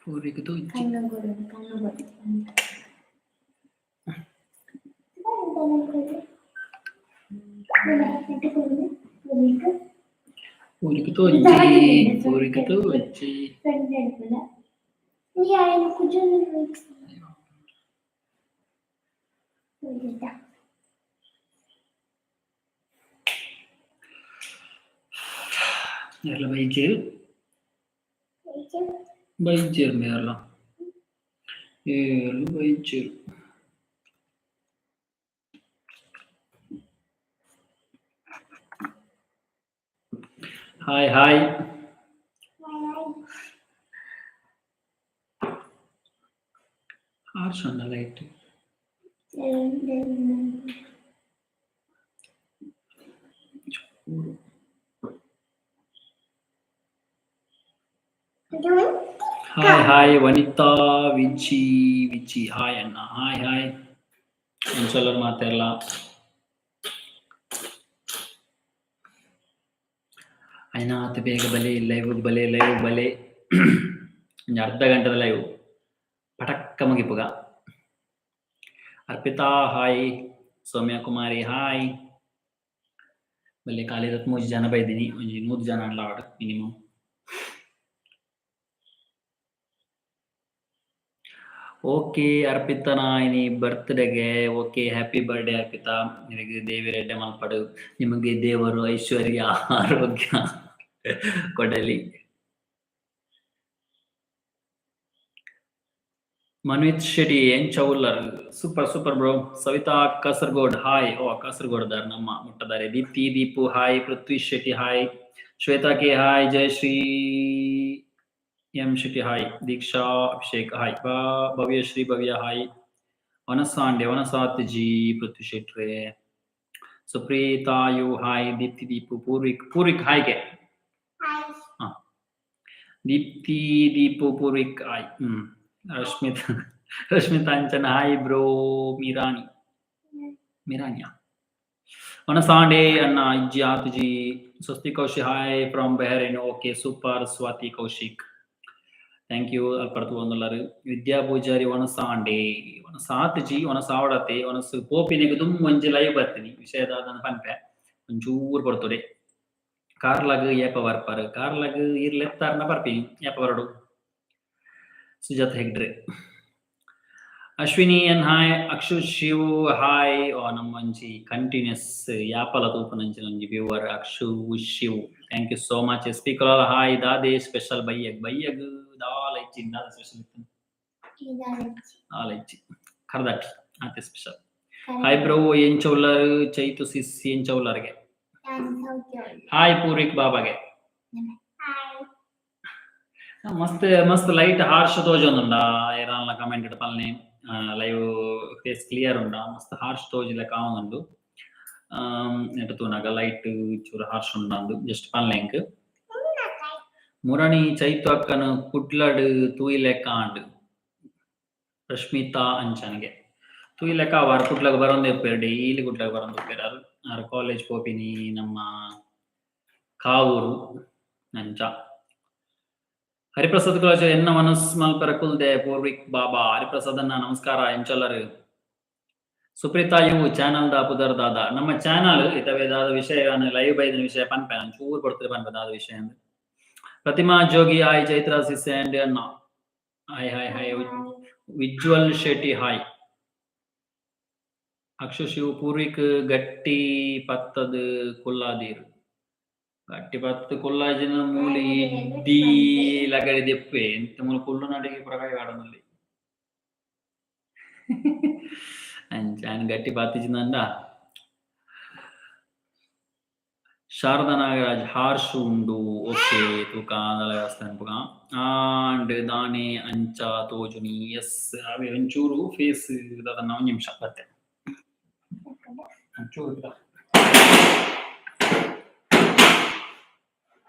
ಪೂರ್ವಿಕ್ ತೋಜಿ. ಪೂರ್ವಿಕ್ ತೋಜಿ, ಪೂರ್ವಿಕ್ ತೋಜಿ. ಏರ್ಲ ಬೈಜೇರ್ ಬೈಜೇರ್ ಮೇರ್ಲ ಏರ್ಲು ಬೈಜೇರ್. Hi hi. ಹಾರ್ಶ್ ಉಂಡ ಲೈಟ್. ಚೂರು. Hi hi Vanitha Viji Viji hi ಅಣ್ಣ, ಹಾಯ್ ಹಾಯ್. ಎಂಚೊಲ್ಲರ್ ಮಾತೆರ್ಲ? ಐನಾತ್ ಬೇಗ ಬಲೆ ಲೈವ್, ಬಲೆ ಲೈವ್ ಬಲೆ. ಒಂಜಿ ಅರ್ಧ ಗಂಟೆದ ಲೈವ್ ಪಟಕ್ಕ ಮುಗಿಪುಗ. ಅರ್ಪಿತಾ ಹಾಯ್, ಸೌಮ್ಯ ಕುಮಾರಿ ಹಾಯ್. ಬಲ್ಲೆ ಖಾಲಿ 3 ಜನ ಬೈದಿನಿ, ಒಂಜಿ 100 ಜನ ಅನ್ಲ ಆವಡ್ ಮಿನಿಮಮ್. ಓಕೆ ಅರ್ಪಿತನ ಇನಿ ಬರ್ತ್ಡೇಗೆ ಓಕೆ, ಹ್ಯಾಪಿ ಬರ್ತ್ಡೇ ಅರ್ಪಿತಾ. ನಿಮಗೆ ದೇವೆರ್ ಎಡ್ಡೆ ಮಲ್ಪಡು, ನಿಮಗೆ ದೇವರು ಐಶ್ವರ್ಯ ಆರೋಗ್ಯ ಕೊಡಲಿ. ಮನ್ವಿತ್ ಶೆಟ್ಟಿ ಎಂಚ ಉಲ್ಲರ್? Super super bro. Savitha Kasaragod hi. ಓ ಕಾಸರಗೋಡ್ ದಾರ್ ನಮ್ಮ ಮುಟ್ಟದಾರೆ. Deepti Deepu hi, Prithvi Shetty hi, Shweta K hi, Jayashree M Shetty hi, Deeksha Abhishek hi, Bhavyashree Bhavya hi, ವನಸಾಂಡೆ ವನಸಾತ್ G Prithvi ಶೆಟ್ರೆ, Supreetha you hi, Deepti Deepu Poorvik Poorvik ಹಾಯ್ಗೆ, Deepti Deepu Poorvik hi. Rashmita Rashmita Anchan hi bro. Mirani ಮಿರಾನಿಯಾ ವನಸಾಂಡೆ ಅಣ್ಣ ಇಜ್ಜಿ ಆತುಜಿ. Swasti Kaushik hi from Bahrain. Okay super. Swathi Kaushik thank you. ಅಲ್ಪರ್ತು ಒಂದುಲ್ಲರು. ವಿದ್ಯಾ ಪೂಜಾರಿ ವನಸಾಂಡೆ ವನಸಾತುಜಿ ವನಸಾವಡತೆ ವನಸು ಪೋಪಿನೆಗ್ ದುಮ್ಮು ಒಂಜಿ live ಬರ್ತೀನಿ ವಿಷಯದಾದನ ಪನ್ಪೆ ಒಂಚೂರು ಬರ್ತದೆ. ಕಾರ್ಲಗ್ ಏಪ ಬರ್ಪಾರು? ಕಾರ್ಲಗ್ ಈರ್ ಲೆತ್ತಾರ್ನ ಬರ್ಪಿನಿ, ಏಪ ಬರಡು. Sujatha Hegde Ashwini N hi, Akshu Shiv hi. ಓ ನಮ್ಮ ಒಂಜಿ ಕಂಟಿನ್ಯೂಸ್ ಯಾಪಲ ತೂಪುನಂಚಿನ ಒಂಜಿ viewer Akshu Shiv, thank you so much. S P Kolala hi. ದಾದೆ ಸ್ಪೆಷಲ್ ಬಯ್ಯಗ್? ಬಯ್ಯಗ್ ದಾಲ ಇಜ್ಜಿ, ದಾದ ಸ್ಪೆಷಲ್ ಇತ್ತು? ದಾಲ ಇಜ್ಜಿ, ಕರ್ದಟ್ಟಿ ಆತೆ ಸ್ಪೆಷಲ್. ಹಾಯ್ ಬ್ರೋ, ಎಂಚ ಉಲ್ಲರ್? ಚೈತು ಸಿಸ್ ಎಂಚ ಉಲ್ಲರ್ಗೆ? ಹಾಯ್ ಪೂರ್ವಿಕ್ ಬಾಬಾಗೆ. ಮಸ್ತ್ ಮಸ್ತ್ ಲೈಟ್ ಹಾರ್ಶ್ ತೋಜೊಂದುಂಡ. ಏರಾನ್ಲ ಕಮೆಂಟ್ ಪಲ್ನೆ, ಲೈವ್ ಫೇಸ್ ಕ್ಲಿಯರ್ ಉಂಡ? ಮಸ್ತ್ ಹಾರ್ಶ್ ತೋಜಿಲೆಕ ಆವೊಂದುಂಡು. ನೆಟ್ ತೂನಗ ಲೈಟ್ ಚೂರು ಹಾರ್ಶ್ ಉಂಡಂದು ಜಸ್ಟ್ ಪನ್ಲೆ ಎಂಕ್. ಮುರಣಿ ಚೈತು ಅಕ್ಕನ ಕುಡ್ಲಡ್ ತೂಯಿಲೆಕ್ಕ ಆಂಡ್. ರಶ್ಮಿತಾ ಅಂಚನ್ಗೆ ತೂಯಿಲೆಕ್ಕ ಅವಾರ್ ಕುಡ್ಲಗ್ ಬರೊಂದು ಇಪ್ಪೆರ್, ಡೈಲಿ ಕುಡ್ಲಗ್ ಬರೊಂದು ಇಪ್ಪೆರ್. ಆರ್ ಆರ್ ಕಾಲೇಜ್ ಪೋಪಿನಿ ನಮ್ಮ ಕಾವೂರು ಅಂಚ. ಹರಿಪ್ರಸಾದ್ ಕುಲಾಚ ಎನ್ನ ಮನಸ್ ಮಲ್ಪರ ಕುಲ್ದೆ. ಪೂರ್ವಿಕ್ ಬಾಬಾ ಹರಿಪ್ರಸಾದ್ ಅಣ್ಣ ನಮಸ್ಕಾರ, ಎಂಚೊಲ್ಲರ್? ಸುಪ್ರೀತಾ you channel the ಪುದರ್ ದಾದ? ನಮ್ಮ ಚಾನಲ್ ಇತವೆ ದಾದ ವಿಷಯ ಲೈವ್ ಬೈದಿನ ವಿಷಯ ಪನ್ಪೆ, ನಾನು ಚೂರು ಕೊಡ್ತಾರೆ ಪನ್ಪೆ ದಾದ ವಿಷಯ ಅಂದ್. Pratima Jogi hi, Chaitra sis and ಅಣ್ಣ hi hi hi. Visual Shetty hi. Akshu Shiv Poorvik ಗಟ್ಟಿ ಪತ್ತದ್ ಕುಲ್ಲಾದೀರ್. ಗಟ್ಟಿ ಪತ್ತು ಕುಲ್ಲಾಜಿನ ಮೂಲಿ ಇಡ್ಡಿ ಲಗಡಿ ದೆಪ್ಪೆ ಎಂತ ಮೂಲು ಕುಲ್ಲು ನಡಿಗೆ ಪುರ ಕೈ ಆಡೋನಲ್ಲಿ ಅಂಚ ಗಟ್ಟಿ ಪತ್ತಿಜಿಂದ. ಶಾರದಾ ನಾಗರಾಜ್ ಹಾರ್ಶ್ ಉಂಡು. ಓಕೆ ತೂಕ ವ್ಯವಸ್ಥೆ ಅನ್ಪುಗ ಆಂಡ್ ದಾನೆ ಅಂಚ ತೋಜುನಿ? ಎಸ್, ಅವೇ ಒಂಚೂರು ಫೇಸ್ ದಾದನ್ನ ಒಂಜಿ ನಿಮಿಷ ಬತ್ತೆ ಒಂಚೂರು.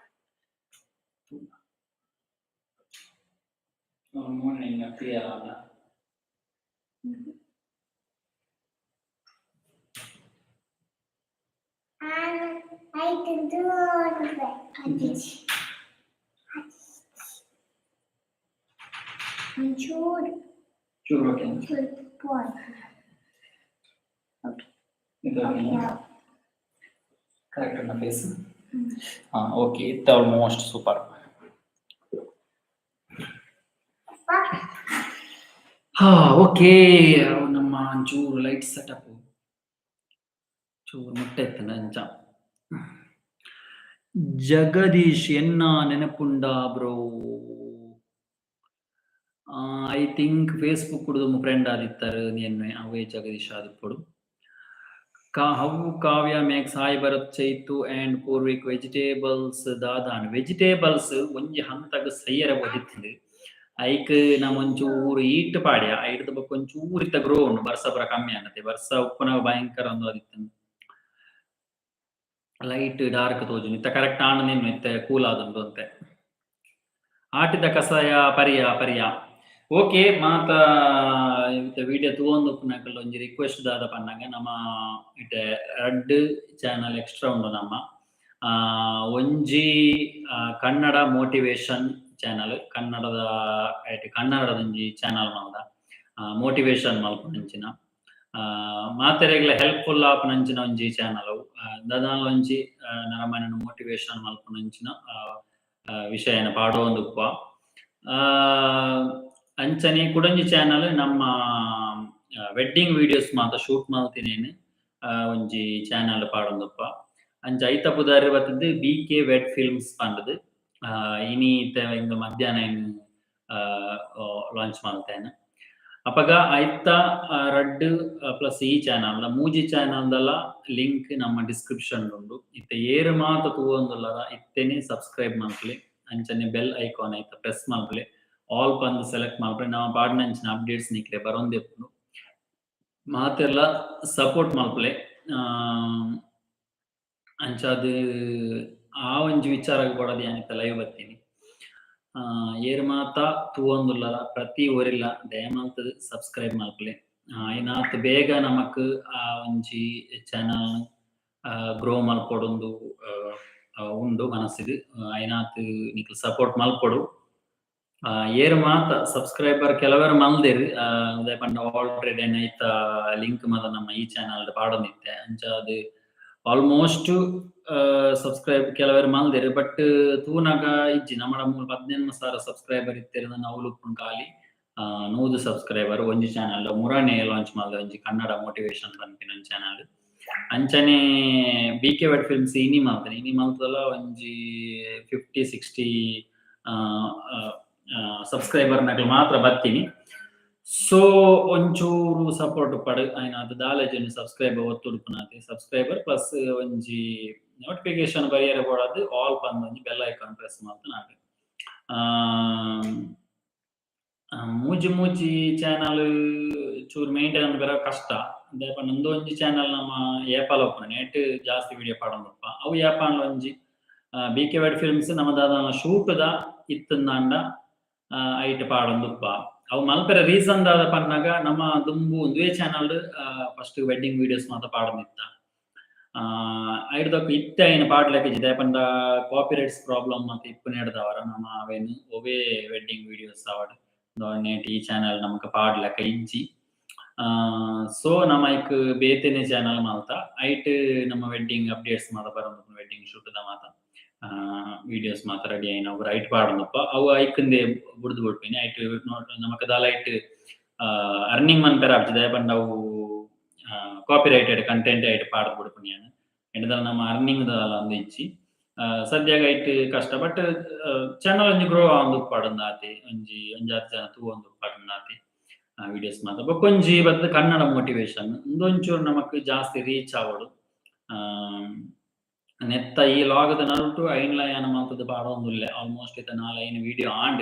Morning. ಒಂಚೂರು. ಚೂರು ಓಕೆ. ಸ್ವಲ್ಪ. ಓಕೆ. ಇದು. ಓಕೆ. ಕರೆಕ್ಟ್ ಉಂಡ ಫೇಸ್? ಹಾ, ಓಕೆ, ಇತ್ತ ಆಲ್ಮೋಸ್ಟ್ ಸೂಪರ್. ಹಾ, ಓಕೆ. ನಮ್ಮ ಒಂಚೂರು ಲೈಟ್ ಸೆಟಪ್ ಚೂರು ಮುಟ್ಟೆ ಇತ್ತಂಡ ಅಂಚ. ಜಗದೀಶ್, ಎನ್ನ ನೆನಪುಂಡ bro? I think Facebook friend ಆದಿತ್ತಾರೆ ಎನ್ನೆ, ಅವೇ ಜಗದೀಶ್ ಆದಿಪ್ಪೊಡು. ಕಾ how Kavya Max, hi Bharat, Chaitu and Purvik. Vegetables ದಾದಾನ್? ವೆಜಿಟೇಬಲ್ಸ್ ಒಂಜಿ ಹಂತಗ್ ಸೈಯರ ಬೋದಿತ್ತುಂಡು. ಐಕ್ ನಮ ಒಂಚೂರು ಈಟ್ ಪಾಡ್ಯ. ಐಡ್ದ್ ಬೊಕ್ಕ ಒಂಚೂರು ಇತ್ತ ಗ್ರೋ ಉಂಡು. ಬರ್ಸ ಪೂರ ಕಮ್ಮಿ ಆನತೆ. ಬರ್ಸ ಉಪ್ಪುನಗ ಭಯಂಕರ ಒಂದು ಆದಿತ್ತುಂಡು, ಲೈಟ್ ಡಾರ್ಕ್ ತೋಜುಂಡು. ಇತ್ತ ಕರೆಕ್ಟ್ ಆಂಡ ನಿನ್ನು, ಇತ್ತೆ ಕೂಲ್ ಆದುಂಡು ಅಂತೆ. ಆಟಿದ ಕಷಾಯ ಪರಿಯ ಪರಿಯ. ಓಕೆ, ಮಾತ ಇತ್ತೆ ವಿಡಿಯೋ ತೂವೊಂದು ಉಪ್ಪುನಕಲ್ ಒಂಜಿ ರಿಕ್ವೆಸ್ಟ್ ದಾದ ಪನ್ನಗ, ನಮ್ಮ ಇತ್ತೆ ರಡ್ಡ್ ಚಾನಲ್ ಎಕ್ಸ್ಟ್ರಾ ಉಂಡು ನಮ್ಮ. ಒಂಜಿ ಕನ್ನಡ ಮೋಟಿವೇಶನ್ ಚಾನಲ್, ಕನ್ನಡದ ಐಟ್ ಕನ್ನಡದ ಒಂಜಿ ಚಾನಲ್ ಮಲ್ದ, ಮೋಟಿವೇಶನ್ ಮಲ್ಪುನಂಚಿನ, ಮಾತೆರೆಗ್ಲ ಹೆಲ್ಪ್ಫುಲ್ ಆಪುನಂಚಿನ ಒಂಜಿ ಚಾನಲ್. ದಾದಾಲ ಒಂಜಿ ನರಮಾನ್ಯನ ಮೋಟಿವೇಶನ್ ಮಲ್ಪುನಂಚಿನ ವಿಷಯನ ಪಾಡೊಂದುಪ್ಪ. ಅಂಚನೆ ಕುಡೊಂಜಿ ಚಾನಲ್ ನಮ್ಮ ವೆಡ್ಡಿಂಗ್ ವಿಡಿಯೋಸ್ ಮಾತ ಶೂಟ್ ಮಲ್ತಿನೇನ್ ಒಂಜಿ ಚಾನಲ್ ಪಾಡೊಂದುಪ್ಪ. ಅಂಚ ಐತ ಪುದರ್ ಬತ್ತುದು ಬಿ ಕೆ ವೆಡ್ ಫಿಲ್ಮ್ಸ್ ಪಂಡುದು. ಇನಿ ಇತ್ತೆ ಇಂದು ಮಧ್ಯಾಹ್ನ ಲಾಂಚ್ ಮಲ್ತೇನೆ. ಅಪಗ ಐತ ರಡ್ಡ್ ಪ್ಲಸ್ ಈ ಚಾನಲ್, ಮೂಜಿ ಚಾನಲ್ ದಲ ಲಿಂಕ್ ನಮ್ಮ ಡಿಸ್ಕ್ರಿಪ್ಷನ್ ಉಂಡು. ಇತ್ತೆ ಏರು ಮಾತ ತೂವೊಂದುಲ್ಲರ ಇತ್ತೆನೆ ಸಬ್ಸ್ಕ್ರೈಬ್ ಮಲ್ಪುಲೆ. ಅಂಚನೆ ಬೆಲ್ ಐಕಾನ್ ಐತ ಪ್ರೆಸ್ ಮಲ್ಪುಲೆ. ಆಲ್ ಪಂದ್ ಸೆಲೆಕ್ಟ್ ಮಲ್ಪುಲೆ. ನಮ ಪಾಡ್ನಂಚಿನ ಅಪ್ಡೇಟ್ಸ್ ನಿಕ್ಲೆ ಬರೊಂದಿಪ್ಪುಂಡು. ಮಾತೆರ್ಲ ಸಪೋರ್ಟ್ ಮಲ್ಪುಲೆ. ಅಂಚಾದ್ ಆ ಒಂಜಿ ವಿಚಾರಗ್ ಬೋಡಾದ್ ಯಾನ್ ಇತ್ತೆ ಲೈವ್ ಬತ್ತೀನಿ. ಏರ್ ಮಾತ ತೂವೊಂದುಲ್ಲರ ಪ್ರತಿ ಒರಿಲ ದಯಮಲ್ತುದು ಸಬ್ಸ್ಕ್ರೈಬ್ ಮಲ್ಪುಲೆ. ಆಯಿನಾತ್ ಬೇಗ ನಮಕ್ ಆ ಒಂಜಿ ಚಾನಲ್ ಗ್ರೋ ಮಲ್ಪೊಡುಂದು ಉಂಡು ಮನಸ್ಸಿಗ್. ಆಯಿನಾತ್ ನಿಕುಲು ಸಪೋರ್ಟ್ ಮಲ್ಪೊಡು. ಏರ್ ಮಾತ ಸಬ್ಸ್ಕ್ರೈಬರ್ ಕೆಲವೆರ್ ಮಲ್ದೆರ್. ದಾಯೆ ಪಂಡ ಆಲ್ರೆಡಿ ಐತ ಲಿಂಕ್ ಮಾತ ನಮ್ಮ ಈ ಚಾನಲ್ ಪಾಡೊಂದಿತ್ತೆ. ಅಂಚಾದ್ ಆಲ್ಮೋಸ್ಟ್ ಸಬ್ಸ್ಕ್ರೈಬ್ ಕೆಲವೆರ್ ಮಲ್ದೆರ್. ಬಟ್ ತೂನಗ ಇಜ್ಜಿ. ನಮ್ಮಡ ಮೂಲು 15,000 ಸಬ್ಸ್ಕ್ರೈಬರ್ ಇತ್ತೆರ್. ಅವ್ಲು ಉಪ್ಪುನು ಖಾಲಿ 100 ಸಬ್ಸ್ಕ್ರೈಬರ್ ಒಂಜಿ ಚಾನಲ್. ಮುರಾನಿ ಲಾಂಚ್ ಮಲ್ದ ಒಂಜಿ ಕನ್ನಡ ಮೋಟಿವೇಶನ್ ಪನ್ಪಿನ ಚಾನಲ್. ಅಂಚನೆ ಬಿ ಕೆ ವೆಡ್ ಫಿಲ್ಮ್ಸ್ ಇನಿ ಮಲ್ತನೆ. ಇನಿ ಮಲ್ತದಲ ಒಂಜಿ 50-60 ಸಬ್ಸ್ಕ್ರೈಬರ್ ನಕಲು ಮಾತ್ರ ಬತ್ತೀನಿ. ಸೊ ಒಂಚೂರು ಸಪೋರ್ಟ್ ಪಡ್ ಆಯ್ನಾತ್ ದಾಲ ಸಬ್ಸ್ಕ್ರೈಬ್ ಒತ್ತುಡುಪುನಾತೆ. ಸಬ್ಸ್ಕ್ರೈಬರ್ ಪ್ಲಸ್ ಒಂಜಿ ನೋಟಿಫಿಕೇಶನ್ ಬರಿಯರೆ ಬೋಡಾದ್ ಆಲ್ ಪಂದ್ ಒಂಜಿ ಬೆಲ್ ಐಕಾನ್ ಪ್ರೆಸ್ ಮಲ್ತನಾತೆ. ಮೂಜಿ ಮೂಜಿ ಚಾನಲ್ ಚೂರು ಮೇಂಟೈನ್ ಬರ ಕಷ್ಟ. ದಾಯೆ ಪಂಡ ಉಂದು ಒಂಜಿ ಚಾನಲ್ ನಮ್ಮ ಏಪಾಲ ಉಪ್ಪುನ ನೆಟ್ ಜಾಸ್ತಿ ವಿಡಿಯೋ ಪಾಡೊಂದುಪ್ಪ. ಅವು ಏಪಾಂಡ ಒಂಜಿ ಬಿ ಕೆ ವೆಡ್ ಫಿಲ್ಮ್ಸ್ ನಮ್ಮ ದಾದ ಶೂಟ್ ದ ಇತ್ತಂದಾಂಡ ಐಟ್ ಪಾಡೊಂದುಪ್ಪ. ಅವು ಮಲ್ಪೆರೆ ರೀಸನ್ ದಾದ ಪನ್ನಗ, ನಮ್ಮ ದುಂಬು ಒಂದುವೇ ಚಾನಲ್ ಫಸ್ಟ್ ವೆಡ್ಡಿಂಗ್ ವಿಡಿಯೋಸ್ ಮಾತ ಪಾಡೊಂದಿತ್ತ. ಐಡ್ದೊಕ್ಕ ಇತ್ತೆ ಐನ್ ಪಾಡ್ಲೆಕ ಇಜ್ಜಿ. ದಾಯೆ ಪಂಡ ಕಾಪಿ ರೈಟ್ಸ್ ಪ್ರಾಬ್ಲಮ್ ಮಾತ ಇಪ್ಪುನೆಡ್ದಾವರ ನಮ ಅವೆನ್ ಒವ್ವೇ ವೆಡ್ಡಿಂಗ್ ವಿಡಿಯೋಸ್ ಆವಡ್ ನೆಟ್ ಈ ಚಾನಲ್ ನಮಕ್ ಪಾಡ್ಲೆಕ ಇಜ್ಜಿ. ಸೊ ನಮ ಐಕ್ ಬೇತೆನೆ ಚಾನಲ್ ಮಲ್ತ. ಐಟ್ ನಮ್ಮ ವೆಡ್ಡಿಂಗ್ ಅಪ್ಡೇಟ್ಸ್ ಮಾತ ಬರೊಂದುಪ್ಪುಂಡು. ವೆಡ್ಡಿಂಗ್ ಶೂಟ್ ದ ಮಾತ ವಿಡಿಯೋಸ್ ಮಾತ ರೆಡಿ ಆಯಿನ ಅವು ಐಟ್ ಪಾಡೊಂದುಪ್ಪ. ಅವು ಐಕಂದೆ ಬುಡ್ದು ಬುಡ್ಪಿನಿ. ಐಟ್ ನಮಕ್ ದಾಲ ಐಟ್ ಅರ್ನಿಂಗ್ ಮನ್ಪೆರೆ ಆಪುಜಿ. ದಾಯೆ ಪಂಡ ಅವು ಕಾಪಿ ರೈಟೆಡ್ ಕಂಟೆಂಟ್ ಐಟ್ ಪಾಡ್ದ್ ಬುಡ್ಪುನಿ ಯಾನ್. ಎಂಡದಲ ನಮ್ಮ ಅರ್ನಿಂಗ್ ದಾಲ ಅಂದ್ ಇಜ್ಜಿ. ಸದ್ಯಗ್ ಐಟ್ ಕಷ್ಟ. ಬಟ್ ಚಾನಲ್ ಒಂಜಿ ಗ್ರೋ ಆವೊಂದು ಉಪ್ಪಡ್ ಆತೆ. ಒಂಜಿ ಒಂಜಾತ್ ಜನ ತೂವೊಂದು ಉಪ್ಪಡ್ ಆತೆ ವಿಡಿಯೋಸ್ ಮಾತ. ಬೊಕೊಂಜಿ ಬತ್ತ್ ಕನ್ನಡ ಮೋಟಿವೇಶನ್. ಉಂದೊಂಚೂರು ನಮಕ್ ಜಾಸ್ತಿ ರೀಚ್ ಆವೊಡು. ನೆತ್ತ ಈ ಲಾಗದ ನಡುಟು ಐನ್ಲ ಯಾನ್ ಮಲ್ತುದು ಪಾಡೊಂದುಲ್ಲೆ. ಆಲ್ಮೋಸ್ಟ್ ಇತ್ತೆ 4-5 ವಿಡಿಯೋ ಆಂಡ್.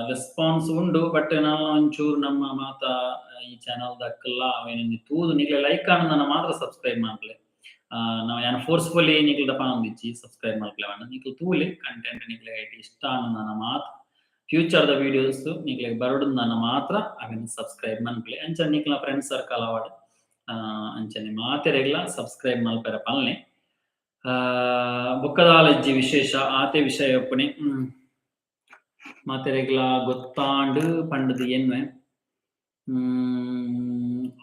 ರೆಸ್ಪಾನ್ಸ್ ಉಂಡು. ಬಟ್ ನನ ಒಂಚೂರು ನಮ್ಮ ಮಾತ ಈ ಚಾನಲ್ ದಕ್ಕಲ್ಲ ಅವೇನೊಂಜಿ ತೂದು ನಿಕ್ಲೆ ಲೈಕ್ ಆಂಡ ಮಾತ್ರ ಸಬ್ಸ್ಕ್ರೈಬ್ ಮಲ್ಪುಲೆ. ನಾವ್ ಯಾನ್ ಫೋರ್ಸ್ಫುಲಿ ನಿಕ್ಲ್ಡ ಪನೊಂದಿಜ್ಜಿ ಸಬ್ಸ್ಕ್ರೈಬ್ ಮಲ್ಪುಲೆ ಪಂದ್. ನಿಕ್ಲ್ ತೂಲೆ, ಕಂಟೆಂಟ್ ನಿಕ್ಲೆ ಐಟ್ ಇಷ್ಟ ಆಂಡ ಮಾತ್ರ, ಫ್ಯೂಚರ್ ದ ವಿಡಿಯೋಸ್ ನಿಕ್ಲೆಗ್ ಬರೊಡುಂದಾನ ಮಾತ್ರ ಅವೆನ್ ಸಬ್ಸ್ಕ್ರೈಬ್ ಮನ್ಪುಲೆ. ಅಂಚ ನಿಕ್ಲ್ನ ಫ್ರೆಂಡ್ ಸರ್ಕಲ್ ಆವಡ್, ಅಂಚನೆ ಮಾತೆರೆಗ್ಲ ಸಬ್ಸ್ಕ್ರೈಬ್ ಮಲ್ಪೆರೆ ಪನ್ಲೆ. ಬೊಕ್ಕದಾಲಜ್ಜಿ ವಿಶೇಷ ಆತೆ ವಿಷಯ ಒಪ್ಪುನೆ. ಮಾತೆರೆಗ್ಲಾ ಗೊತ್ತಾಂಡ್ ಪಂಡುದು ಎನ್ವೆ.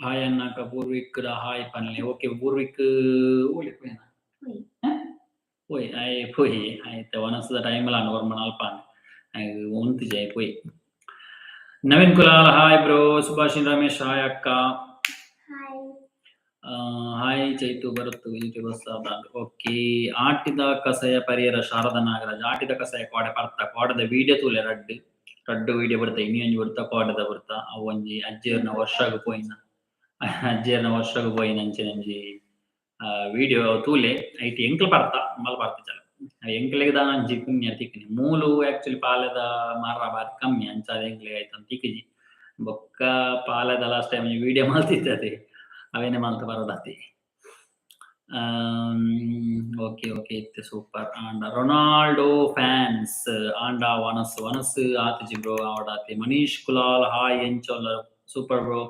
ಹಾಯ್ ಅನ್ನಾಕ ಪೂರ್ವಿಕ್ ಹಾಯ್ ಪನ್ಲೆ. ಓಕೆ, ಪೂರ್ವಿಕ್ ಓಲಿ ಪೋಯನ? ಪೋಯ್ ಆಯೆ ಪೋಯಿ. ಆಯ್ತ, ವನಸದ ಟೈಮ್ ಲ ಒರ್ಂಬ ನಲ್ಪ ಉಂತುಜೆ, ಪೋಯ್. Naveen Kulal hi bro. Subhashin Ramesh hi ಅಕ್ಕ. ಹಾಯ್. ಹಾಯ್ ಚೈತು ಬರುತ್ತು ಯೂಟ್ಯೂಬರ್ಸ್. ಓಕೆ, ಆಟಿದ ಕಸಯ ಪರಿಯರ ಶಾರದಾ ನಾಗರಾಜ್. ಆಟಿದ ಕಸಯ ಕೋಡೆ ಪರ್ತ, ಕೋಡದ ವಿಡಿಯೋ ತೂಲೆ. ರಡ್ಡ್ ರಡ್ಡ್ ವಿಡಿಯೋ ಬರ್ತ, ಇನಿ ಒಂಜಿ ಬರ್ತ, ಕೋಡೆದ ಬರ್ತ. ಅವು ಒಂಜಿ ಅಜ್ಜಿಯರ್ನ ವರ್ಷಗ್ ಪೋಯಿನ, ಅಜ್ಜಿಯರ್ನ ವರ್ಷಗ್ ಪೋಯಿನ ಅಂಚಿನ ಒಂಜಿ ವಿಡಿಯೋ ತೂಲೆ. ಐಟ್ ಎಂಕ್ಲ ಪರ್ತ ಮಲ್ ಪರ್ತ ಚಲ ಎಂಕ್ಲೆಗ್ ದಾನ ಒಂಜಿ ಪುಣ್ಯ ತಿಕ್ಕಿನಿ. ಮೂಲು ಆಕ್ಚುಲಿ ಪಾಲೆದ ಮರ ಬಾರಿ ಕಮ್ಮಿ, ಅಂಚಾದ್ ಎಂಕ್ಲೆಗ್ ಐತ ತಿಕ್ಕಿಜಿ. ಬೊಕ್ಕ ಪಾಲೆದ ಲಾಸ್ಟ್ ಟೈಮ್ ವಿಡಿಯೋ ಮಲ್ತಿದ್ದದೆ, ಅವೇನೆ ಮಲ್ತ್ ಬರೋದಾತಿ. ಓಕೆ ಓಕೆ, ಇತ್ತೆ ಸೂಪರ್ ಆಂಡ ರೊನಾಲ್ಡೋ ಫ್ಯಾನ್ಸ್ ಆಂಡ ವನಸ್ ವನಸ್ ಆತಿಜಿ ಬ್ರೋ, ಆವಡಾತಿ. ಮನೀಶ್ ಕುಲಾಲ್ ಹಾಯ್, ಎಂಚೊಲ್ಲ? Super bro.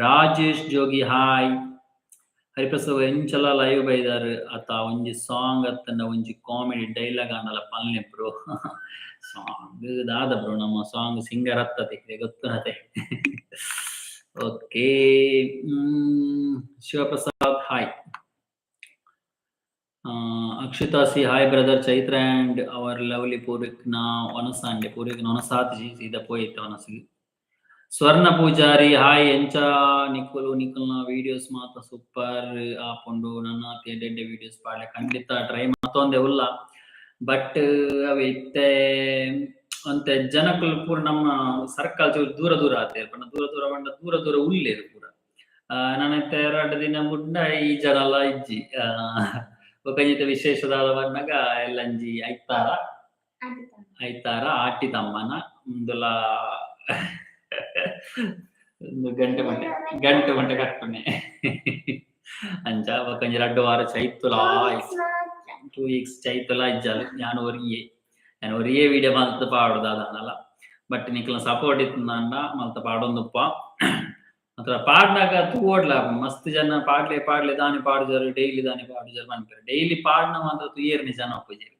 Rajesh Jogi hi. Hariprasad ಎಂಚಲ ಲೈವ್ ಬೈದಾರ್ ಅತ ಒಂಜಿ ಸಾಂಗ್ ಅತ್ತಂಡ ಒಂಜಿ ಕಾಮಿಡಿ ಡೈಲಾಗ್ ಆಂಡಲ ಪಲ್ನೆ ಬ್ರೋ. ಸಾಂಗ್ ದಾದ ಬ್ರೋ? ನಮ್ಮ ಸಾಂಗ್ ಸಿಂಗರ್ ಅತ್ತತೆ, ಗೊತ್ತುನತೆ. Okay, Shivaprasad hi. Akshita C hi brother Chaitra and our lovely Purvik ನ ವನಸಾಂಡೆ. ಪೂರ್ವಿಕ್ ವನಸಾತಿಜಿ, ಸೀದಾ ಪೋಯಿತ್ತೆ ವನಸಿಗೆ. ಸ್ವರ್ಣ ಪೂಜಾರಿ ಹಾಯ್, ಎಂಚ ನಿಕುಲು? ನಿಕುಲ್ನ ವಿಡಿಯೋಸ್ ಮಾತ ಸೂಪರ್ ಆಪುಂಡು, ನನ್ನ ಎಡ್ಡೆ ವಿಡಿಯೋಸ್ ಪಾಡ್ಲೆ. ಖಂಡಿತ ಟ್ರೈ ಮತ್ತೊಂದೇ ಉಲ್ಲ, ಬಟ್ ಅವೆ ಇತ್ತೆ ಅಂತೆ ಜನಕುಲು ಪೂರ ನಮ್ಮ ಸರ್ಕಲ್ ದೂರ ದೂರ ಆತೇರ್ ಪಂಡ, ದೂರ ದೂರ ಪಂಡ ದೂರ ದೂರ ಉಲ್ಲೇರು ಪೂರ. ನನ ಇತ್ತೆ ರಡ್ಡ್ ದಿನ ಬುಡ್ಂಡ ಈ ಜನ ಎಲ್ಲ ಇಜ್ಜಿ. ಬೊಕ ವಿಶೇಷದಾದ ಬನ್ನಗ ಎಲ್ಲಂಜಿ ಐತಾರ ಐತಾರ ಆಟಿ ತಮ್ಮನ ಉಂದುಲ ಒಂದು ಗಂಟೆ ಮಂಟೆ ಗಂಟೆ ಮಂಟೆ ಕಟ್ಟುನೆ ಅಂಚ. ಬೊಕ ಒಂಜಿ ರಡ್ಡ್ ವಾರ ಚೈತುಲ, 2 ವೀಕ್ಸ್ ಚೈತುಲ ಇಜ್ಜಾಲು. ಯಾನ್ ಒರಿಯೆ, ಯಾನ್ ಒರಿಯೇ ವಿಡಿಯೋ ಮಲ್ತ್ ಪಾಡುದು ದಾದಾಂಡಲ. ಬಟ್ ನಿಕ್ಲ್ನ ಸಪೋರ್ಟ್ ಇತ್ತ್ಂಡ ಮಲ್ತ್ ಪಾಡೊಂದುಪ್ಪ. ಮಾತ್ರ ಪಾಡ್ನಗ ತೂವೊಡ್ಲ, ಮಸ್ತ್ ಜನ ಪಾಡ್ಲೆ ಪಾಡ್ಲೆ, ದಾನೆ ಪಾಡುಜರ್, ಡೈಲಿ ದಾನೆ ಪಾಡುಜರ್ ಪನ್ಪೆರ್. ಡೈಲಿ ಪಾಡ್ನ ಮಾತ್ರ ತೂಯೆರ್ನೆ ಜನ ಉಪ್ಪುಜೆರ್,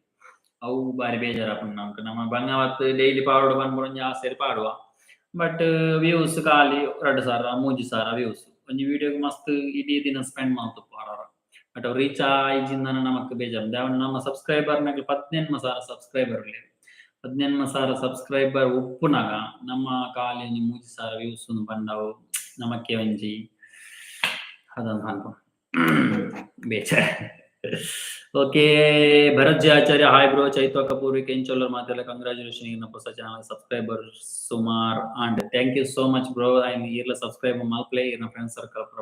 ಅವು ಬಾರಿ ಬೇಜಾರಾಪುಂಡು ನಮ್ಕ್. ನಮ್ಮ ಬಂಗಾವತ್ ಡೈಲಿ ಪಾಡೊಡು ಪನ್ಪುನ ಒಂಜಿ ಆಸೆಡ್ ಪಾಡುವ, ಬಟ್ ವ್ಯೂಸ್ ಖಾಲಿ 2000, 3000 ವ್ಯೂಸ್. ಒಂಜಿ ವಿಡಿಯೋಗ್ ಮಸ್ತ್ ಇಡೀ ದಿನ ಸ್ಪೆಂಡ್ ಮಲ್ತುಪ್ಪು ವಾರ, ಬಟ್ ಅವು ರೀಚ್ ಆಯ್ಜಿಂದನ ನಮಕ್ ಬೇಜಾರ್. ದಾಯೆ, ನಮ್ಮ ಸಬ್ಸ್ಕ್ರೈಬರ್ ನಕುಲು 18,000 ಸಬ್ಸ್ಕ್ರೈಬರ್ ಉಲ್ಲೆರ್. 18,000 ಸಬ್ಸ್ಕ್ರೈಬರ್ ಉಪ್ಪುನಗ ನಮ್ಮ ಖಾಲಿ ಒಂಜಿ 3000 ವ್ಯೂಸ್ ಪಂಡವು ನಮಕ್ಕೆ ಒಂಜಿ ಅದೊಂದು ಪನ್ಪು ಬೇಜಾರ್. ಓಕೆ, ಭರತ್ ಜಿ ಆಚಾರ್ಯ ಹಾಯ್ ಬ್ರೋ. ಚೈತ್ವ ಕಪೂರ್ ಎಂಚೊಲ್ಲರ್ ಮಾತೆಲ್ಲ? ಕಂಗ್ರಾಚುಲೇಷನ್, ಇನ್ನ ಹೊಸ ಚಾನಲ್ ಸಬ್ಸ್ಕ್ರೈಬರ್ ಸುಮಾರ್ and thank you so much bro. ಐನ್ ಈರ್ಲ ಸಬ್ಸ್ಕ್ರೈಬ್ ಮಲ್ಪ್ಲೆ, ಇರ್ನ ಫ್ರೆಂಡ್ಸ್ ಸರ್ಕಲ್ ಪೂರ.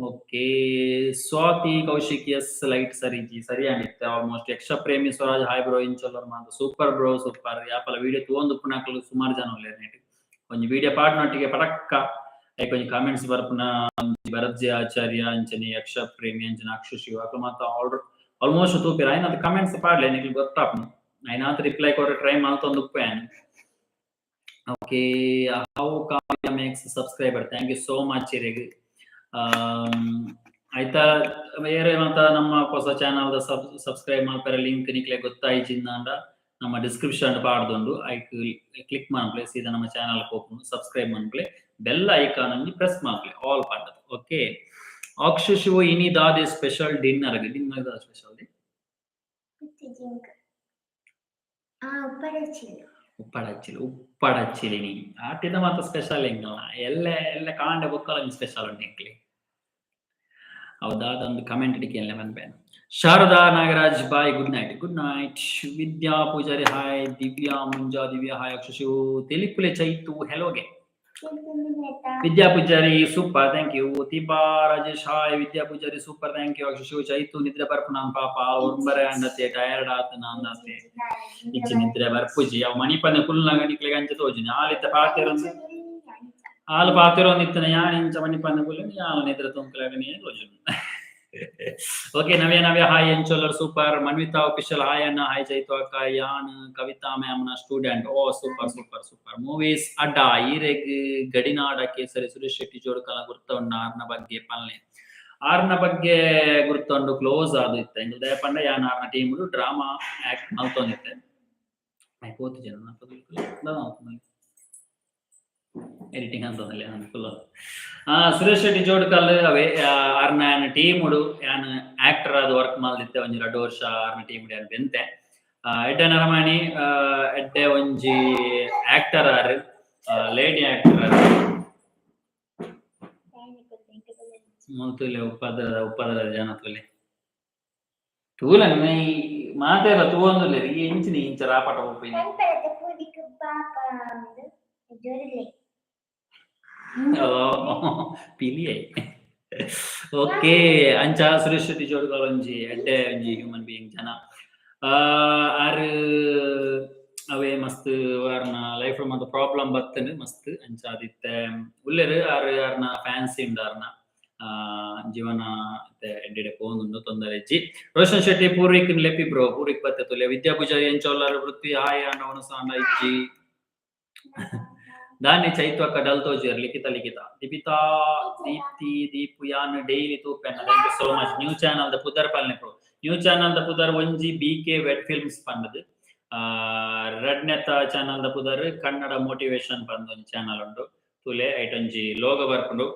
ಓಕೆ, ಸ್ವಾತಿ ಕೌಶಿಕ್ ಎಸ್, ಲೈಟ್ ಸರಿ ಜಿ, ಸರಿ ಅಂಡಿತ್ತೆ ಆಲ್ಮೋಸ್ಟ್. ಯಕ್ಷ ಪ್ರೇಮಿ ಸ್ವರಾಜ್ ಹಾಯ್ ಬ್ರೋ, ಇಂಚೊಲ್ಲರ್ ಮಾತ? Super bro, super. ಯಾಪಲ ವಿಡಿಯೋ ತೂವೊಂದು ಉಪ್ಪುನಕುಲು ಸುಮಾರು ಜನ ಉಲ್ಲೆರ್ ನೆಟ್. ಒಂಜಿ ವಿಡಿಯೋ ಪಾಡ್ನೊಟ್ಟಿಗೆ ಪಟಕ್ಕ ಐಕ್ ಒಂಜಿ ಕಾಮೆಂಟ್ಸ್ ಬರ್ಪುನ ಭರತ್ ಜಿ ಆಚಾರ್ಯ ಅಂಚನೆ ಯಕ್ಷ ಪ್ರೇಮಿ ಅಂಚನೆ ಅಕ್ಷು ಶಿವ ಅಕ್ಲು ಮಾತ ಆಲ್ಮೋಸ್ಟ್ ತೂಪೆರ್. ಐನಾತ್ ಕಮೆಂಟ್ಸ್ ಪಾಡ್ಲೆ, ನಿಕ್ಲ್ ಗೊತ್ತಾಪುಂಡು. ಐನಾತ್ ರಿಪ್ಲೈ ಕೊರ ಟ್ರೈ ಮಲ್ತೊಂದು ಉಪ್ಪುವೆ. Okay, how Kavya makes subscriber, thank you so much ಇರೆಗ್. ಆಯ್ತಾ, ಬೇರೆ ಮಾತ ನಮ್ಮ ಹೊಸ ಚಾನಲ್ ಸಬ್ ಸಬ್ಸ್ಕ್ರೈಬ್ ಮಲ್ಪೆರೆ ಲಿಂಕ್ ನಿಕ್ಲೆ ಗೊತ್ತಾಯ್ಚಿಂದಾಂಡ ನಮ್ಮ ಡಿಸ್ಕ್ರಿಪ್ಷನ್ ಪಾಡ್ದುಂಡು. ಐಕ್ ಕ್ಲಿಕ್ ಮನ್ಪುಲೆ, ಸೀದಾ ನಮ್ಮ ಚಾನಲ್ ಪೋಪುಂಡು. ಸಬ್ಸ್ಕ್ರೈಬ್ ಮನ್ಪುಲೆ, ಬೆಲ್ ಐಕಾನ್ ಒಂಜಿ ಪ್ರೆಸ್ ಮನ್ಪುಲೆ, ಆಲ್ ಪಂಡದು. ಓಕೆ, ಅಕ್ಷು ಶಿವ ಇನಿ ದಾದೆ ಸ್ಪೆಷಲ್ ಡಿನ್ನರ್? ಡಿನ್ನರ್ ದಾದ ಸ್ಪೆಷಲ್? ಜಿಂಕ್ ಆ ಉಪ್ಪಡಚ್ಚಿಲು. ಉಪ್ಪಡಚ್ಚಿಲು, ಉಪ್ಪಡಚ್ಚಿಲಿ. ಆಟಿದ ಮಾತ ಸ್ಪೆಷಲ್ ಎಂಗಲ್ಲ ಎಲ್ಲ ಎಲ್ಲ ಕಾಂಡೆ ಬೊಕ್ಕಲ ಸ್ಪೆಷಲ್ ಉಂಟು ಎಂಕ್ಲೆ. ಹೌದಾ? ಅದೊಂದು ಕಮೆಂಟ್ ಡಿಕೆಲ್ಲ ಪನ್ಪೇನು. Sharada Nagaraj bye, good night, good night. Vidya Poojary hi. Divya Munja Divya hi. Akshashivu ತೆಲಿಪುಲೆ ಚೈತು ಹೆಲೋಗೆ. Vidya Poojary super, thank you. Deepa Rajesh hi. Vidya Poojary super, thank you. ಅಕ್ಷಶಿವು Chaitu ನಿದ್ರೆ ಬರ್ಪು ನಾನ್ ಪಾಪ ಒರ್ಂಬರೆ ಅಂಡತೆ, ಟಯರ್ಡ್ ಆತ ನಾಂದಾತೆ. ಇಚ್ಚಿ, ನಿದ್ರೆ ಬರ್ಪುಜಿ. ಅವು ಮಣಿಪಂದೆ ಕುಲ್ನಾಗ ನಿಕ್ಲೆಗ್ ಅಂಚ ತೋಜುನಿ. ಆಲಿತ್ತ ಪಾತೆರೊಂದು ಆಲ್ ಪಾತೆರೊಂದಿತ್ತನ ಯಾನ್ ಇಂಚ ಮಣಿಪಂದೆ ಕುಲ್ಲುನಿ, ಯಾನ್ ನಿದ್ರೆ ತೊಂಕಲಾಗನೇ ತೋಜುನಿ. ಓಕೆ, ನವ್ಯ ನವ್ಯ ಹಾಯ್, ಎಂಚೊಲ್ಲರ್? ಸೂಪರ್. ಮನ್ವಿತಾ ಅಫಿಷಿಯಲ್ ಹಾಯ್ ಅಣ್ಣ, ಹಾಯ್ ಚೈತು ಅಕ್ಕ, ಯಾನ್ ಕವಿತಾ ಮ್ಯಾಮ್ ನ ಸ್ಟೂಡೆಂಟ್. ಓ ಸೂಪರ್ ಸೂಪರ್ ಸೂಪರ್. ಮೂವೀಸ್ ಅಡ್ಡ ಈರೆಗ್ ಗಡಿನಾಡ ಕೇಸರಿ ಸುರೇಶ್ ಶೆಟ್ಟಿ ಜೋಡುಕಲ ಗುರ್ತ ಉಂಡ? ಆರ್ನ ಬಗ್ಗೆ ಪಲ್ನೆ. ಆರ್ನ ಬಗ್ಗೆ ಗುರ್ತೊಂಡು ಕ್ಲೋಸ್ ಆದ್ ಇತ್ತೆ. ಇಂದು ದಾಯೆ ಪಂಡ ಯಾನ್ ಆರ್ನ ಟೀಮ್ ಡ್ರಾಮಾ ಆಕ್ಟ್ ಮಲ್ತೊಂದಿತ್ತೆ. ಪೋತು ಜನ ಎಡಿಟಿಂಗ್ ಅಂತಂದಲ್ಲಿ ಅನುಕೂಲ. ಸುರೇಶ್ ಶೆಟ್ಟಿ ಜೋಡ್ಕಲ್ ಅವೇ ಆರ್ನ ಯಾನ್ ಟೀಮ್ ಯಾನ್ ಆಕ್ಟರ್ ಆದ್ ವರ್ಕ್ ಮಲ್ದಿತ್ತೆ. ಒಂಜಿ 2 ವರ್ಷ ಆರ್ನ ಟೀಮ್ ಯಾನ್ ಬೆಂತೆ. ಎಡ್ಡೆ ನರಮಾಣಿ, ಎಡ್ಡೆ ಒಂಜಿ ಆಕ್ಟರ್ ಆರ್, ಲೇಡಿ ಆಕ್ಟರ್ ಆರ್. ಮುಲ್ತುಲೆ ಉಪ್ಪದ್ರ ಉಪ್ಪದ್ರ ಜನ ತುಲೆ ತೂಲ ಮಾತೆಲ್ಲ ತೂವೊಂದುಲ್ಲೆರ್ ಈ ಎಂಚಿನ ಇಂಚ ರಾಪಟ ಪೋಪಿನಿ. ಪಿಲಿಯೈ. ಓಕೆ, ಅಂಚ ಸುರೇಶ್ ಶೆಟ್ಟಿ ಜೋಡ್ಕಲ್ ಒಂಜಿ ಎಡ್ಡೆ ಒಂಜಿ ಹ್ಯೂಮನ್ ಬೀಯಿಂಗ್ ಜನ. ಆರ್ ಅವೇ ಮಸ್ತ್ ಆರ್ನ ಲೈಫ್ ಮಾತ ಪ್ರಾಬ್ಲಮ್ ಬತ್ತುಂಡು ಮಸ್ತ್. ಅಂಚ ಆದಿತ್ತೆ ಉಲ್ಲೆರ್ ಆರ್, ಆರ್ನ ಫ್ಯಾನ್ಸ್ ಉಂಡು. ಆರ್ನ ಜೀವನ ಎಡ್ಡೆಡೆ ಪೋವೊಂದುಂಡು, ತೊಂದರೆ ಇಜ್ಜಿ. ರೋಷನ್ ಶೆಟ್ಟಿ ಪೂರ್ವಿಕ್ ಲೆಪ್ಪಿ ಬ್ರೋ, ಪೂರ್ವಿಕ್ ಬತ್ತೆ ತುಲೆ. ವಿದ್ಯಾ ಪೂಜಾರಿ ಎಂಚ ಉಲ್ಲಾರ್ ಪೃಥ್ವಿ ಹಾಯ್ ಅಣ್ಣ ಉಣಸಾಂಡ ಇಜ್ಜಿ. ದಾನಿ ಚೈತ್ವಕ್ಕ ಡಲ್ ತೋಜಿಯರ್. ಲಿಖಿತ ಲಿಖಿತ ದೀಪಿತಾ ದೀಪ್ತಿ ದೀಪು ಯಾನ್ daily ತೂಪೆನ, thank you so much. New channel the ಪುದರ್ ಪಲ್ನೆ ಬ್ರೋ. ನ್ಯೂ ಚಾನಲ್ ದ ಪುದರ್ ಒಂಜಿ ಬಿ ಕೆ ವೆಡ್ ಫಿಲ್ಮ್ಸ್ ಪಂಡದು, ರಡ್ನೆತ ಚಾನಲ್ ದ ಪುದರ್ ಕನ್ನಡ ಮೋಟಿವೇಶನ್ ಪಂದ್ ಒಂಜಿ ಚಾನಲ್ ಉಂಡು. ತುಲೆ ಐಟ್ ಒಂಜಿ ಲೋಗೋ ಬರ್ಪುಂಡು.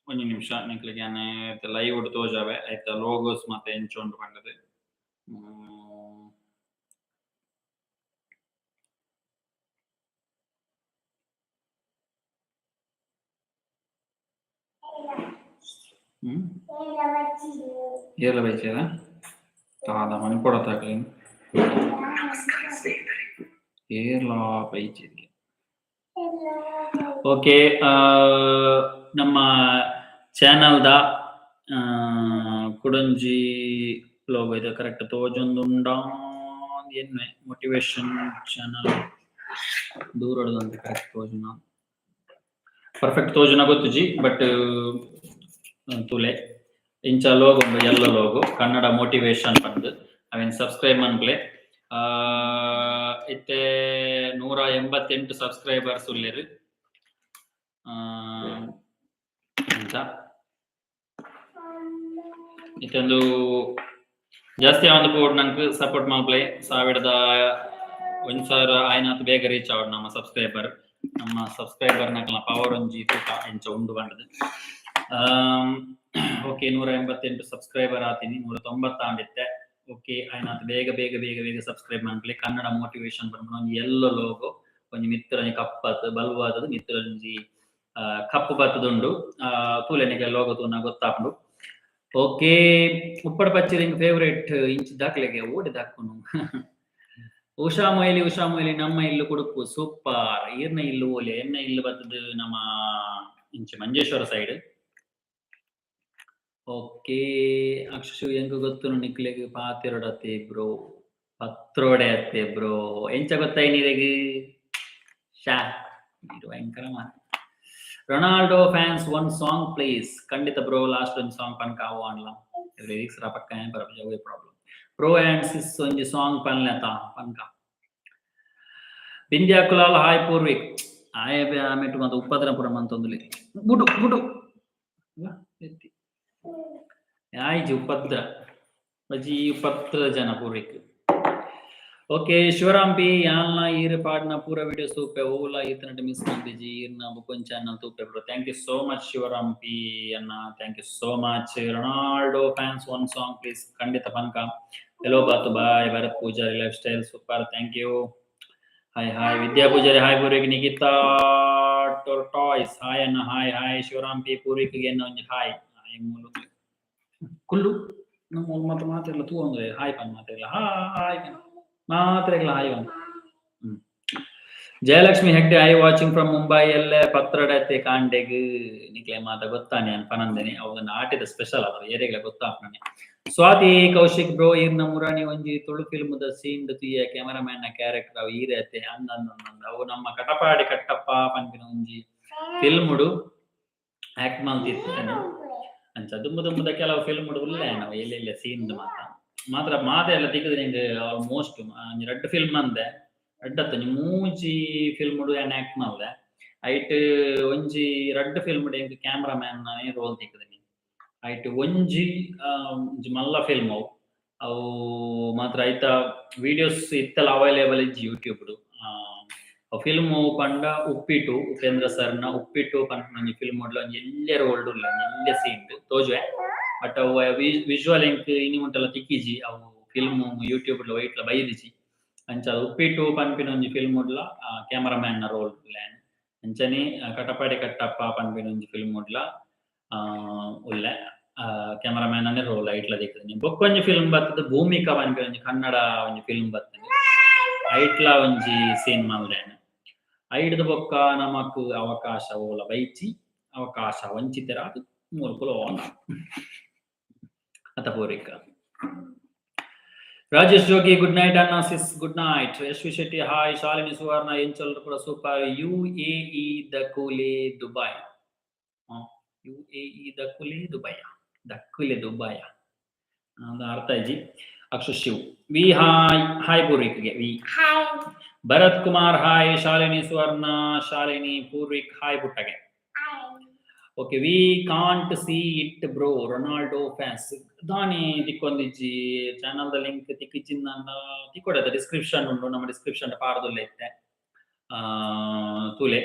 ಒಂಜಿ ನಿಮಿಷ, ನಿಕ್ಲೆಗ್ ಯಾನ್ ಲೈವ್ ತೋಜಾವೆ ಐತ ಲೋಗೋಸ್ ಮಾತ ಎಂಚ ಉಂಡು ಪಂಡದು. ಹ್ಮ್ ಏರ್ಲ ಬೈಚೇರ ತಾದ ಮನಿಪೊಡತಾಕ್ಲೇನ್ ಏರ್ಲ ಬೈಚೇರಿಗೆ. ಓಕೆ, ನಮ್ಮ ಚಾನಲ್ದ ಕುಡೊಂಜಿ ಲೋಗೋ ಇದು ಕರೆಕ್ಟ್ ತೋಜೊಂದುಂಡಾ ಎನ್ನೆ ಮೋಟಿವೇಶನ್ ಚಾನಲ್ ದೂರಡ್ದಂತೆ ಕರೆಕ್ಟ್ ತೋಜುನ, ಪರ್ಫೆಕ್ಟ್ ತೋಜುನ ಗೊತ್ತುಜಿ, ಬಟ್ ತೂಲೆ ಇಂಚ ಲೋಗೋ ಉಂಡು, ಎಲ್ಲೋ ಲೋಗೋ ಕನ್ನಡ ಮೋಟಿವೇಶನ್ ಪಂದ್. ಅವೆನ್ ಸಬ್ಸ್ಕ್ರೈಬ್ ಮನ್ಪುಲೆ. ಇತ್ತೆ 188 ಸಬ್ಸ್ಕ್ರೈಬರ್ಸ್ ಉಲ್ಲೆರ್. ಅಂಚ ಇತ್ತೊಂದು ಜಾಸ್ತಿ ಆವೊಂದು ಬೋರ್ಡ್ ನಂಕ್ ಸಪೋರ್ಟ್ ಮಲ್ಪುಲೆ. 1001 ಆಯ್ನಾತ್ ಬೇಗ ರೀಚ್ ಆವಡ್ ನಮ್ಮ ಸಬ್ಸ್ಕ್ರೈಬರ್. ನಮ್ಮ ಸಬ್ಸ್ಕ್ರೈಬರ್ ನಕಲ್ನ ಪವರ್ ಒಂಜಿ ತೂಕ ಎಂಚ ಉಂಡು ಪಂಡದು. ಓಕೆ, 188 ಸಬ್ಸ್ಕ್ರೈಬರ್ ಆತೀನಿ, 190 ಆಂಡಿತ್ತೆ. ಓಕೆ, ಆಯ್ನಾತ್ ಬೇಗ ಬೇಗ ಬೇಗ ಬೇಗ ಸಬ್ಸ್ಕ್ರೈಬ್ ಮನ್ಪುಲೆ. ಕನ್ನಡ ಮೋಟಿವೇಶನ್ ಪನ್ಪುನ ಒಂಜಿ ಎಲ್ಲೋ ಲೋಗೋ, ಒಂಜಿ ಮಿತ್ತ್ ಒಂಜಿ ಕಪ್ಪತ್ ಬಲ್ವಾದದ ಮಿತ್ತ್ ಒಂಜಿ ಕಪ್ಪು ಬತ್ತದುಂಡು. ತೂಲೆ, ನಿಕ್ಲೆ ಲೋಗೋ ತೂನ ಗೊತ್ತಾಪುಂಡು. ಓಕೆ, ಉಪ್ಪಡ ಪಚ್ಚಿರಿ ಫೇವರೇಟ್ ಇಂಚಿ ದಾಖಲೆಗೆ ಓಡಿ ದಾಕುನು. ಉಷಾ ಮೊಯ್ಲಿ, ಉಷಾ ಮೊಯ್ಲಿ ನಮ್ಮ ಇಲ್ಲು ಕುಡುಪು. ಸೂಪರ್. ಈರ್ನ ಇಲ್ಲು ಓಲೆ? ಎನ್ನ ಇಲ್ಲು ಬತ್ತದು ನಮ್ಮ ಇಂಚಿ ಮಂಜೇಶ್ವರ ಸೈಡ್. ಓಕೆ, ಅಕ್ಷು ಎಂಕ್ ಗೊತ್ತುನು ನಿಕ್ಲೆಗ್ ಪಾತೆರೊಡತ್ತೆ ಬ್ರೋ, ಪತ್ರೋಡೆ ಅತ್ತೆ ಬ್ರೋ. ಎಂಚ ಗೊತ್ತಾಯಿ ನೀರೆಗ್? ಶಾ ಇದು ಭಯಂಕರ ಮಾತು. Ronaldo fans one song please. ಖಂಡಿತ ಬ್ರೋ, ಲಾಸ್ಟ್ ಒಂಜಿ ಸಾಂಗ್ ಪನ್ಕ ಅವು ಅನ್ಲ. ಲಿರಿಕ್ಸ್ ರ ಪಕ್ಕ ಬರಪುಜಿ, ಅವೇ ಪ್ರಾಬ್ಲಮ್. ಬ್ರೋ ಆ್ಯಂಡ್ ಸಿಸ್ ಒಂಜಿ ಸಾಂಗ್ ಪನ್ಲೆ ತಾ ಪನ್ಕ. ಬಿಂದ್ಯಾ ಕುಲಾಲ್ ಹಾಯ್ ಪೂರ್ವಿಕ್. ಆಯೆ ಆಮೆಟ್ ಮಾತ ಉಪದ್ರ ಪೂರ ಮಂತೊಂದುಲೆ. ಬುಡು ಬುಡು ಎತ್ತಿ ಆಯ್ಜಿ ಉಪದ್ರ ಬಜಿ ಉಪದ್ರ ಜನ ಪೂರ್ವಿಕ್. ಓಕೆ, ಶಿವರಾಮ್ ಪಿ ಯಾನ್ಲ ಈರ್ ಪಾಡ್ನ ಪೂರ ವಿಡಿಯೋ ತೂಪೆ, ಓಲ ಈತನಟ ಮಿಸ್ ಮಲ್ತಿಜಿ. ಈರ್ನ ಬುಕೊಂಜಿ channel ತೂಪೆ bro. Thank you so much Shivaram P ಅಣ್ಣ, thank you so much. Ronaldo fans one song please. ಖಂಡಿತ ಪನ್ಕ. ಹೆಲೋ ಬಾತು bye. Bharath Poojary life style super, thank you. Hi hi Vidya Poojary hi Poorvik. Nikhita tortoise hi ಅಣ್ಣ, hi hi. Shivaram P ಪೂರ್ವಿಕ್ಗೆ ಎನ್ನ ಒಂಜಿ hi. Hi ಮೂಲು ಕುಲ್ಲು ನಮ್ಮ ಮಾತ್ರ ಮಾತೆರ್ಲ ತೂವೊಂದುಲ್ಲೆರ್ ಹಾಯ್ ಪನ್ ಮಾತೆರ್ಲ ಹಾಯ್ ಮಾತೆರೆಗ್ಲ hi ಪನ್. Jayalakshmi Hegde I watching from Mumbai. ಎಲ್ಲೆ ಪತ್ರೊಡೆ ಕಾಂಡೆಗ್ ನಿಕ್ಲೆ ಮಾತ ಗೊತ್ತಾನೆ ಅನ್ ಪನಂದೆನೆ. ಅವು ಆಟಿದ ಸ್ಪೆಷಲ್ ಅದ, ಏರೆಗ್ಲ ಗೊತ್ತಾಪುನನೆ. ಸ್ವಾತಿ ಕೌಶಿಕ್ ಬ್ರೋ, ಈರ್ನ ಮುರಾಣಿ ಒಂಜಿ ತುಳು ಫಿಲ್ಮ್ ದ ಸೀನ್ ತೂಯ, ಕ್ಯಾಮರಾಮ್ಯಾನ್ ನ ಕ್ಯಾರೆಕ್ಟರ್ ಅವು ಈರೆ ಅತ್ತೆ? ಅಂದ್ ಅಂದ್ ಅಂದ್, ಅವು ನಮ್ಮ ಕಟಪಾಡಿ ಕಟ್ಟಪ್ಪ ಪನ್ಪಿನ ಒಂಜಿ ಫಿಲ್ಮ್ ಆಕ್ಟ್ ಮಲ್ತಿತ್ತೇನೆ. ಅಂಚ ದುಂಬು ದುಂಬುದ ಕೆಲವು ಫಿಲ್ಮ್ ಉಲ್ಲೆ ನಾವು ಎಲ್ಲೆಲ್ಲ ಸೀನ್ ಮಾತ ಮಾತ್ರ ಮಾತೆ ಎಲ್ಲ ತಿಕ್ಕುದು. ನಿಂಗೆ ಆಲ್ಮೋಸ್ಟ್ ಒಂಜಿ ರಡ್ಡ್ ಫಿಲ್ಮ್ ಅಂದೆ, ರಡ್ಡತ್ತ ಒಂಜಿ ಮೂಜಿ ಫಿಲ್ಮ್ ಯಾನ್ ಆಕ್ಟ್ ಮಲ್ದೆ. ಐಟ್ ಒಂಜಿ ರಡ್ಡ್ ಫಿಲ್ಮ್ ಎಂಕ್ ಕ್ಯಾಮ್ರಾ ಮ್ಯಾನ್ ರೋಲ್ ತಿಕ್ಕುದು. ಐಟ್ ಒಂಜಿ ಒಂಜಿ ಮಲ್ಲ ಫಿಲ್ಮ್ ಅವು. ಅವು ಮಾತ್ರ ಐತ ವೀಡಿಯೋಸ್ ಇತ್ತಲ ಅವೈಲೇಬಲ್ ಇಜ್ಜಿ ಯೂಟ್ಯೂಬ್. ಫಿಲ್ಮ್ ಪಂಡ ಉಪ್ಪಿಟ್ಟು, ಉಪೇಂದ್ರ ಸರ್ನ ಉಪ್ಪಿಟ್ಟು ಪನ್ಪಿನ ಒಂಜಿ ಫಿಲ್ಮ್ ಒಂಜಿ ಎಲ್ಯ ರೋಲ್ ಉಲ್ಲ, ಒಂಜಿ ಎಲ್ಯ ಸೀನ್ ತೋಜುವೆ. ಬಟ್ ಅವು ವಿಜುವಲ್ ಎಂಕ್ ಇನಿ ಮುಟ್ಟಲ ತಿಕ್ಕಿಜಿ. ಅವು ಫಿಲ್ಮ್ ಯೂಟ್ಯೂಬ್ ವೈಟ್ಲ ಬೈದಿಜಿ. ಅಂಚ ಉಪ್ಪಿಟ್ಟು ಪನ್ಪಿನ ಒಂಜಿ ಫಿಲ್ಮ್ ಉಡ್ಲ ಕ್ಯಾಮರಾಮ್ಯಾನ್ ನ ರೋಲ್ ಉಲ್ಲೆ. ಅಂಚನೆ ಕಟಪಾಡಿ ಕಟ್ಟಪ್ಪ ಪನ್ಪಿನ ಒಂಜಿ ಫಿಲ್ಮ್ ಉಡ್ಲ ಉಲ್ಲೆ, ಕ್ಯಾಮರಾಮ್ಯಾನ್ ಅనే ರೋಲ್ ಐಟ್ಲ ದಿಕ್ಕುದಿನಿ. ಬೊಕ್ಕೊಂಜಿ ಫಿಲ್ಮ್ ಬತ್ತದ, ಭೂಮಿಕಾ ಪನ್ಪಿನ ಒಂಜಿ ಕನ್ನಡ ಒಂಜಿ ಫಿಲ್ಮ್ ಬತ್ತದ, ಐಟ್ಲ ಒಂಜಿ ಸೀನ್ ಮಲ್ದೇನೆ. ಐಡ್ದ್ ಬೊಕ್ಕ ನಮಕ್ ಅವಕಾಶ ಓಲ ಬೈಚಿ, ಅವಕಾಶ ವಂಚಿತರಾದ್ ಮೂರ್ಕುಲು ಅತ ಪೂರಿಕ. ರಾಜೇಶ್ ಜೋಗಿ, ಗುಡ್ ನೈಟ್ ಅಣ್ಣ, sis good night. Yashvi Shetty hi. Shalini Suvarna ಎಂಚಲ್ ಕೂಡ ಸೂಪರ್. ಯುಎಇ ದಕುಲೆ ದುಬೈ, ಯುಎಇ ದಕುಲೆ ದುಬೈ, ದಕ್ಕುಲೆ ದುಬೈ ಅರ್ಥ ಇಜ್ಜಿ. Akshu Shiv V hi, hi ಪೂರ್ವಿಕ್ಗೆ V. Hi. Bharat Kumar hi. Shalini Suvarna, Shalini Purvik hi ಪುಟ್ಟಗೆ. Hi. Okay, we can't see it bro. Ronaldo fans ದಾನಿ ತಿಕ್ಕೊಂದಿಜ್ಜಿ channel the link ತಿಕ್ಕಿಚಿಂದ ತಿಕ್ಕೊಡದ. Description ಉಂಟು, ನಮ್ಮ description ಪಾರದುಲ್ಲ ಇತ್ತೆ ತೂಲೆ.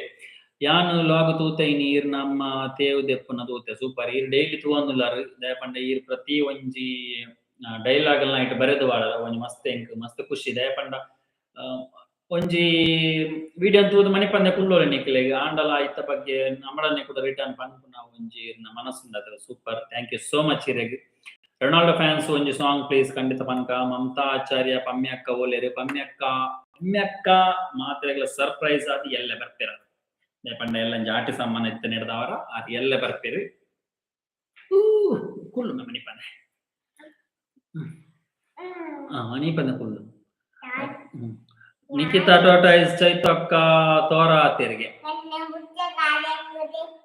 ಯಾನ್ ಲಾಗ್ ತೂತೆ ಇನಿ, ಈರ್ ನಮ್ಮ ತೇವ್ ದೆಪ್ಪುನ ತೂತೆ, ಸೂಪರ್. ಈರ್ ಡೈಲಿ ತೂವೊಂದುಲ್ಲಾರ್, ದಯಪಂಡ ಈರ್ ಪ್ರತಿ ಒಂಜಿ ಡೈಲಾಗ್ ಇಟ್ಟು ಬರೆದು ವಾಡದ ಒಂಜಿ ಮಸ್ತ್ ಎಂಕ್ ಮಸ್ತ್ ಖುಷಿ. ದಯಪಂಡ ಒಂಜಿ ವಿಡಿಯೋ ತೂದು ಮನಿಪಂದೆ ಕುಲ್ಲೋಲೆ ನಿಕ್ಲೆಗ್ ಆಂಡಲ ಇತ್ತ ಬಗ್ಗೆ ನಮ್ಮಡನೆ ಕೂಡ ರಿಟರ್ನ್ ಪನ್ಪುನ ಒಂಜಿ ಮನಸ್ಸುಂಡ. Super, thank you so much ಇರೆಗ್. ರೊನಾಲ್ಡೋ ಫ್ಯಾನ್ಸ್ ಒಂಜಿ ಸಾಂಗ್ ಪ್ಲೀಸ್. ಖಂಡಿತ ಪನ್ಕ. ಮಮತಾ ಆಚಾರ್ಯ, ಪಮ್ಯಕ್ಕ ಓಲೇರು? ಪಮ್ಯಕ್ಕ, ಪಮ್ಯಕ್ಕ ಮಾತ್ರೆಗಳ ಸರ್ಪ್ರೈಸ್ ಆದ್ ಎಲ್ಲೆ ಬರ್ಪೇರ. ಪಂಡ ಎಲ್ಲ ಜಾಟಿ ಸಾಮಾನ್ ಇತ್ತ ನೆಡ್ದವರ ಅದು ಎಲ್ಲೆ ಬರ್ಪೇರು. ಕುಲ್ಲು ಮನಿಪಂದೆ. ಮನಿಪಂದೆ ಕುಲ್ಲು. ನಿಖಿತಾ ಟೋಟಾ is ಚೈತಕ್ಕ ತೋರ ತೆರಿಗೆ. ನನ್ನ ಬುಟ್ಟ ಕಾಲೆ. ಡ್ರೆಸ್.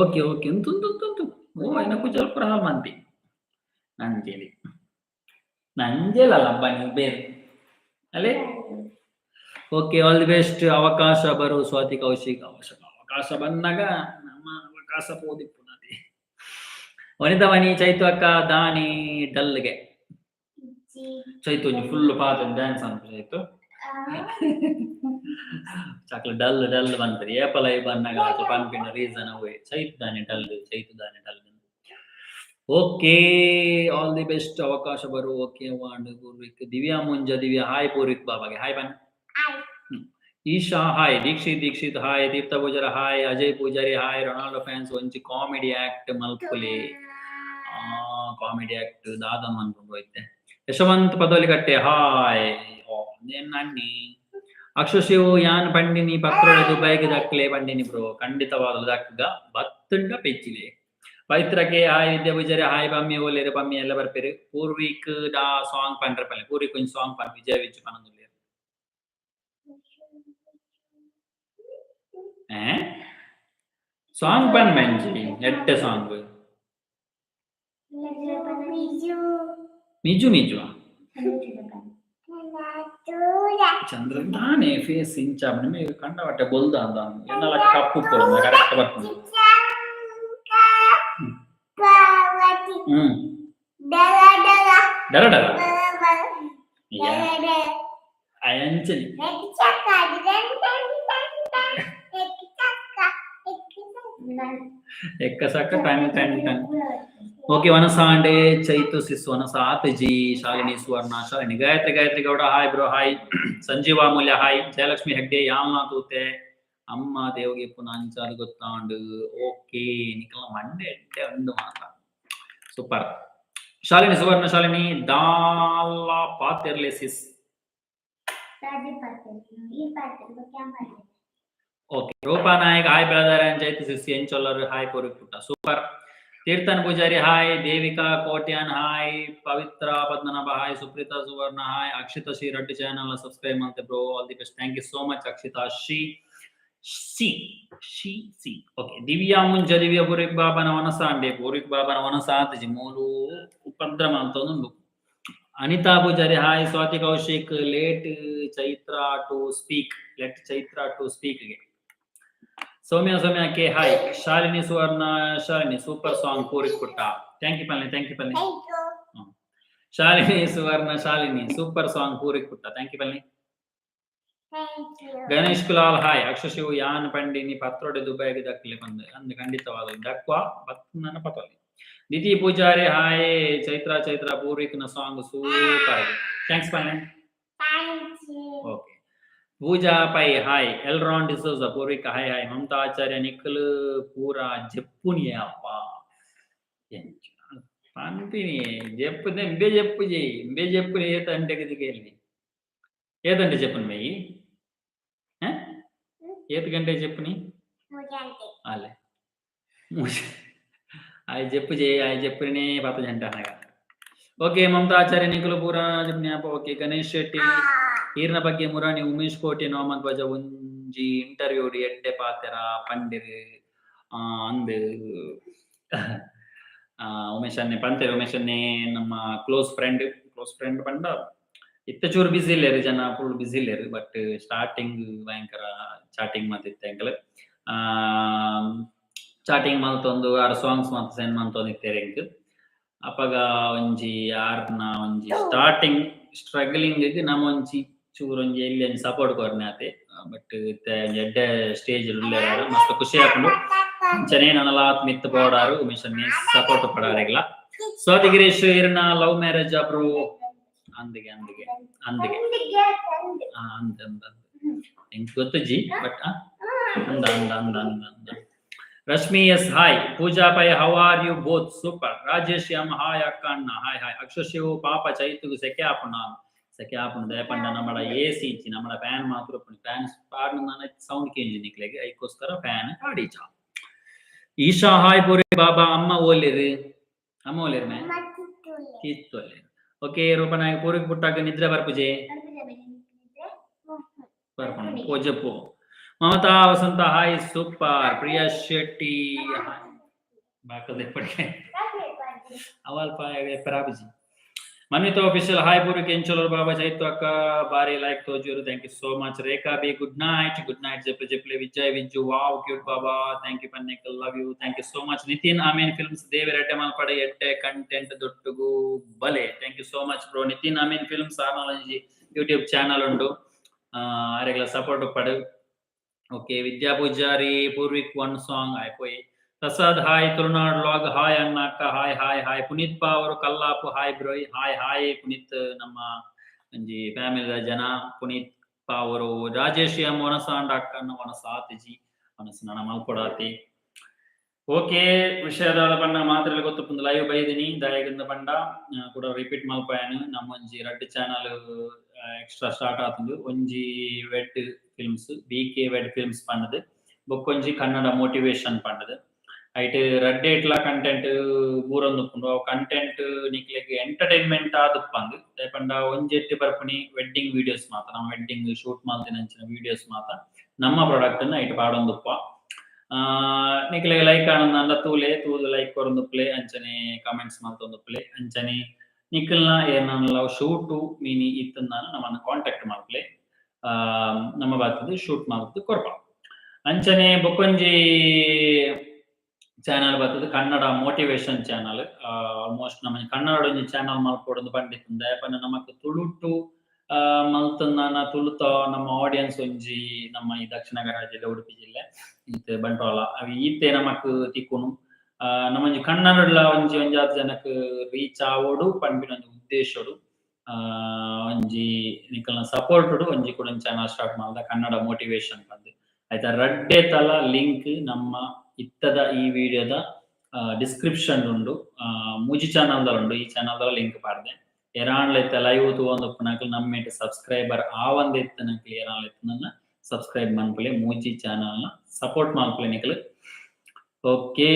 ಓಕೆ ಓಕೆ, ಉಂತು ಉಂತು ಉಂತು. ಓ ಇನ್ನ ಕುಚಲ್ ಪುರ ಮಂತಿ ನಂಜೇಲಿ ನಂಜೇಲಲ್ಲ ಬನ್ನಿ ಬೇರೆ ಅಲ್ಲೇ. Okay, all the best. ಅವಕಾಶ ಬರು ಸ್ವಾತಿ ಕೌಶಿಕ್. ಅವಕಾಶ ಅವಕಾಶ ಬಂದಾಗ ನಮ್ಮ ಅವಕಾಶ ಪೋದಿಪ್ಪುನದಿ. ವನಿತಾ ಮಣಿ, ಚೈತು ಅಕ್ಕ ದಾನಿ ಡಲ್ಗೆ? ಚೈತು ಫುಲ್ ಪಾತ ಡ್ಯಾನ್ಸ್ ಅಂತ ಚೈತು ಚಾಕ್ಲ ಡಲ್ ಡಲ್ ಬಂತದೆ. ಏಪಲ ಬಂದಾಗ ಪನ್ಪಿನ ರೀಸನ್ ಅವೇ. ಚೈತು ದಾನಿ ಡಲ್, ಚೈತು ದಾನಿ dull. Okay, all the best. ಅವಕಾಶ ಬರು. ಓಕೆ ವಾಂಡ್ ಪೂರ್ವಿಕ್. ದಿವ್ಯಾ ಮುಂಜ, ದಿವ್ಯಾ ಹಾಯ್. ಪೂರ್ವಿಕ್ ಬಾಬಾಗೆ ಹಾಯ್ ಬನ್. Isha hi. Dikshith, Dikshith hi. Teertha Poojara hi. Ajay Poojary hi. Ronaldo fans ಒಂಜಿ ಕಾಮಿಡಿ ಆಕ್ಟ್ ಮಲ್ಪುಲಿ. ಕಾಮಿಡಿ ಆಕ್ಟ್ ದಾದ ಮನ್ಪುಂಡು ಹೋಯ್ತೆ. ಯಶವಂತ್ ಪದೋಲಿಕಟ್ಟೆ ಹಾಯ್. ನನ್ನಿ ಅಕ್ಷು ಶಿವ್, ಯಾನ್ ಪಂಡಿನಿ ಪತ್ರೋಳೆ ದುಬೈಗೆ ದಕ್ಲೆ ಪಂಡಿನಿ ಬ್ರೋ. ಖಂಡಿತವಾದ ದಕ್ಕಗ ಬತ್ತುಂಡ ಪೆಚ್ಚಿಲೆ. ಪವಿತ್ರಕ್ಕೆ ಹಾಯ್. ವಿದ್ಯಾ ಪೂಜಾರಿ ಹಾಯ್. ಪಮ್ಮಿ ಓಲೇರು? ಪಮ್ಮಿ ಎಲ್ಲ ಬರ್ಪೇರು. ಪೂರ್ವಿಕ್ ಡಾ ಸಾಂಗ್ ಪಂಡ್ರೆ ಪಲ್ಲೆ. ಪೂರ್ವಿಕ್ ಒಂಜಿ ಸಾಂಗ್ ಪನ್, ವಿಜಯ ವಿಜು ಪನೊಂದುಲ್ಲೆರ್. ಸಾಂಗ್ ಪನ್ ಮೆಂಜಿ ಎಡ್ಡೆ ಸಾಂಗ್. ಮಿಜು ಮಿಜು ಚಂದ್ರ ತಾನೇ ಫೇಸ್ ಇಂಚ ನಿಮಗೆ ಕಂಡವಟ್ಟೆ ಬೊಲ್ದ ಅಂದ ಎನ್ನಲ ಕಪ್ಪು ಕರೆಕ್ಟ್ ಬರ್ಪುಂಡು. ಡರ ಡರ ಅಂಚನೆ. ಎಕ್ಕ ಸಕ್ಕ ಟನ್ ಟನ್ ಟನ್. ಓಕೆ, ವನಸಾಂಡೆ ಚೈತು ಸಿಸ್ ವನಸ ಆತಜಿ. Shalini Suvarna, Shalini Gayatri, Gayatri Gowda hi bro hi. Sanjeeva Moolya hi. Jayalakshmi Hegde, ಯಾಲ್ನ ತೂತೆ ಅಮ್ಮ ದೇವಗೆ ಪುನಃ ಅಂಚಾದ ಗೊತ್ತಾಂಡು. ಓಕೆ, ನಿಕಲ ಮಂಡೆ ಎಡ್ಡೆ ಉಂಡು ಮಾತ. ಸೂಪರ್. ಶಾಲಿನಿ ಸುವರ್ಣ, ಶಾಲಿನಿ ದಾಲ ಪಾತೆರ್ಲೆ ಸಿಸ್. Okay, Roopa Nayak hi brother and Chaitu sis ಎಂಚೊಲ್ಲರು hi. ಪೂರಿ ಪುಟ್ಟ super. Teerthan Poojary hi. Devika Kotian hi. Pavithra Padmanabha hi. Supreetha Suvarna hi. Akshitha Shri Reddy channel subscribe ಮಾಡ್ತೆ bro, all the best. Thank you so much Akshita Shri C she C. Okay, Divya Munja, Divya Purvik ಬಾಬನ ವನಸ ಅಂಡೆ. ಪೂರ್ವಿಕ್ ಬಾಬನ ವನಸ ಆತಜಿ ಮೂಲು ಉಪದ್ರ ಮಂತೊಂದುಂಡು. Anita Poojary hi. Swathi Kaushik, let Chaitra to speak, let Chaitra to speak ಗೆ. Soumya, Soumya K hi. Shalini Suvarna, Shalini, super song Puri ಪುಟ್ಟ. Thank you Palani, thank you Palani. Thank you. Shalini Suvarna, Shalini, super song Puri ಪುಟ್ಟ. Thank you Palani. Thank you. Ganesh Kulal hi. ಅಕ್ಷಶಿವ್ ಯಾನ್ ಪಂಡಿನಿ ಪತ್ರೊಡೆ ದುಬೈಗೆ ದಕ್ಲೆ ಬಂದೆ ಅಂದ್. ಖಂಡಿತವಾದ ದಕ್ವಾ ಬತ್ ನನ್ನ ಪತೊಲಿ. Dithi Poojary hi. Chaitra, Chaitra, ಪೂರ್ವಿಕ್ನ song super. Thanks Palani. Thank you. Okay. Pooja pi hi. Elron D'Souza, Poorvika hi hi. Mamata ಆಚಾರ್ಯ, ನಿಖಲ್ ಪೂರ ಜೆಪ್ಪುನಿಯ ಅಪ್ಪ పంపిని చెప్పు, ఇంబే చెప్పు చెయ్యి, ఇంబే చెప్పు. ఏతంటే దిగేళ్ళి ఏదంటే చెప్పును మెయ్యి ఏత్ గంటే చెప్పుని. ಮುಜಂತೆ. అలే ಆಯ್ ಜೆಪ್ಪು ಜೆ, ಆಯ್ ಜೆಪ್ಪುನೇ ಪಾತ ಜಂಟ అనగా. ಓಕೆ ಮಮತಾ ಆಚಾರ್ಯ, ನಿಖಿಲ್ ಪೂರ ಜ್ಞಾಪ. ಓಕೆ ಗಣೇಶ್ ಶೆಟ್ಟಿ, ಈರ್ನ ಬಗ್ಗೆ ಮುರಾಣಿ ಉಮೇಶ್ ಕೋಟೆ ನೋಮದ್ ಬಜ ಒಂಜಿ ಇಂಟರ್ವ್ಯೂ ಎಡ್ಡೆ ಪಾತೆರ ಪಂಡಿರ್ ಅಂದ್ ಉಮೇಶ್ ಅನ್ನೆ ಪಂತೆರ್. ಉಮೇಶ್ ಅನ್ನೆ ನಮ್ಮ ಕ್ಲೋಸ್ ಫ್ರೆಂಡ್. ಕ್ಲೋಸ್ ಫ್ರೆಂಡ್ ಪಂಡ ಇತ್ತ ಚೂರು ಬಿಸಿ ಇಲ್ಲೇರು ಜನ, ಫುಲ್ ಬಿಸಿ ಇಲ್ಲೇರು. ಬಟ್ ಸ್ಟಾರ್ಟಿಂಗ್ ಭಯಂಕರ ಚಾಟಿಂಗ್ ಮಾತಿತ್ತೆ ಎಂಕಲ್. ಚಾಟಿಂಗ್ ಮಲ್ತೊಂದು ಆರ್ ಸಾಂಗ್ಸ್ ಮಾತ ಸೆಂಡ್ ಮಂತೊಂದು ಇತ್ತೇರ್ ಎಂಕ್. ಅಪಗ ಒಂಜಿ ಆರ್ನ ಒಂಜಿ ಸ್ಟಾರ್ಟಿಂಗ್ ಸ್ಟ್ರಗಲಿಂಗ್ ನಮ್ಮ ಒಂಜಿ ಚೂರು ಒಂಜಿ ಎಲ್ಲಿ ಒಂಜಿ ಸಪೋರ್ಟ್ ಕೊರ್ನೆ ಆತೆ. ಬಟ್ ಇತ್ತೆ ಒಂಜಿ ಎಡ್ಡೆ ಸ್ಟೇಜ್ ಉಲ್ಲೇರ್, ಮಸ್ತ್ ಖುಷಿ ಆಪುಂಡು. ಅಂಚನೆ ನನಲಾತ್ ಮಿತ್ತ್ ಪೋಡಾರು ಉಮೇಶ್ ಸಪೋರ್ಟ್ ಪಡಾರಿಗ್ಲ. ಸ್ವಾತಿ ಗಿರೀಶ್, ಇರ್ನ ಲವ್ ಮ್ಯಾರೇಜ್ ಬ್ರೋ? ಅಂದಿಗೆ ಅಂದಿಗೆ ಅಂದಿಗೆ. ಆ, ಅಂದ ಅಂದ ಅಂದ. ಎಂಕ್ ಗೊತ್ತುಜ್ಜಿ, ಬಟ್ ಅಂದ ಅಂದ ಅಂದ ಅಂದ ಅಂದ. Rashmi S hi. Pooja pi, how are you both? Super. Rajesh M hi. ಅಕ್ಕ ಅಣ್ಣ ಹಾಯ್ ಹಾಯ್. ಅಕ್ಷಶಿವ್, ಪಾಪ ಚೈತುಗು ಸೆಕೆ ಆಪುಂಡು. ಸೆಕೆ ಆಪುಂಡು ದಯಪಂಡ ನಮ್ಮಡ ಎ ಸಿ ಇಜ್ಜಿ, ನಮ್ಮಡ ಫ್ಯಾನ್ ಮಾತ್ರ ಉಪ್ಪುಂಡು. ಫ್ಯಾನ್ ಪಾಡ್ನ ಸೌಂಡ್ ಕೇಂಜಿ ನಿಕ್ಲೆಗ್, ಐಕೋಸ್ಕರ ಫ್ಯಾನ್ ಪಾಡೀಚ. ಈಶಾ ಹಾಯ್. ಪೂರಿ ಬಾಬಾ, ಅಮ್ಮ ಓಲಿರು? ಅಮ್ಮ ಓಲಿರು ಮೇ ಕಿತ್ತೊಲ್ಲೇರು. ಓಕೆ ರೂಪನಾಯಕ್, ಪೂರಿಗೆ ಪುಟ್ಟಾಗ ನಿದ್ರೆ ಬರ್ಪುಜೆ? ಬರ್ಪುಂಡು ಪೋಜಪ್ಪು. Mamatha Vasantha hi, super. Priya Shetty hi. ಬಾಕಲ್ ಪಡಿಗೆ ಅವಲ್ಪ ಪರಾಬುಜಿ. ಮನ್ವಿತ ಆಫೀಷಿಯಲ್ ಹಾಯ್ ಪೂರ್ವಿಕ್, ಎಂಚೋಲರ್ ಬಾಬಾ, ಚೈತು ಅಕ್ಕ ಬಾರಿ ಲೈಕ್ ತೋಜೂರು. Thank you so much. Rekha B good night, good night. ಜಪ್ಲೆ ಜಪ್ಲೆ. Vijay Vijju, wow cute Baba, thank you ಪನ್ನೇಕಲ್, love you. Thank you so much. Nitin Amin films, ದೇವರ ಎಡ್ಡೆ ಮಲ್ಪಡ, ಎಡ್ಡೆ ಕಂಟೆಂಟ್ ದೊಟ್ಟುಗು ಬಲೆ. Thank you so much bro. Nitin Amin films ಆರ್ನಾಲಜಿ YouTube channel ಉಂಡು, ಆರೆಗ್ಲ support ಪಡು. Okay Vidya Poojary, Purvik one song ಆಯ್ಪೋಯ್. Prasad hi. Tulunad vlog hi. ಅಣ್ಣ ಅಕ್ಕ ಹಾಯ್ ಹಾಯ್ ಹಾಯ್. ಪುನೀತ್ ಪಾ ಅವರು Kallapu hi bro. Hi hi Puneeth, ನಮ್ಮ ಒಂಜಿ ಫ್ಯಾಮಿಲಿದ ಜನ ಪುನೀತ್ ಪಾ ಅವರು. ರಾಜೇಶ್ ಎಂ, ವನಸಾಂಡ ಅಕ್ಕನ ವನಸಾತಿಜಿ, ವನಸ ನನ ಮಲ್ಕೊಡಾತಿ. ಓಕೆ, ವಿಷಯದಾದ ಪಂಡ ಮಾತ್ರೆಲ್ಲ ಗೊತ್ತುಂದು ಲೈವ್ ಬೈದಿನಿ ದಾಯಗಿಂದ ಪಂಡ ಕೂಡ ರಿಪೀಟ್ ಮಲ್ಪಾಯನು. ನಮ್ಮ ಒಂಜಿ ರಡ್ಡ್ ಚಾನಲ್ ಎಕ್ಸ್ಟ್ರಾ ಸ್ಟಾರ್ಟ್ ಆತುಂಡು. ಒಂಜಿ wed films, B K wed films ಪಂಡದು, ಬೊಕ್ಕೊಂಜಿ ಕನ್ನಡ ಮೋಟಿವೇಶನ್ ಪಂಡದು. ಐಟ್ ರಡ್ಡೇಟ್ಲ ಕಂಟೆಂಟ್ ಬೂರೊಂದುಪ್ಪುಂಡು. ಅವು ಕಂಟೆಂಟ್ ನಿಕ್ಲೆಗ್ ಎಂಟರ್ಟೈನ್ಮೆಂಟ್ ಆದುಪ್ಪಂದು. ಪಂಡ ಒಂಜೆಟ್ಟಿ ಬರ್ಪುನಿ ವೆಡ್ಡಿಂಗ್ ವಿಡಿಯೋಸ್ ಮಾತ. ನಮ್ಮ ವೆಡ್ಡಿಂಗ್ ಶೂಟ್ ಮಲ್ತಿನಂಚಿನ ವಿಡಿಯೋಸ್ ಮಾತ, ನಮ್ಮ ಪ್ರಾಡಕ್ಟ್ ನ್ ಐಟ್ ಪಾಡೊಂದುಪ್ಪ. ನಿಕ್ಲೆಗ್ ಲೈಕ್ ಆನಂದ ತೂಲೆ, ತೂದು ಲೈಕ್ ಕೊರೊಂದುಪ್ಪಲೆ, ಅಂಚನೆ ಕಾಮೆಂಟ್ಸ್ ಮಲ್ತೊಂದುಪ್ಪಲೆ. ಅಂಚನೆ ನಿಕಲ್ನ ಏನಾನ್ಲ ಶೂಟು ಮೀನಿ ಇತ್ತಂದಾನ ನಮ್ಮನ್ನ ಕಾಂಟ್ಯಾಕ್ಟ್ ಮಲ್ಪಲೆ, ನಮ್ಮ ಬಾತದ ಶೂಟ್ ಮಲ್ತ್ ಕೊರ್ಪ. ಅಂಚನೆ ಬೊಕೊಂಜಿ ಚಾನಲ್ ಬರ್ತದೆ, ಕನ್ನಡ ಮೋಟಿವೇಶನ್ ಚಾನಲ್. ಆಲ್ಮೋಸ್ಟ್ ನಮ್ಮ ಕನ್ನಡ ಒಂಜಿ ಚಾನಲ್ ಮಲ್ಪೊಡೊಂದು ಪಂಡಿತ್ತುಂದ. ಪಂಡ ನಮಕ್ ತುಳುಟು ಮಲ್ತಂದಾನ ತುಳುತ ನಮ್ಮ ಆಡಿಯನ್ಸ್ ಒಂಜಿ ನಮ್ಮ ಈ ದಕ್ಷಿಣ ಕನ್ನಡ ಜಿಲ್ಲೆ, ಉಡುಪಿ ಜಿಲ್ಲೆ, ಇತ್ತೆ ಬಂಟ್ವಾಳ ಅವು ಈತೆ ನಮಕ್ ತಿಕ್ಕುನು. ನಮ್ಮೊಂಜಿ ಕನ್ನಡಲ ಒಂಜಿ ಒಂಜಾತ್ ಜನಕ್ ರೀಚ್ ಆವೊಡು ಪನ್ಪಿನ ಒಂಜಿ ಉದ್ದೇಶಡು, ಒಂಜಿ ನಿಕಲ್ನ ಸಪೋರ್ಟ್ ಒಂಜಿ ಕೂಡ ಚಾನಲ್ ಸ್ಟಾರ್ಟ್ ಮಲ್ದ, ಕನ್ನಡ ಮೋಟಿವೇಶನ್ ಪಂದ್. ಆಯ್ತಾ? ರಡ್ಡೆ ತಲ ಲಿಂಕ್ ನಮ್ಮ ಇತ್ತದ ಈ ವಿಡಿಯೋದ ಡಿಸ್ಕ್ರಿಪ್ಷನ್ ಉಂಡು. ಮೂಜಿ ಚಾನಲ್ ಉಂಡು, ಈ ಚಾನಲ್ ಲಿಂಕ್ ಪಾಡ್ದೆ. ಏರಾನ್ಲ ಇತ್ತ ಲೈವ್ ತೂವೊಂದುಪ್ಪುನಕುಲು ನಮ್ಮೇಟ್ ಸಬ್ಸ್ಕ್ರೈಬರ್ ಆವಂದೆ ಇತ್ತನಕುಲು ಏರಾನ್ಲ ಇತ್ತನ ಸಬ್ಸ್ಕ್ರೈಬ್ ಮನ್ಪುಲೆ, ಮೂಜಿ ಚಾನಲ್ ನ ಸಪೋರ್ಟ್ ಮನ್ಪುಲೆ ನಿಕಲು. ಓಕೆ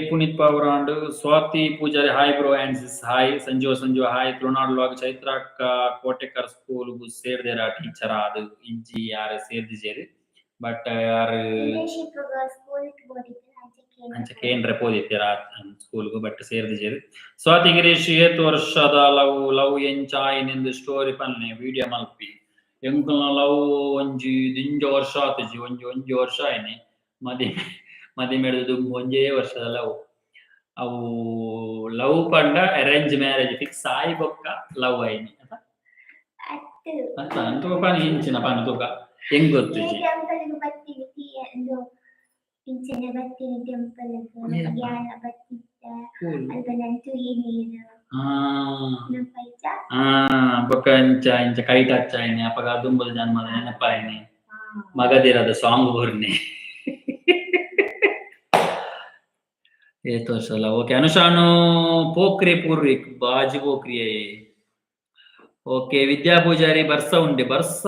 ಪುನೀತ್ ಪಾವರಾಂಡ್. Swathi Poojary hi bro and sis hi. Sanjeeva Sanjeeva hi. Tulunad vlog, Chaitra ಅಕ್ಕ ಕೋಟೆಕರ್ ಸ್ಕೂಲ್ ಸೇರ್ದೇರ ಟೀಚರ್ ಅದು ಇಜ್ಜಿ, ಯಾರು ಸೇರ್ದಿಜೇರು, ಬಟ್ ಯಾರು ಇಂಟರ್ನ್ಶಿಪ್ ಸ್ಕೂಲ್ ಬೋದಿತ್ತು. ಅಂಚ ಕೇಂದ್ರ ಪೋದಿತ್ತೆರ ಸ್ಕೂಲ್ಗು ಬಟ್ ಸೇರ್ದಿಜೆರ್. ಸ್ವಾತಿ ಗಿರೀಶ್, ಏತ್ ವರ್ಷದ ಲವ್? ಲವ್ ಎಂಚಾಯಿನೆಂದು ಸ್ಟೋರಿ ಪನ್ನೆ, ವಿಡಿಯೋ ಮಲ್ಪಿ. ಎಂಕಲ್ನ ಲವ್ ಒಂಜಿ ದಿಂಜ ವರ್ಷ ಆತಿಜಿ, ಒಂಜಿ ಒಂಜಿ ವರ್ಷ ಆಯ್ನೆ. ಮದಿಮೆ ಮದಿಮೆಡ್ದು ದುಂಬು ಒಂಜೇ ವರ್ಷದ ಲವ್ ಅವು. ಲವ್ ಪಂಡ ಅರೇಂಜ್ ಮ್ಯಾರೇಜ್ ಫಿಕ್ಸ್ ಆಯಿ ಬೊಕ್ಕ ಲವ್ ಆಯ್ನಿ ಅತ? ಅತ್ತು. ಅತ್ತ, ಅಂತೂ ಪನಿ ಇಂಚಿನ ಪನ ತೂಕ ಹೆಂಗ್ ಗೊತ್ತಿಜಿ. ಟೆಂಪಲ್ ಬತ್ತೀನಿ, ಒಂದು ಇಂಚನೆ ಬತ್ತೀನಿ ಟೆಂಪಲ್. ಏಪ್ಪ? ಯಾನ ಬತ್ತಿದ್ದೆ ಅಲ್ಪ ನನ್ ತುಯಿ ನೀರು. ನೆನಪಾಯ್ತಾ? ಆ, ಬೊಕ್ಕ ಇಂಚ ಇಂಚ ಕೈ ಟಚ್ ಆಯ್ನಿ, ಅಪಗ ದುಂಬುದ ಜನ್ಮದ ನೆನಪಾಯ್ನಿ. ಮಗದಿರದ ಸಾಂಗ್ ಬೂರ್ನಿ. ಏತ್ ವರ್ಷ? ಓಕೆ, ಅನುಷಾನು ಪೋಖ್ರಿ ಪೂರ್ವಿಕ್ ಬಾಜಿ ಪೋಖ್ರಿ. ಓಕೆ, ವಿದ್ಯಾ ಪೂಜಾರಿ, ಬರ್ಸ ಉಂಡೆ? ಬರ್ಸ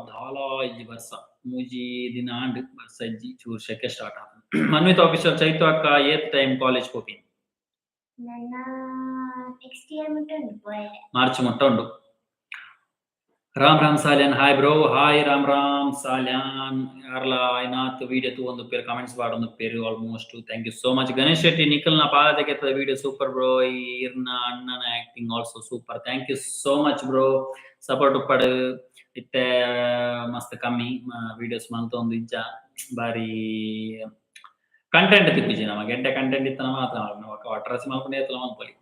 ದಾಲ ಇಜ್ಜಿ. ಬರ್ಸ ಮೂಜಿ ದಿನ ಆಂಡ್ ಬರ್ಸ ಇಜ್ಜಿ, ಚೂರ್ ಶೆಕೆ ಸ್ಟಾರ್ಟ್ ಆತ. ಮನ್ವಿತ್ ಆಫೀಸರ್, ಚೈತು ಅಕ್ಕ ಏತ್ ಟೈಮ್ ಕಾಲೇಜ್ ಪೋಪಿನ್? ನನ್ನ ನೆಕ್ಸ್ಟ್ ಇಯರ್ ಮುಟ್ಟ ಉಂಡು ಪೋಯೆ. ಮಾರ್ಚ್ ಮುಟ್ಟ ಉಂಡು. Ram Ram Salian, hi bro. Hi, Ram Ram Salian. ಯಾರ್ಲ ಆಯ್ನಾತ್ ವಿಡಿಯೋ ತೂವೊಂದು ಪೇರು, ಕಮೆಂಟ್ಸ್ ಪಾಡೊಂದು ಪೇರು almost. Thank you so much. Ganesh Shetty, ನಿಖಲ್ನ ಪಾದಕೆತ್ತದ video super bro. ಇರ್ನ ಅಣ್ಣನ acting also super. Thank you so much bro. Support ಉಪ್ಪಡ್. ಇತ್ತೆ ಮಸ್ತ್ ಕಮ್ಮಿ ವಿಡಿಯೋಸ್ ಮಲ್ತೊಂದು ಇಜ್ಜ, ಬಾರಿ ಕಂಟೆಂಟ್ ತಿಕ್ಕುಜಿ ನಮಗೆ. ಎಡ್ಡೆ ಕಂಟೆಂಟ್ ಇತ್ತನ ಮಾತ್ರ ವಾಟರ್ ಮಲ್ಪುಂಡ ಏತಲ ಮಲ್ಪೊಲಿ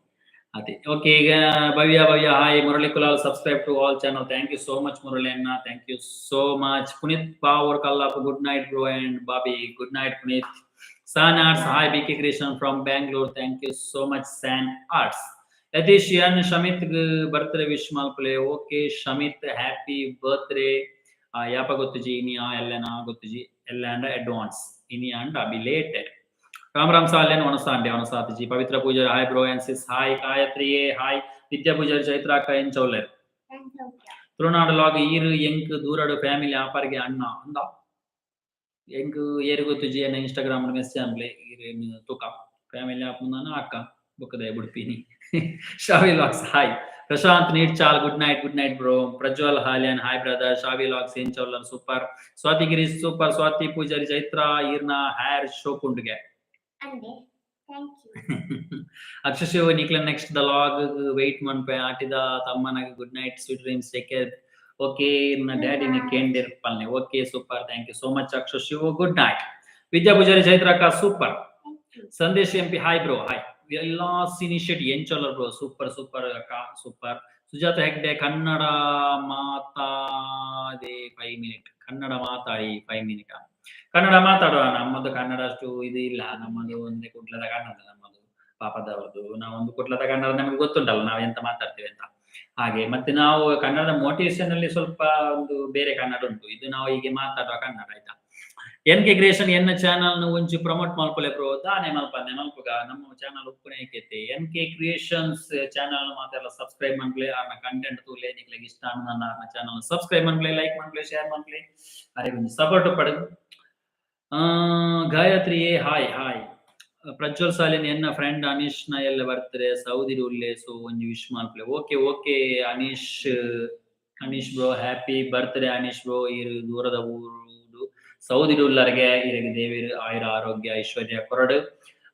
ಅದೇ. ಓಕೆ, ಈಗ ಭವ್ಯ ಭವ್ಯ hi. Murali Kulal, subscribe to all channel. Thank you so much Murali ಅಣ್ಣ, thank you so much. Puneeth Pavoor Kallap, good night bro and Bobby. Good night Puneeth. San arts, hi. B K Krishnan from Bangalore, thank you so much San arts. Yathish N, Shamith birthday wish ಮಲ್ಪಲೆ. Okay Shamith, happy birthday. ಯಾಪ ಗೊತ್ತುಜಿ, ಇನಿ ಆ ಎಲ್ಲನ ಗೊತ್ತುಜಿ. ಎಲ್ಲ ಅಂಡ advance, ಇನಿ ಅಂಡ belated. Ram Ram Salian, ಒಣಸಾಂಡೆ ಒಣಸಾತಿಜಿ. Pavithra Poojary, hi bro and sis. Hi. Gayatri, hi. Vidya Poojary, Chaitra ಅಕ್ಕ ಎಂಚೌಲ್ಲೆರ್? ನಾನು ಸೌಖ್ಯ. ತುಳುನಾಡು ಲಾಗ್, ಈರು ಎಂಕ್ ದೂರಡು ಫ್ಯಾಮಿಲಿ ಆಪರ್ಗೆ ಅಣ್ಣ ಅಂದ. ಎಂಕ್ ಏರು ಗೊತ್ತುಜಿ, ಎನ್ನ ಇನ್ಸ್ಟಾಗ್ರಾಮ್ ಮೆಸೇಜ್ ಅನ್ಲೆ. ಈರು ತುಕ ಫ್ಯಾಮಿಲಿ ಆಪುಂದಾನ ಅಕ್ಕ ಬೊಕ್ಕದ ಬುಡ್ಪಿನಿ. ಶಾವಿ logs, hi. Prashant neat Chal, good night. Good night bro. Prajwal Halian, hi brother. ಶಾವಿ logs, ಏನ್ ಚೌಲರ್? ಸೂಪರ್. ಸ್ವಾತಿ ಗಿರೀಶ್, ಸೂಪರ್. ಸ್ವಾತಿ ಪೂಜಾರಿ, ಚೈತ್ರ ಈರ್ನ ಹೇರ್ ಶೋ ಕುಂಡುಗೆ. ಅಂದೆ, thank you. ಅಕ್ಷಶಿವ, ನಿಕ್ಲ next the log wait ಮನ್ಪೆ. ಆಟಿದ ತಮ್ಮನಾಗ good night, sweet dreams, take care. Okay, ಇನ್ನ ಡ್ಯಾಡಿನ ಕೇಂದಿರ್ ಪಲ್ನೆ. Okay, super, thank you so much ಅಕ್ಷ Shiva. Good night. Vidya Poojary, Chaitra ಅಕ್ಕ super. Thank you. Sandesh M P, hi bro. Hi. ಎಲ್ಲಾ ಸಿನಿ ಶೆಟ್ಟಿ, ಎಂಚೋಲರ್ bro? Super, super ಅಕ್ಕ, super. Sujatha Hegde, Kannada ಮಾತಾದೆ 5 minute. Kannada ಮಾತಾಡಿ 5 minute. Kannada ಮಾತಾಡುವ. ನಮ್ಮದು ಕನ್ನಡ ಅಷ್ಟು ಇದು ಇಲ್ಲ. ನಮ್ಮದು ಒಂದೇ ಕುಡ್ಲದ ಕನ್ನಡ ನಮ್ಮದು, ಪಾಪದವರದು. ನಾವೊಂದು ಕುಡ್ಲದ ಕನ್ನಡ ನಮಗೆ ಗೊತ್ತುಂಟಲ್ಲ, ನಾವು ಎಂತ ಮಾತಾಡ್ತೇವೆ ಅಂತ. ಹಾಗೆ ಮತ್ತೆ ನಾವು ಕನ್ನಡ ಮೋಟಿವೇಶನ್ ಅಲ್ಲಿ ಸ್ವಲ್ಪ ಒಂದು ಬೇರೆ ಕನ್ನಡ ಉಂಟು. ಇದು ನಾವು ಹೀಗೆ ಮಾತಾಡುವ ಕನ್ನಡ, ಆಯ್ತಾ? ಎನ್ ಕೆ ಕ್ರಿಯೇಷನ್, ಎನ್ನ ಚಾನಲ್ ಒಂಚಿ ಪ್ರಮೋಟ್ ಮಲ್ಪಲೆ ಬ್ರೋ. ದಾನೆ ಮಲ್ಪಂದೆ ಮಲ್ಪುಗ. ನಮ್ಮ ಚಾನಲ್ ಉಪ್ಪುನೆ ಕೇತೆ. ಎನ್ ಕೆ ಕ್ರಿಯೇಷನ್ಸ್ ಚಾನಲ್ ಮಾತೆಲ್ಲ ಸಬ್ಸ್ಕ್ರೈಬ್ ಮನ್ಪ್ಲೆ, ಆರ್ನ ಕಂಟೆಂಟ್ ತೂಲೆ. ನಿಕ್ಲೆಗ್ ಇಷ್ಟ ಆಂಡ ಆರ್ನ ಚಾನಲ್ ಸಬ್ಸ್ಕ್ರೈಬ್ ಮನ್ಪ್ಲೆ, ಲೈಕ್ ಮನ್ಪ್ಲೆ, ಶೇರ್ ಮನ್ಪ್ಲೆ. ಅರೆ ಒಂಜಿ ಸಪೋರ್ಟ್ ಪಡೆದು. ಗಾಯತ್ರಿ ಎ, ಹಾಯ್ ಹಾಯ್. ಪ್ರಜ್ವಲ್ ಸಾಲಿನ್, ಎನ್ನ ಫ್ರೆಂಡ್ ಅನೀಶ್ ನ ಎಲ್ಲ ಬರ್ತಾರೆ, ಸೌದಿ ಉಲ್ಲೆ, ಸೊ ಒಂಜಿ wish ಮಲ್ಪಲೆ. Okay okay Anish, Anish bro, happy birthday Anish bro. ಇರು ದೂರದ ಊರು ಸೌದಿ ಉಲ್ಲರ್ಗೆ ಇರಗೆ ದೇವಿರು ಆಯುರ ಆರೋಗ್ಯ ಐಶ್ವರ್ಯ ಕೊರಡು.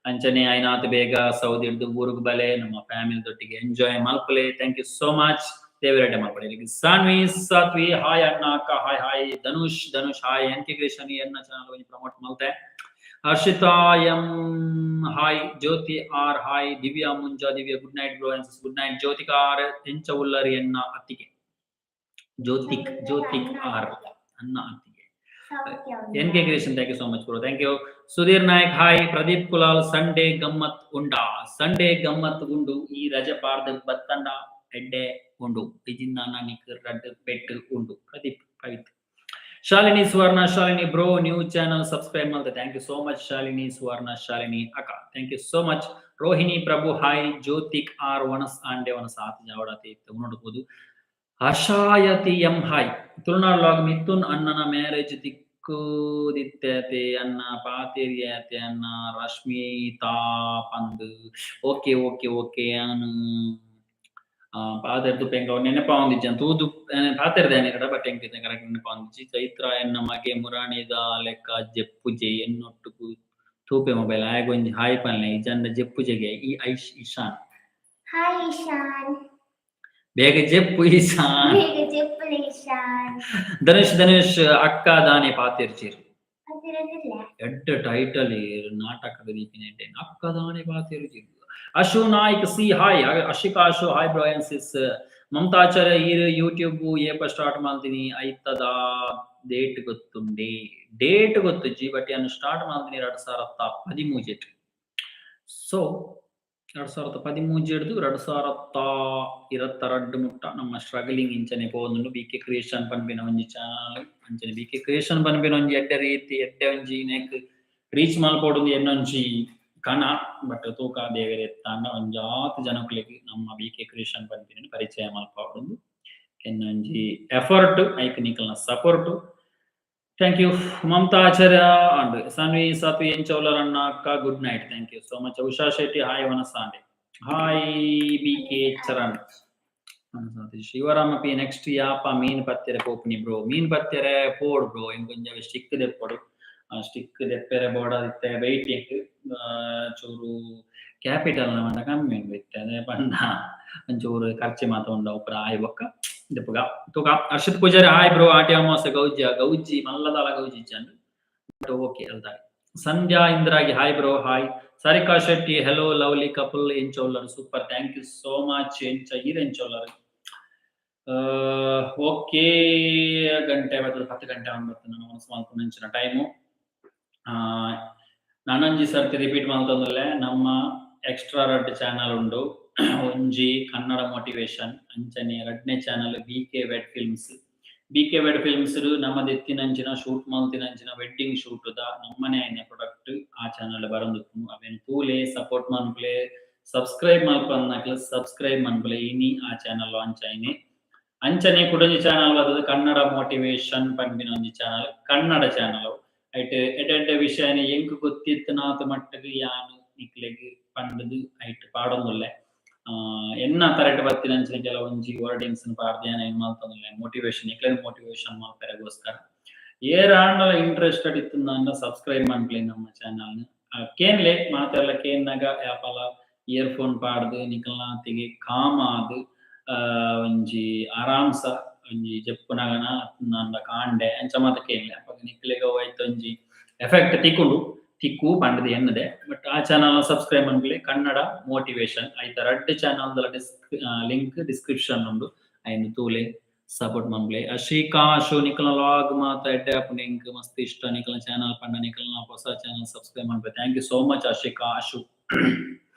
ಅಂಚನೆ ಐನಾತ್ ಬೇಗ ಸೌದಿ ಹಿಡ್ದು ಊರುಗ್ ಬಲೆ, ನಮ್ಮ ಫ್ಯಾಮಿಲಿ ದೊಟ್ಟಿಗೆ ಎಂಜಾಯ್ ಮಲ್ಪಲೆ. Thank you so much. ದೇವರೆಡ್ಡೆ ಮಲ್ಪಲೆ. ಸಾನ್ವಿ ಸಾತ್ವಿ, ಹಾಯ್ ಅಣ್ಣ ಅಕ್ಕ. Hi hi. Dhanush Dhanush, hi. N K creation, ಎನ್ನ ಚಾನಲ್ ಒಂಜಿ ಪ್ರಮೋಟ್ ಮಲ್ತೆ. Harshita M, hi. Jyoti R, hi. Divya ಮುಂಜಾ Divya, good night bro. Good night. Jyothika R, ಎಂಚ ಉಲ್ಲರಿ ಎನ್ನ ಅತ್ತಿಗೆ? ಜ್ಯೋತಿಕ್, ಜ್ಯೋತಿಕ್ ಆರ್, ಅನ್ನ ಅತ್ತಿಗೆ. ಸೌಖ್ಯ. N K creation, thank you so much bro, thank you. Sudhir Nayak, hi. Pradeep Kulal, Sunday ಗಮ್ಮತ್ ಉಂಡಾ? ಸಂಡೇ ಗಮ್ಮತ್ ಉಂಡು. ಈ ರಜೆ ಪಾರ್ದ ಬತ್ತಂಡ ಎಡ್ಡೆ ಉಂಡು. ಇಜಿಂದ ನಿಕ್ ರಡ್ಡ್ ಪೆಟ್ಟು ಉಂಡು. Pradeep Pavith. Shalini Suvarna Shalini, bro new channel subscribe ಮಾಡ್ದೆ. Thank you so much Shalini Suvarna Shalini ಅಕ್ಕ, thank you so much. Rohini Prabhu, hi. Jyothik R, ಒಣಸ್ ಆಂಡೆ? ಒಣಸ್ ಆತ ಜಾವಡಾತಿ ನೋಡಬಹುದು. ಅಶಾಯತಿ M, hi. Tulunad log, Mithun ಅಣ್ಣನ ಮ್ಯಾರೇಜ್ ತಿಕ್ಕುದಿತ್ತತೆ ಅನ್ನ, ಪಾತೆರಿಯತೆ ಅನ್ನ ರಶ್ಮಿತಾ ಪಂದ್. ಓಕೆ ಓಕೆ ಓಕೆ, ಅನು ಪಾತೆರ್ದು ಪೆಂಕ ನೆನಪಾವಂದಿಜ್ಜಿ ತೂದು ಪಾತೆರ್ದೆ ಕಡ, ಬಟ್ ಎಂಕ್ ಕರೆಕ್ಟ್ ನೆನಪಾವಂದಿಜ್ಜಿ. ಚೈತ್ರ, ಎನ್ನ ಮಗೆ ಮುರಾಣಿದ ಲೆಕ್ಕ ಜೆಪ್ಪುಜೆ, ಎನ್ನೊಟ್ಟುಗು ತೂಪೆ ಮೊಬೈಲ್ ಆಯಗ್ ಒಂಜಿ ಹಾಯ್ ಪನ್ಲೆ ಇಜ್ಜಂಡ ಜೆಪ್ಪುಜೆಗೆ ಈ ಐಶ್ ಇಶಾನ್. ಹಾಯ್ ಇಶಾನ್. ಬೇಗ ಜೆಪ್ಪು ಇಶಾನ್. ಬೇಗ ಜೆಪ್ಪುಲೆ ಇಶಾನ್. ಧನುಷ್ ಧನುಷ್ ಅಕ್ಕ ದಾನೆ ಪಾತೆರ್ಜೆರ್. ಪಾತೆರೊಂದಿಲ್ಲ. ಎಡ್ಡೆ ಟೈಟಲ್ ನಾಟಕದ ದೀಪಿನ ಎಡ್ಡೆ ಅಕ್ಕ ದಾನೆ ಪಾತೆರ್ಜೆರ್. Ashu Naik C hi, Ashika Ashu hi bro and sis. Mamata Acharya ಈರ್ ಯೂಟ್ಯೂಬ್ ಏಪ ಸ್ಟಾರ್ಟ್ ಮಲ್ದಿನಿ, ಐತದ ಡೇಟ್ ಗೊತ್ತುಂಡೆ? ಡೇಟ್ ಗೊತ್ತುಜ್ಜಿ, ಬಟ್ ಯಾನ್ ಸ್ಟಾರ್ಟ್ ಮಲ್ದಿನಿ 2013. ಸೊ 2013 2022 ಮುಟ್ಟ ನಮ್ಮ ಸ್ಟ್ರಗಲಿಂಗ್ ಇಂಚನೆ ಪೋವೊಂದುಂಡು. ಬಿ ಕೆ ಕ್ರಿಯೇಷನ್ ಪನ್ಪಿನ ಒಂಜಿ ಚಾನಲ್, ಅಂಚನೆ ಬಿ ಕೆ ಕ್ರಿಯೇಷನ್ ಪನ್ಪಿನ ಒಂಜಿ ಎಡ್ಡೆ ರೀತಿ ಎಡ್ಡೆ ಒಂಜಿ ನೆಕ್ ರೀಚ್ ಮಲ್ಪೊಡು ಎನ್ನೊಂಜಿ ಕನ. ಬಟ್ ತೂಕ ದೇವೆರ್ ಎತ್ತಾಂಡ ಒಂಜಾತ್ ಜನಕುಲೆಗ್ ನಮ್ಮ ಬಿ ಕೆ ಕ್ರಿಯೇಷನ್ ಪನ್ಪಿನ ಪರಿಚಯ ಮಲ್ಪೊಡು ಎನ್ನೊಂಜಿ ಎಫರ್ಟ್, ಐಕ್ ನಿಕಲ್ನ support. Thank you Mamata Acharya and Sanvi Satvi. ಎಂಚ ಉಲ್ಲರ್ ಅಣ್ಣ ಅಕ್ಕ? Good night, thank you so much. Usha Shetty hi, ವನಸಾಂಡೆ hi. B K Charan, Shivarama P next ಯಾಪ ಮೀನ್ ಪತ್ತೆರೆ ಪೋಪುನಿ ಬ್ರೋ? ಮೀನ್ ಪತ್ತೆರೆ ಪೋಡ್ ಬ್ರೋ, ಇಂಕೊಂಜ ಸ್ಟಿಕ್ ದೆಪ್ಪೊಡು, ಸ್ಟಿಕ್ ದೆಪ್ಪೆರೆ ಬೋಡಾದಿತ್ತೆ ವೈಟಿಂಗ್. ಚೂರು ಕ್ಯಾಪಿಟಲ್ ನ ಕಮ್ಮಿ ಉಂಡು ಇತ್ತೆ, ಅದೇ ಪಂಡ ಒಂಚೂರು ಖರ್ಚು ಮಾತ ಉಂಡು ಪೂರ ಆಯಿ ಬೊಕ್ಕ ದೆಪ್ಪುಗ ತೂಕ. Harshith Pujari hi bro. ಆಟಿ ಅಮಾವಾಸ್ಯೆ ಗೌಜಿ? ಗೌಜಿ ಮಲ್ಲದಾಲ ಗೌಜಿ ಇಜ್ಜಂಡ್, ಬಟ್ ಓಕೆ ಅಲ್ದ. ಸಂಧ್ಯಾ ಇಂದ್ರಾಗಿ hi bro, hi. Sarika Shetty hello lovely couple, ಎಂಚ ಉಲ್ಲರ್? Super, thank you so much. ಎಂಚ ಈರ್, ಎಂಚ ಉಲ್ಲರ್? ಓಕೆ, ಗಂಟೆ ಬರ್ತದೆ, 10 ಗಂಟೆ ಬರ್ತದೆ. ನನ್ನ ಮನಸ್ಸು ಮಲ್ಪುನಂಚಿನ ಟೈಮು. ನಾನೊಂಜಿ ಸರ್ತಿ ರಿಪೀಟ್ ಮಲ್ತೊಂದುಲ್ಲೆ, ನಮ್ಮ ಎಕ್ಸ್ಟ್ರಾ ರಡ್ಡ್ ಚಾನಲ್ ಉಂಡು. ಒಂಜಿ ಕನ್ನಡ ಮೋಟಿವೇಶನ್, ಅಂಚನೆ ರಡ್ಡನೇ channel B K wed films. B K wed films ನಮ್ಮದೆತ್ತಿನಂಚಿನ ಶೂಟ್ ಮಲ್ತಿನಂಚಿನ ವೆಡ್ಡಿಂಗ್ ಶೂಟ್ ದ ನಮ್ಮನೆ ಆಯಿನ ಪ್ರೊಡಕ್ಟ್ ಆ ಚಾನಲ್ ಬರೊಂದುಪ್ಪುಂಡು. ಅವೆನ್ ತೂಲೆ, ಸಪೋರ್ಟ್ ಮನ್ಪುಲೆ. ಸಬ್ಸ್ಕ್ರೈಬ್ ಮಲ್ಪಂದಕ್ಲ್ ಸಬ್ಸ್ಕ್ರೈಬ್ ಮನ್ಪುಲೆ. ಇನಿ ಆ ಚಾನಲ್ ಲಾಂಚ್ ಆಯಿನಿ. ಅಂಚನೆ ಕುಡೊಂಜಿ ಚಾನಲ್ ಬತ್ತದ, ಕನ್ನಡ ಮೋಟಿವೇಶನ್ ಪನ್ಪಿನ ಒಂಜಿ ಚಾನಲ್, ಕನ್ನಡ ಚಾನಲ್. ಐಟ್ ಎಡ್ಡೆ ಎಡ್ಡೆ ವಿಷಯನ ಎಂಕ್ ಗೊತ್ತಿತ್ತನಾತ್ ಮಟ್ಟಗ್ ಯಾನ್ ನಿಕ್ಲೆಗ್ ಪಂಡುದು ಐಟ್ ಪಾಡೊಂದುಲ್ಲೆ. ಎನ್ನ ತರೆಟ್ ಬತ್ತಿನಂಚಿನ ಕೆಲವೊಂಜಿ ವರ್ಡಿಂಗ್ಸ್ ಪಾಡ್ದ್ ಯಾನ್ ಏನ್ ಮಲ್ತೊಂದುಲ್ಲೆ ಮೋಟಿವೇಶನ್, ನಿಕ್ಲೆಗ್ ಮೋಟಿವೇಶನ್ ಮಲ್ಪೆರೆಗೋಸ್ಕರ. ಏರಾಂಡಲ ಇಂಟ್ರೆಸ್ಟೆಡ್ ಇತ್ತುಂದಾಂಡ ಸಬ್ಸ್ಕ್ರೈಬ್ ಮನ್ಪುಲೆ ನಮ್ಮ ಚಾನಲ್. ಕೇನ್ಲೆ ಮಾತೆರ್ಲ. ಕೇನ್ನಗ ಯಾಪಲ ಇಯರ್ ಫೋನ್ ಪಾಡ್ದ್ ನಿಕಲ್ನಾತಿಗೆ ಕಾಮ್ ಆದ್ ಒಂಜಿ ಆರಾಮ್ಸ ಒಂಜಿ ಜೆಪ್ಪುನಗನ ಅತ್ತ್ಂಡ ಕಾಂಡೆ ಅಂಚ ಮಾತ ಕೇನ್ಲೆ. ಅಪಗ ನಿಕ್ಲೆಗ್ ಅವು ಐತ ಒಂಜಿ ಎಫೆಕ್ಟ್ ತಿಕ್ಕುಂಡು, ತಿಕ್ಕು ಪಂಡ್ದ್ ಎನ್ನುದೆ. ಬಟ್ ಆ ಚಾನಲ್ ಸಬ್ಸ್ಕ್ರೈಬ್ ಮನ್ಪುಲೆ, ಕನ್ನಡ ಮೋಟಿವೇಶನ್. ಐತ ರಡ್ಡ್ ಚಾನಲ್ ಡಿಸ್ಕ್ ಲಿಂಕ್ ಡಿಸ್ಕ್ರಿಪ್ಷನ್ ಉಂಡು, ಐನ್ ತೂಲೆ, ಸಪೋರ್ಟ್ ಮನ್ಪುಲೆ. ಶ್ರೀಕಾ ಶೋ ನಿಕಲ್ನ ವ್ಲಾಗ್ ಮಾತ ಎಡ್ಡೆ ಆಪುಂಡು, ಎಂಕ್ ಮಸ್ತ್ ಇಷ್ಟ ನಿಕಲ್ನ ಚಾನಲ್ ಪಂಡ. ನಿಕಲ್ನ ಹೊಸ ಚಾನಲ್ ಸಬ್ಸ್ಕ್ರೈಬ್ ಮನ್ಪುಲೆ. Thank you so much Ashika Ashu.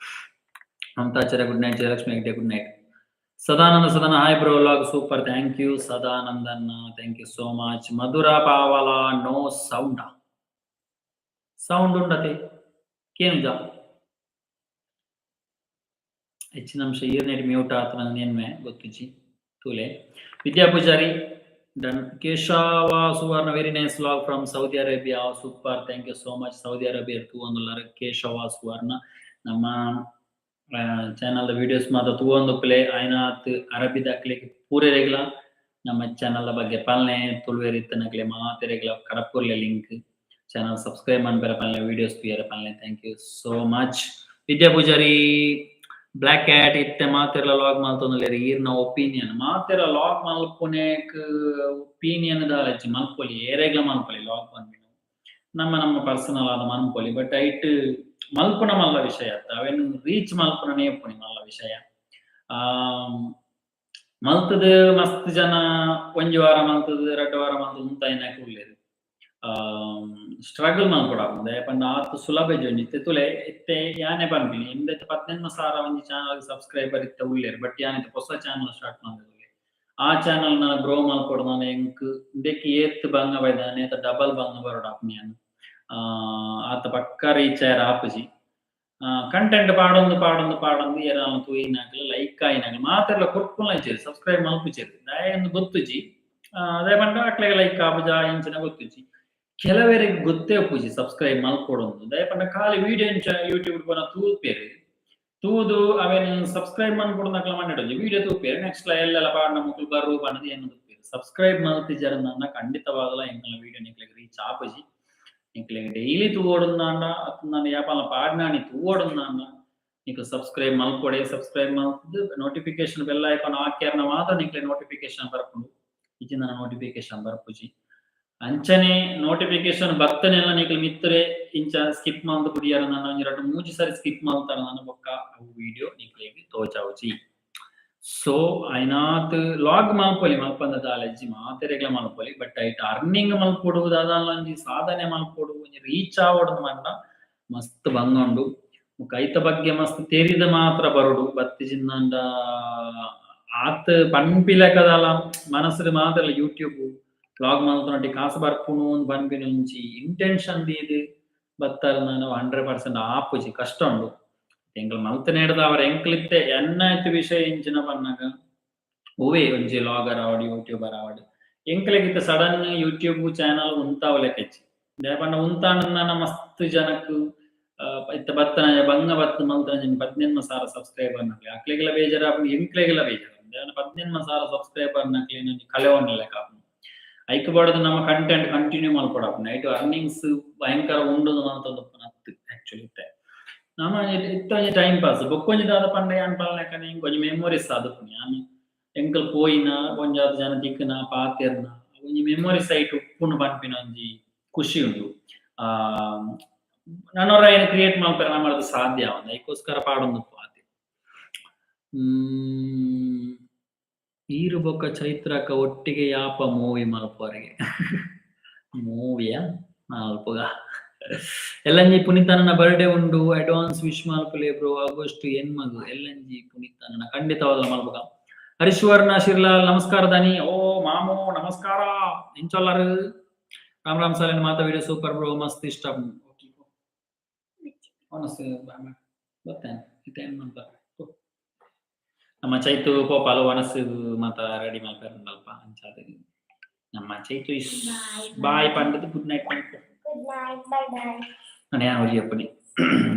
Mamatacharya good night. Jayalakshmi Hegde good night. Sadananda Sadana hi bro, vlog super, thank you Sadanandan, thank you so much. Madhura Pavala no sound? Sound ಉಂಡತೆ ಕೇನುಜ? ಹೆಚ್ಚಿನ ಅಂಶ ಈರ್ನೆಟ್ mute ಆತನ ನೆನ್ಮೆ ಗೊತ್ತುಜಿ, ತೂಲೆ. ವಿದ್ಯಾ Poojary done. Keshava Suvarna very nice vlog from Saudi Arabia, super, thank you so much. Saudi Arabia ತೂವೊಂದುಲ್ಲಾರ Keshava ಸುವರ್ಣ. ನಮ್ಮ channel videos ಮಾತ ತೂವೊಂದುಪ್ಪುಲೆ. ಆಯ್ನಾತ್ ಅರಬಿದಕ್ಲೆಗ್ ಪೂರೆರೆಗ್ಲ ನಮ್ಮ channel ಬಗ್ಗೆ ಪಲ್ನೆ. ತುಳುವೆರ್ ಇತ್ತನಕ್ಲೆ ಮಾತೆರೆಗ್ಲ ಕಡಪುರ್ಲೆ ಲಿಂಕ್. ಚಾನಲ್ ಸಬ್ಸ್ಕ್ರೈಬ್ ಮನ್ಪೆರೆ ಪಲ್ನೆ, ವಿಡಿಯೋಸ್ ತೂಯರೆ ಪಲ್ನೆ. Thank you so much. Vidya Poojary black cat ಇತ್ತೆ ಮಾತೆರ್ಲ ವ್ಲಾಗ್ ಮಲ್ತೊಂದುಲ್ಲೆರ್, ಈರ್ನ ಒಪಿನಿಯನ್? ಮಾತೆರ ವ್ಲಾಗ್ ಮಲ್ಪುನೇಕ್ ಒಪಿನಿಯನ್ ದಾಲಜ್ಜಿ, ಮಲ್ಪೊಲಿ, ಏರೆಗ್ಲ ಮಲ್ಪೊಲಿ. ವ್ಲಾಗ್ ಪನ್ಪಿನವು ನಮ್ಮ ನಮ್ಮ ಪರ್ಸನಲ್ ಆದ ಮನ್ಪೊಲಿ. ಬಟ್ ಐಟ್ ಮಲ್ಪುನ ಮಲ್ಲ ವಿಷಯ ಅತ್ತ, ಅವೆನ್ ರೀಚ್ ಮಲ್ಪುನನೇ ಉಪ್ಪುನಿ ಮಲ್ಲ ವಿಷಯ. ಮಲ್ತದ್ ಮಸ್ತ್ ಜನ ಒಂಜಿ ವಾರ ಮಲ್ತದ್, 2 ವಾರ ಮಲ್ತದ್ ಉಂತಾಯಿನಕುಲು ಉಲ್ಲೆರ್. ಸ್ಟ್ರಗಲ್ ಮಲ್ಪೊಡಾಪುಂಡು, ದಾಯೆ ಪಂಡ ಆತ್ ಸುಲಭ ಇಜ್ಜಿ. ಒಂಜಿ ಇತ್ತೆ ತೂಲೆ, ಇತ್ತೆ ಯಾನೆ ಪನ್ಪಿನಿ, ಇಂದೆಟ್ 18,000 ಒಂಜಿ ಚಾನಲ್ ಸಬ್ಸ್ಕ್ರೈಬರ್ ಇತ್ತೆ ಉಲ್ಲೆರ್. ಬಟ್ ಯಾನ್ ಇತ್ತೆ ಪೊಸ ಚಾನಲ್ ಸ್ಟಾರ್ಟ್ ಮಲ್ತುಲ್ಲೆ. ಆ ಚಾನಲ್ ನನ ಗ್ರೋ ಮಲ್ಪೊಡು ನನ ಎಂಕ್ ಇಂದೆಕ್ ಏತ್ ಬಂಗ ಬೈದ ನೇತ ಡಬಲ್ ಬಂಗ ಬರೊಡಾಪುನಿ. ಯಾನ್ ಆತ ಪಕ್ಕ ರೀಚ್ ಆಯೆರೆ ಆಪುಜಿ. ಕಂಟೆಂಟ್ ಪಾಡೊಂದು ಪಾಡೊಂದು ಪಾಡೊಂದು ಏರಾಲ ತೂಯಿನಾಕ್ಲು, ಲೈಕ್ ಆಯಿನಾಕ್ಲು ಮಾತೆರ್ಲ ಕೊರ್ಪುನ ಇಜ್ಜೆರ್, ಸಬ್ಸ್ಕ್ರೈಬ್ ಮಲ್ಪುಜೆರ್. ದಾಯೆ ಅಂದ್ ಗೊತ್ತುಜಿ. ದಾಯೆ ಪಂಡ ಅಕ್ಲೆಗ್ ಲೈಕ್ ಆಪುಜ ಇಂಚಿನ ಗೊತ್ತುಜಿ. ಕೆಲವೆರೆಗ್ ಗೊತ್ತೇ ಉಪ್ಪುಜಿ ಸಬ್ಸ್ಕ್ರೈಬ್ ಮಲ್ಪೊಡೊಂದು. ದಾಯೆ ಪಂಡ ಖಾಲಿ ವಿಡಿಯೋ ಇಂಚ ಯೂಟ್ಯೂಬ್ ಪೂರ ತೂಪೆರ್. ತೂದು ಅವೆನ್ ಸಬ್ಸ್ಕ್ರೈಬ್ ಮನ್ಪೊಡು ಮಂಡೆಡೊಂಜಿ ವಿಡಿಯೋ ತೂಪೆರ್, ನೆಕ್ಸ್ಟ್ ಎಲ್ಲೆಲ್ಲ ಪಾಡ್ನ ಮುಕುಲು ಬರು ಪಂದ್ ಎನ್ನುದುಪ್ಪೆರ್. ಸಬ್ಸ್ಕ್ರೈಬ್ ಮಲ್ತಿಜೆರ್ ಖಂಡಿತವಾದಲ ಎಂಕಲ್ನ ವಿಡಿಯೋ ನಿಕ್ಲೆಗ್ ರೀಚ್ ಆಪುಜಿ. ನಿಕ್ಲೆಗ್ ಡೈಲಿ ತೂವೊಡುಂದಾಂಡ ಅತ್ತಂದಾಂಡ ಯಾಪಲ ಪಾಡ್ನಾನಿ ತೂವೊಡುಂದಾಂಡ ನಿಕ್ಲು ಸಬ್ಸ್ಕ್ರೈಬ್ ಮಲ್ಪೊಡೆ. ಸಬ್ಸ್ಕ್ರೈಬ್ ಮಲ್ತ್ದ್ ನೋಟಿಫಿಕೇಶನ್ ಬೆಲ್ ಐಕಾನ್ ಆಕ್ಯರ್ನ ಮಾತ್ರ ನಿಕ್ಲೆ ನೋಟಿಫಿಕೇಶನ್ ಬರ್ಪುಂಡು, ಇಜ್ಜಿಂಡ ನೋಟಿಫಿಕೇಶನ್ ಬರ್ಪುಜಿ. ಅಂಚನೆ ನೋಟಿಫಿಕೇಶನ್ ಬತ್ತನೆಲ್ಲ ನಿಕ್ಲು ಮಿತ್ತರೆ ಇಂಚ ಸ್ಕಿಪ್ ಮಲ್ತ್ ಬುಡಿಯರ ಒಂಜಿ ರಡ್ಡ್ ಮೂಜಿ ಸಾರಿ ಸ್ಕಿಪ್ ಮಲ್ತಾರ ಬೊಕ್ಕ ಅವು ವಿಡಿಯೋ ನಿಕ್ಲೆಗ್ ತೋಜಾವುಜಿ. ಸೊ ಐನಾತ್ ಲಾಗ್ ಮಲ್ಪೊಲಿ, ಮಲ್ಪಂದ ದಾಲಜ್ಜಿ ಮಾತೆರೆಗ್ಲ ಮಲ್ಪೊಲಿ. ಬಟ್ ಐಟ್ ಅರ್ನಿಂಗ್ ಮಲ್ಪೊಡು, ದಾದಾಲ ಒಂಜಿ ಸಾಧನೆ ಮಲ್ಪೊಡು, ಒಂಜಿ ರೀಚ್ ಆವೊಡು ಪಂಡ ಮಸ್ತ್ ಬಂಗ ಉಂಡು. ಬೊಕ್ಕ ಐತ ಬಗ್ಗೆ ಮಸ್ತ್ ತೆರಿದ ಮಾತ್ರ ಬರೊಡು. ಬತ್ತಿಜಿಂದಾಂಡ ಆತ್ ಪನ್ಪಿಲೆಕದಾಲ ಮನಸ್ಸುಡು ಮಾತ್ರ ಯೂಟ್ಯೂಬ್ ವ್ಲಾಗ್ ಮಲ್ತುನಟ್ಟಿ ಕಾಸು ಬರ್ಪುನು ಅಂದ್ ಪನ್ಪಿನ ಒಂಜಿ ಇಂಟೆನ್ಷನ್ ದೀದ್ ಬತ್ತರ್ಂದಾಂಡ 100% ಆಪುಜಿ, ಕಷ್ಟ ಉಂಡು. ಎಂಕುಲು ಮಲ್ತನೇಡ್ದಾವರ ಎಂಕ್ಲಿತ್ತೆ ಎನ್ನಾಯ್ತು ವಿಷಯ ಎಂಚಿನ ಪನ್ನಗ ಒವ್ವೇ ಒಂಜಿ ವ್ಲಾಗರ್ ಆವಡ್ ಯೂಟ್ಯೂಬರ್ ಆವಡ್ ಎಂಕ್ಲೆಗ್ ಇತ್ತೆ ಸಡನ್ ಯೂಟ್ಯೂಬ್ ಚಾನಲ್ ಉಂತಾವಲೆಕ ಇಜ್ಜಿ. ದಾಯೆ ಪಂಡ ಉಂತಾಂಡ ಮಸ್ತ್ ಜನಕ್ ಇತ್ತೆ ಬತ್ತನ ಬಂಗ ಬತ್ತ್ ಮಲ್ತನ 15,000 ಸಬ್ಸ್ಕ್ರೈಬರ್ ನಕ್ಲೆ ಅಕ್ಲೆಗ್ಲ ಬೇಜಾರಾಪುಂಡು, ಎಂಕ್ಲೆಗ್ಲ ಬೇಜಾರಾಪುಂಡು. ದಾಯೆ ಪಂಡ 15,000 ಸಬ್ಸ್ಕ್ರೈಬರ್ ನಕ್ಲೆನ್ ಒಂಜಿ ಕಳೆವೊಂಡ ಲೆಕ್ಕ ಆಪುಂಡು. ಐಕ್ ಬೋಡಾದ್ ನಮ್ಮ ಕಂಟೆಂಟ್ ಕಂಟಿನ್ಯೂ ಮಲ್ಪೊಡಾಪುಂಡು. ಐಟ್ ಅರ್ನಿಂಗ್ಸ್ ಭಯಂಕರ ಉಂಡು ಮಲ್ತೊಂದುಪ್ಪುನ ಅತ್ತ್ ಆಕ್ಚುಲಿ. ಇತ್ತೆ ನಮ ಇತ್ತೆ ಒಂಜಿ ಟೈಮ್ ಪಾಸ್. ಬೊಕ್ಕೊಂಜಿ ದಾದ ಪಂಡ ಯಾನ್ ಪನ್ಲೆಕನೆ ಒಂಜಿ ಮೆಮೊರೀಸ್ ಆದುಪ್ಪುನು. ಯಾನ್ ಎಂಕಲ್ ಪೋಯಿನ ಒಂಜಾತ್ ಜನ ತಿಕ್ಕುನ ಪಾತೆರ್ನ ಒಂಜಿ ಮೆಮೊರೀಸ್ ಐಟ್ ಉಪ್ಪುನು ಪನ್ಪಿನ ಒಂಜಿ ಖುಷಿ ಉಂಡು. ನನೊರ ಐನ್ ಕ್ರಿಯೇಟ್ ಮಲ್ಪೆರೆ ನಮರ್ದ್ ಸಾಧ್ಯ ಆವಂದ್, ಐಕೋಸ್ಕರ ಪಾಡೊಂದುಪ್ಪು ಆತೆ. ಈರು ಬೊಕ್ಕ ಚೈತ್ರಕ್ಕ ಒಟ್ಟಿಗೆ ಯಾಪ ಮೂವಿ ಮಲ್ಪುವರೆಗೆ? ಮೂವಿಯ ಮಲ್ಪುಗ. ಎಲ್ಲಂಜಿ ಪುನೀತನ ಬರ್ಡೇ ಉಂಡು, ಅಡ್ವಾನ್ಸ್ ವಿಶ್ ಮಲ್ಪುಲೆ ಬ್ರೋ. ಆಗಸ್ಟ್ 8 ಎಲ್ಲಂಜಿ ಪುನೀತನ ಖಂಡಿತವಾದ ಮಲ್ಪುಗ. ಹರೀಶ್ವರ್ಣ ಶಿರ್ಲಾಲ್ ನಮಸ್ಕಾರ ದಾನಿ. ಓ ಮಾಮು ನಮಸ್ಕಾರ, ಎಂಚೊಲ್ಲರು? ರಾಮ್ ರಾಮ್ ಸಾಲಿನ ಮಾತಾ ವಿಡಿಯೋ ಸೂಪರ್ ಬ್ರೋ, ಮಸ್ತ್ ಇಷ್ಟ. ನಮ್ಮ ಚೈತು ಪೋಪಾಲು ಒಣಸು ಮಾತ ರೆಡಿ ಮಲ್ಪೆರಂಡಲ್ಪ ಅಂಚಾದ್ ನಮ್ಮ ಚೈತು is ಬಾಯ್ ಪಂಡದು ಗುಡ್ ನೈಟ್ ಪಂಡು. Good night, bye bye. ನಾನು ಯಾನ್ ಒರಿಯಪ್ಪನಿ.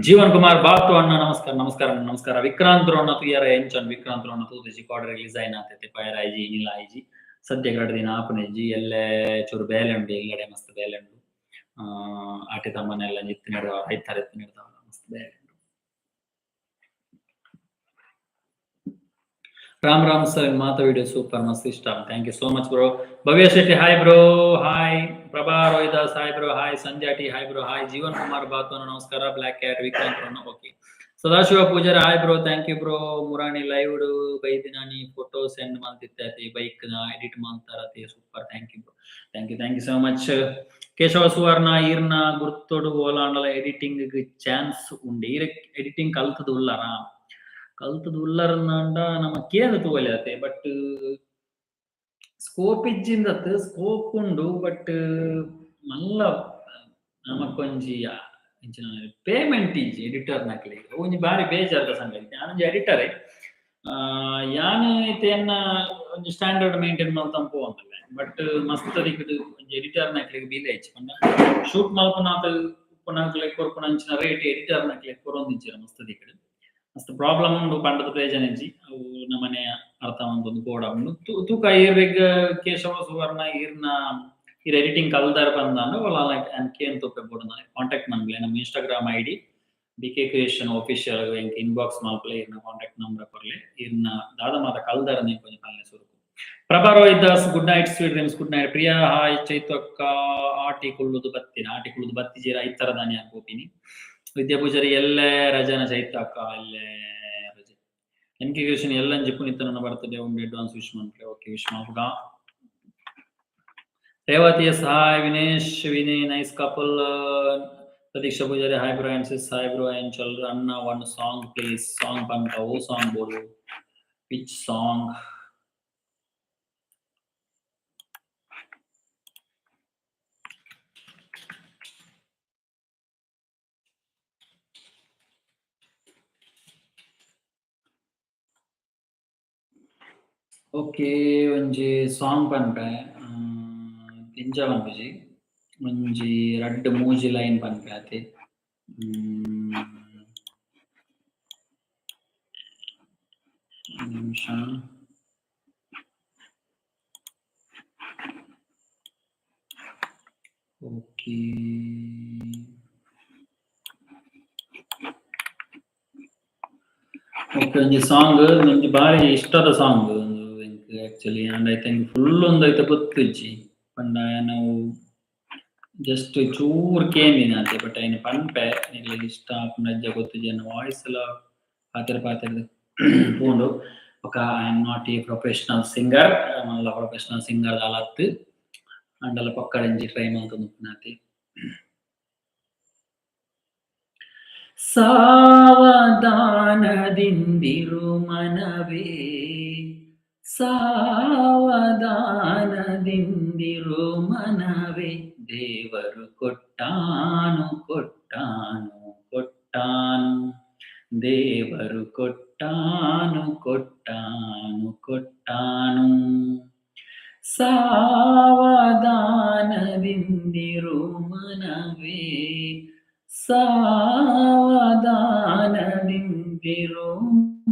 ಜೀವನ್ ಕುಮಾರ್ ಬಾತು ಅಣ್ಣ ನಮಸ್ಕಾರ. ನಮಸ್ಕಾರ ನಮಸ್ಕಾರ. ವಿಕ್ರಾಂತ್ ರೋಣ ತುಯರ ಎಂಚನ್? ವಿಕ್ರಾಂತ್ ರೋಣ ತೂತಿಜಿ, ಕಾರ್ಡ್ ರಿಲೀಸ್ ಆಯ್ನಾತೆ ಪಯರ ಐಜಿ ಇನಿಲ ಐಜಿ. ಸದ್ಯ 2 ದಿನ ಆಪುನೆಜ್ಜಿ. ಎಲ್ಲೆ ಚೂರು ಬೇಲೆ ಉಂಡು, ಎಲ್ಲಡೆ ಮಸ್ತ್ ಬೇಲೆ ಉಂಡು. ಆಟಿ ತಮ್ಮನೆಲ್ಲ ಇತ್ತು ನೆಡ್ದವ ರೈತರ ಇತ್ತು ನೆಡ್ದವ ಮಸ್ತ್ ಬೇಲೆ ಉಂಡು. ರಾಮ್ ರಾಮ್ ಸರ್ ಮಾತಾ ವಿಡಿಯೋ ಸೂಪರ್, ಮಸ್ತ್ ಇಷ್ಟ. Thank you so much bro. Bhavya Shetty hi bro, hi. Prabha Rohidas hi bro, hi. Sandhya T hi bro, hi. Jeevan Kumar Bathu ನಮಸ್ಕಾರ. Black cat Vikrant Rona okay. Sadashiva Pujara hi bro, thank you bro. Murani live ಬೈದಿನಾನಿ photo send ಮಲ್ತಿತ್ತೆ bike ನ edit ಮಾಡ್ತಾರತೆ, super. Thank you bro, thank you, thank you so much. Keshava Suvarna ಈರ್ನ ಗುರ್ತೊಡು ಓಲಾಂಡಲ editing chance ಉಂಡು. ಈರ editing ಕಲ್ತದ ಉಲ್ಲರ? ಕಲ್ತದ ಉಲ್ಲರಂದಾಂಡ ನಮ್ಮ ಕೇಂದ್ರ ತೂವಲೆ ಅತೆ, but scope ಇಜ್ಜಿಂದತ್ scope ಉಂಡು. But ಮಲ್ಲ ನಮಕೊಂಜಿ ಇಂಚಿನ payment ಇಜ್ಜಿ ಎಡಿಟರ್ ನಕ್ಲೆಗ್, ಒಂಜಿ ಬಾರಿ ಬೇಜಾರದ ಸಂಗತಿ. ಯಾನೊಂಜಿ ಎಡಿಟರೇ, ಯಾನ್ ಇತ್ತೆ ಎನ್ನ ಒಂಜಿ ಸ್ಟ್ಯಾಂಡರ್ಡ್ ಮೇಂಟೈನ್ ಮಲ್ತಂ ಪೋವೊಂದುಲ್ಲೆ. ಬಟ್ ಮಸ್ತ್ ದಿಕ್ಕುಡು ಒಂಜಿ ಎಡಿಟರ್ ನಕ್ಲೆಗ್ ಬಿಲೆ ಇಜ್ಜಿ ಪಂಡ ಶೂಟ್ ಮಲ್ಪುನಾತ್ ಉಪ್ಪುನಕ್ಲೆಗ್ ಕೊರ್ಪುನ ಅಂಚಿನ ರೇಟ್ ಎಡಿಟರ್ ನಕ್ಲೆಗ್ ಕೊರೊಂದಿಜ್ಜೆರ್. ಮಸ್ತ್ ದಿಕ್ಕುಡು ಮಸ್ತ್ ಪ್ರಾಬ್ಲಮ್ ಉಂಡು ಪಂಡದ ಪ್ರಯೋಜನ ಇಜ್ಜಿ. ಅವು ನಮನೆ ಅರ್ಥ ಮಂತೊಂದು ಬೋಡ ಉಂಡು. ತೂಕ ಈರೆಗ್ ಕೇಶವ ಸುವರ್ಣ ಈರ್ನ ಈರ್ ಎಡಿಟಿಂಗ್ ಕಲ್ದಾರ ಪಂದಾಂಡ ಒಲ ಲೈಕ್ ಕೇನ್ ತೂಪೆ ಬೋಡು ಕಾಂಟ್ಯಾಕ್ಟ್ ಮನ್ಪುಲೆ. ನಮ್ಮ Instagram I D B K creation official ಎಂಕ್ ಇನ್ಬಾಕ್ಸ್ ಮಲ್ಪುಲೆ, ಈರ್ನ ಕಾಂಟ್ಯಾಕ್ಟ್ ನಂಬರ್ ಕೊರ್ಲೆ. ಈರ್ನ ದಾದ ಮಾತ ಕಲ್ದಾರ ನೀ ಕೊಂಚ ಪನ್ಲೆ ಸುರುಕು. Prabha Rohit Das good night, sweet dreams, good night. Priya hi. ಚೈತಕ್ಕ ಆಟಿ ಕುಳ್ಳುದು ಬತ್ತಿನ ಆಟಿ ಕುಳ್ಳುದು ಬತ್ತಿಜೀರ ಐತರ ದಾನಿ ಪೋಪಿನಿ. ವಿದ್ಯಾ ಪೂಜಾರಿ ಎಲ್ಲೆ ರಜನ ಚೈತಕ್ಕ ಎಲ್ಲೆ ರಜೆ. ಎನ್ ಕೆ ಕ್ರಿಯೇಷನ್ ಎಲ್ಲಂಜಿ ಪುನೀತನ ಬರ್ತಡೆ ಉಂಡು, ಅಡ್ವಾನ್ಸ್ ವಿಶ್ ಮನ್ಪುಲೆ. ಓಕೆ, ವಿಶ್ ಮಲ್ಪುಗ. Revathi S hi. Vinesh Vinay nice couple. Pratiksha Pujari hi bro and sis hi bro and ಚಲ್ ಅಣ್ಣ ಒನ್ ಸಾಂಗ್ ಪ್ಲೀಸ್. ಸಾಂಗ್ ಪನ್ಪ ಓ ಸಾಂಗ್ ಬೋಡು? Which song? Okay, ಒಂಜಿ ಸಾಂಗ್ ಪನ್ಪೆ, ದಿಂಜ ಪನ್ಪುಜಿ, ಒಂಜಿ ರಡ್ಡ್ ಮೂಜಿ ಲೈನ್ ಪನ್ಪೆ ಆತೆ. ನಿಮಿಷ. ಓಕೆ, ಓಕೆ, ಒಂಜಿ ಸಾಂಗ್, ಒಂಜಿ ಬಾರಿ ಇಷ್ಟದ ಸಾಂಗ್ ಎಂಕ್ actually. And I think full ಒಂದು ಐತ ಗೊತ್ತಿಜ್ಜಿ ಪಂಡ ನಾವು ಜಸ್ಟ್ ಚೂರ್ ಕೇಂದಿನ ಅತೆ. ಬಟ್ ಐನ್ ಪನ್ಪೆ, ನಿಕ್ಲೆಗ್ ಇಷ್ಟ ಆಪುಂಡ ಅಜ್ಜ ಗೊತ್ತಿಜ್ಜಿ. ಎನ್ನ ವಾಯ್ಸ್ ಲ ಪಾತೆರ ಪಾತೆರ್ದ್ ಪೋಂಡು. ಬೊಕ I am not a professional singer, ಮಲ್ಲ ಪ್ರೊಫೆಷನಲ್ ಸಿಂಗರ್ ದಾಲ ಅತ್ತ್. ಅಂಡಲ ಪೊಕ್ಕಡೆ ಟ್ರೈ ಮಲ್ತೊಂದುಪ್ಪುನಾತೆ. ಸಾವಧಾನದಿಂದಿರು ಮನವೇ, ಸಾವಧಾನದಿಂದಿರು ಮನವೇ, ದೇವರು ಕೊಟ್ಟಾನು ಕೊಟ್ಟಾನು ಕೊಟ್ಟಾನು, ದೇವರು ಕೊಟ್ಟಾನು ಕೊಟ್ಟಾನು ಕೊಟ್ಟಾನು. ಸಾವಧಾನದಿಂದಿರು ಮನವೇ, ಸಾವಧಾನದಿಂದಿರು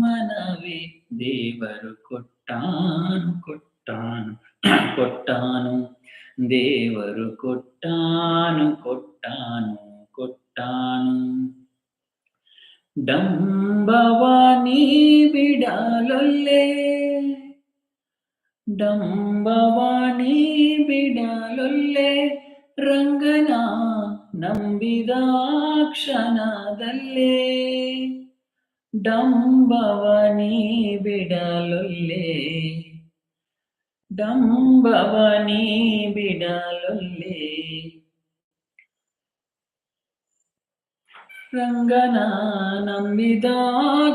ಮನವೇ, ದೇವರು ಕೊಟ್ಟಾನು ಕೊಟ್ಟಾನು ಕೊಟ್ಟಾನು, ದೇವರು ಕೊಟ್ಟಾನು ಕೊಟ್ಟಾನು ಕೊಟ್ಟಾನು. ಡಂಬವಾನಿ ಬಿಡಲೊಲ್ಲೆ, ಡಂಬವಾನಿ ಬಿಡಲೊಲ್ಲೆ, ರಂಗನ ನಂಬಿದ ಕ್ಷಣದಲ್ಲೇ. ಡಂಬವನಿ ಬಿಡಲೊಲ್ಲೆ, ಡಂಬವನಿ ಬಿಡಲೊಲ್ಲೆ, ರಂಗನ ನಂಬಿದ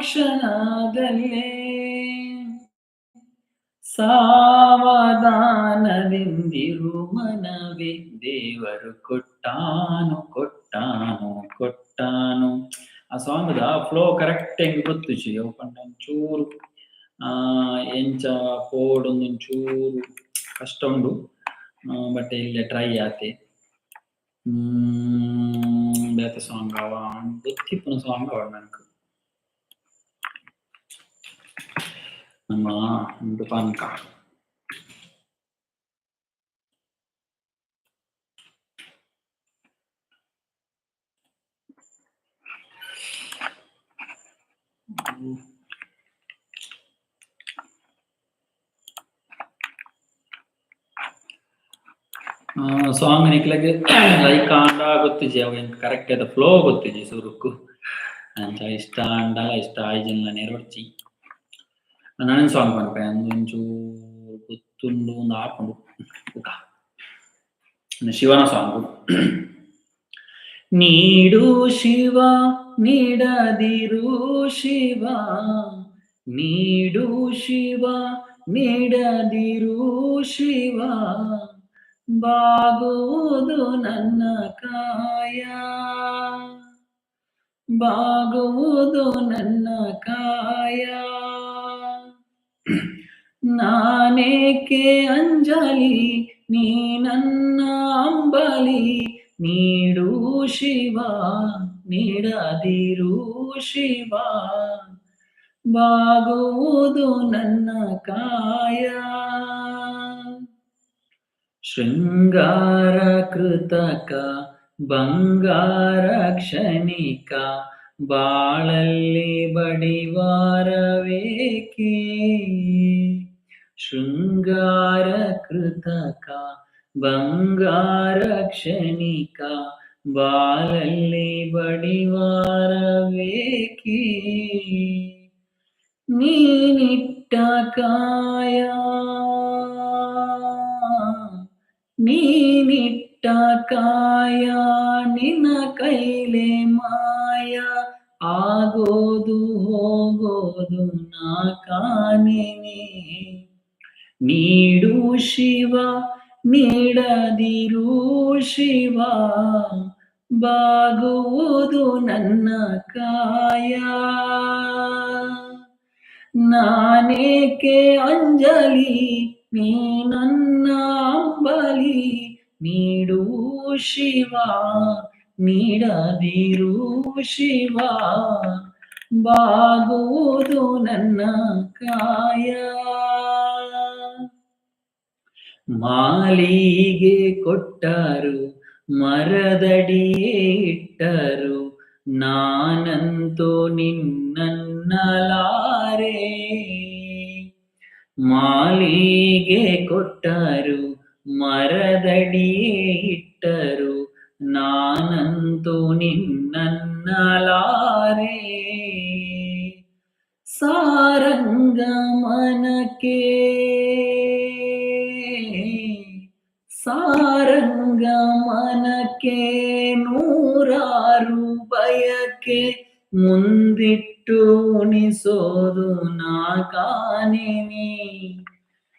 ಕ್ಷಣದಲ್ಲೇ. ಸಾವಧಾನದಿಂದಿರು ಮನವೇ, ದೇವರು ಕೊಟ್ಟಾನು ಕೊಟ್ಟಾನು ಕೊಟ್ಟಾನು. ಆ ಸಾಂಗ್ the flow correct ಹೆಂಗ್ ಗೊತ್ತುಜಿ. ಅವು ಪಂಡ ಒಂಚೂರು ಎಂಚ ಪೋಡೊಂದೊಂಚೂರು ಕಷ್ಟ ಉಂಡು, ಬಟ್ ಇಲ್ಲ ಟ್ರೈ ಆತೆ. ಬೇತೆ ಸಾಂಗ್ ಅವ ಗೊತ್ತಿಪ್ಪುನ ಸಾಂಗ್ ಅವ ನನಗೆ ನಮ್ಮ ಉಂಡು ಪನ್ಕ. ಸಾಂಗ್ ನಿಕ್ಲೆಗ್ ಲೈಕ್ ಆಂಡ ಗೊತ್ತಿಜಿ, ಅವು ಎಂಕ್ ಕರೆಕ್ಟ್ ಆದ ಫ್ಲೋ ಗೊತ್ತಿಜಿ ಸುರುಕ್ಕು. ಅಂಚ ಇಷ್ಟ ಆಂಡ ಇಷ್ಟ ಆಯ್ಜಿನ್ಲ ನೆರೊಡ್ಚಿ. ನನನ್ ಸಾಂಗ್ ಪನ್ಪೆ, ಒಂಚೂರು ಗೊತ್ತುಂಡು ಒಂದು ಆಪುಂಡು. ಬುಕ ಶಿವನ ಸಾಂಗ್. ನೀಡು ಶಿವ ನೀಡದಿರು ಶಿವ, ನೀಡು ಶಿವ ನೀಡದಿರು ಶಿವ, ಬಾಗುವುದು ನನ್ನ ಕಾಯ, ಬಾಗುವುದು ನನ್ನ ಕಾಯ. ನಾನೇಕೆ ಅಂಜಲಿ ನೀ ನನ್ನ ಅಂಬಲಿ, ನೀಡು ಶಿವ ನೀಡದಿರು ಶಿವ, ಬಾಗುವುದು ನನ್ನ ಕಾಯ. ಶೃಂಗಾರ ಕೃತಕ ಬಂಗಾರ ಕ್ಷಣಿಕ, ಬಾಳಲ್ಲಿ ಬಡಿವಾರವೇಕೆ. ಶೃಂಗಾರ ಕೃತಕ ಬಂಗಾರ ಕ್ಷಣಿಕ, ಬಾಳಲ್ಲಿ ಬಡಿವಾರವೇಕೆ. ನೀನಿಟ್ಟ ಕಾಯ, ನೀನಿಟ್ಟ ಕಾಯ, ನಿನ್ನ ಕೈಲೇ ಮಾಯ, ಆಗೋದು ಹೋಗೋದು ನಾ ಕಾಣೆನೆ. ನೀಡು ಶಿವ ನೀಡದಿರು ಶಿವ, ಬಾಗುವುದು ನನ್ನ ಕಾಯ. ನಾನೇಕೆ ಅಂಜಲಿ ನೀ ನನ್ನ ಅಂಬಲಿ, ನೀಡು ಶಿವ ನೀಡದಿರು ಶಿವ, ಬಾಗುವುದು ನನ್ನ ಕಾಯ. ಮಾಲಿಗೆ ಕೊಟ್ಟರು ಮರದಡಿಯೇ ಇಟ್ಟರು ನಾನಂತೂ ನಿನ್ನನ್ನಲಾರೆ. ಮಾಲಿಗೆ ಕೊಟ್ಟರು ಮರದಡಿಯೇ ಇಟ್ಟರು ನಾನಂತೂ ನಿನ್ನನ್ನಲಾರೆ. ಸಾರಂಗ ಮನಕ್ಕೆ, ಸಾರಂಗ ಮನಕ್ಕೆ ನೂರಾರು ಬಯಕೆ ಮುಂದಿಟ್ಟು ಉಣಿಸೋದು ನಾ ಕಾಣೆನೆ.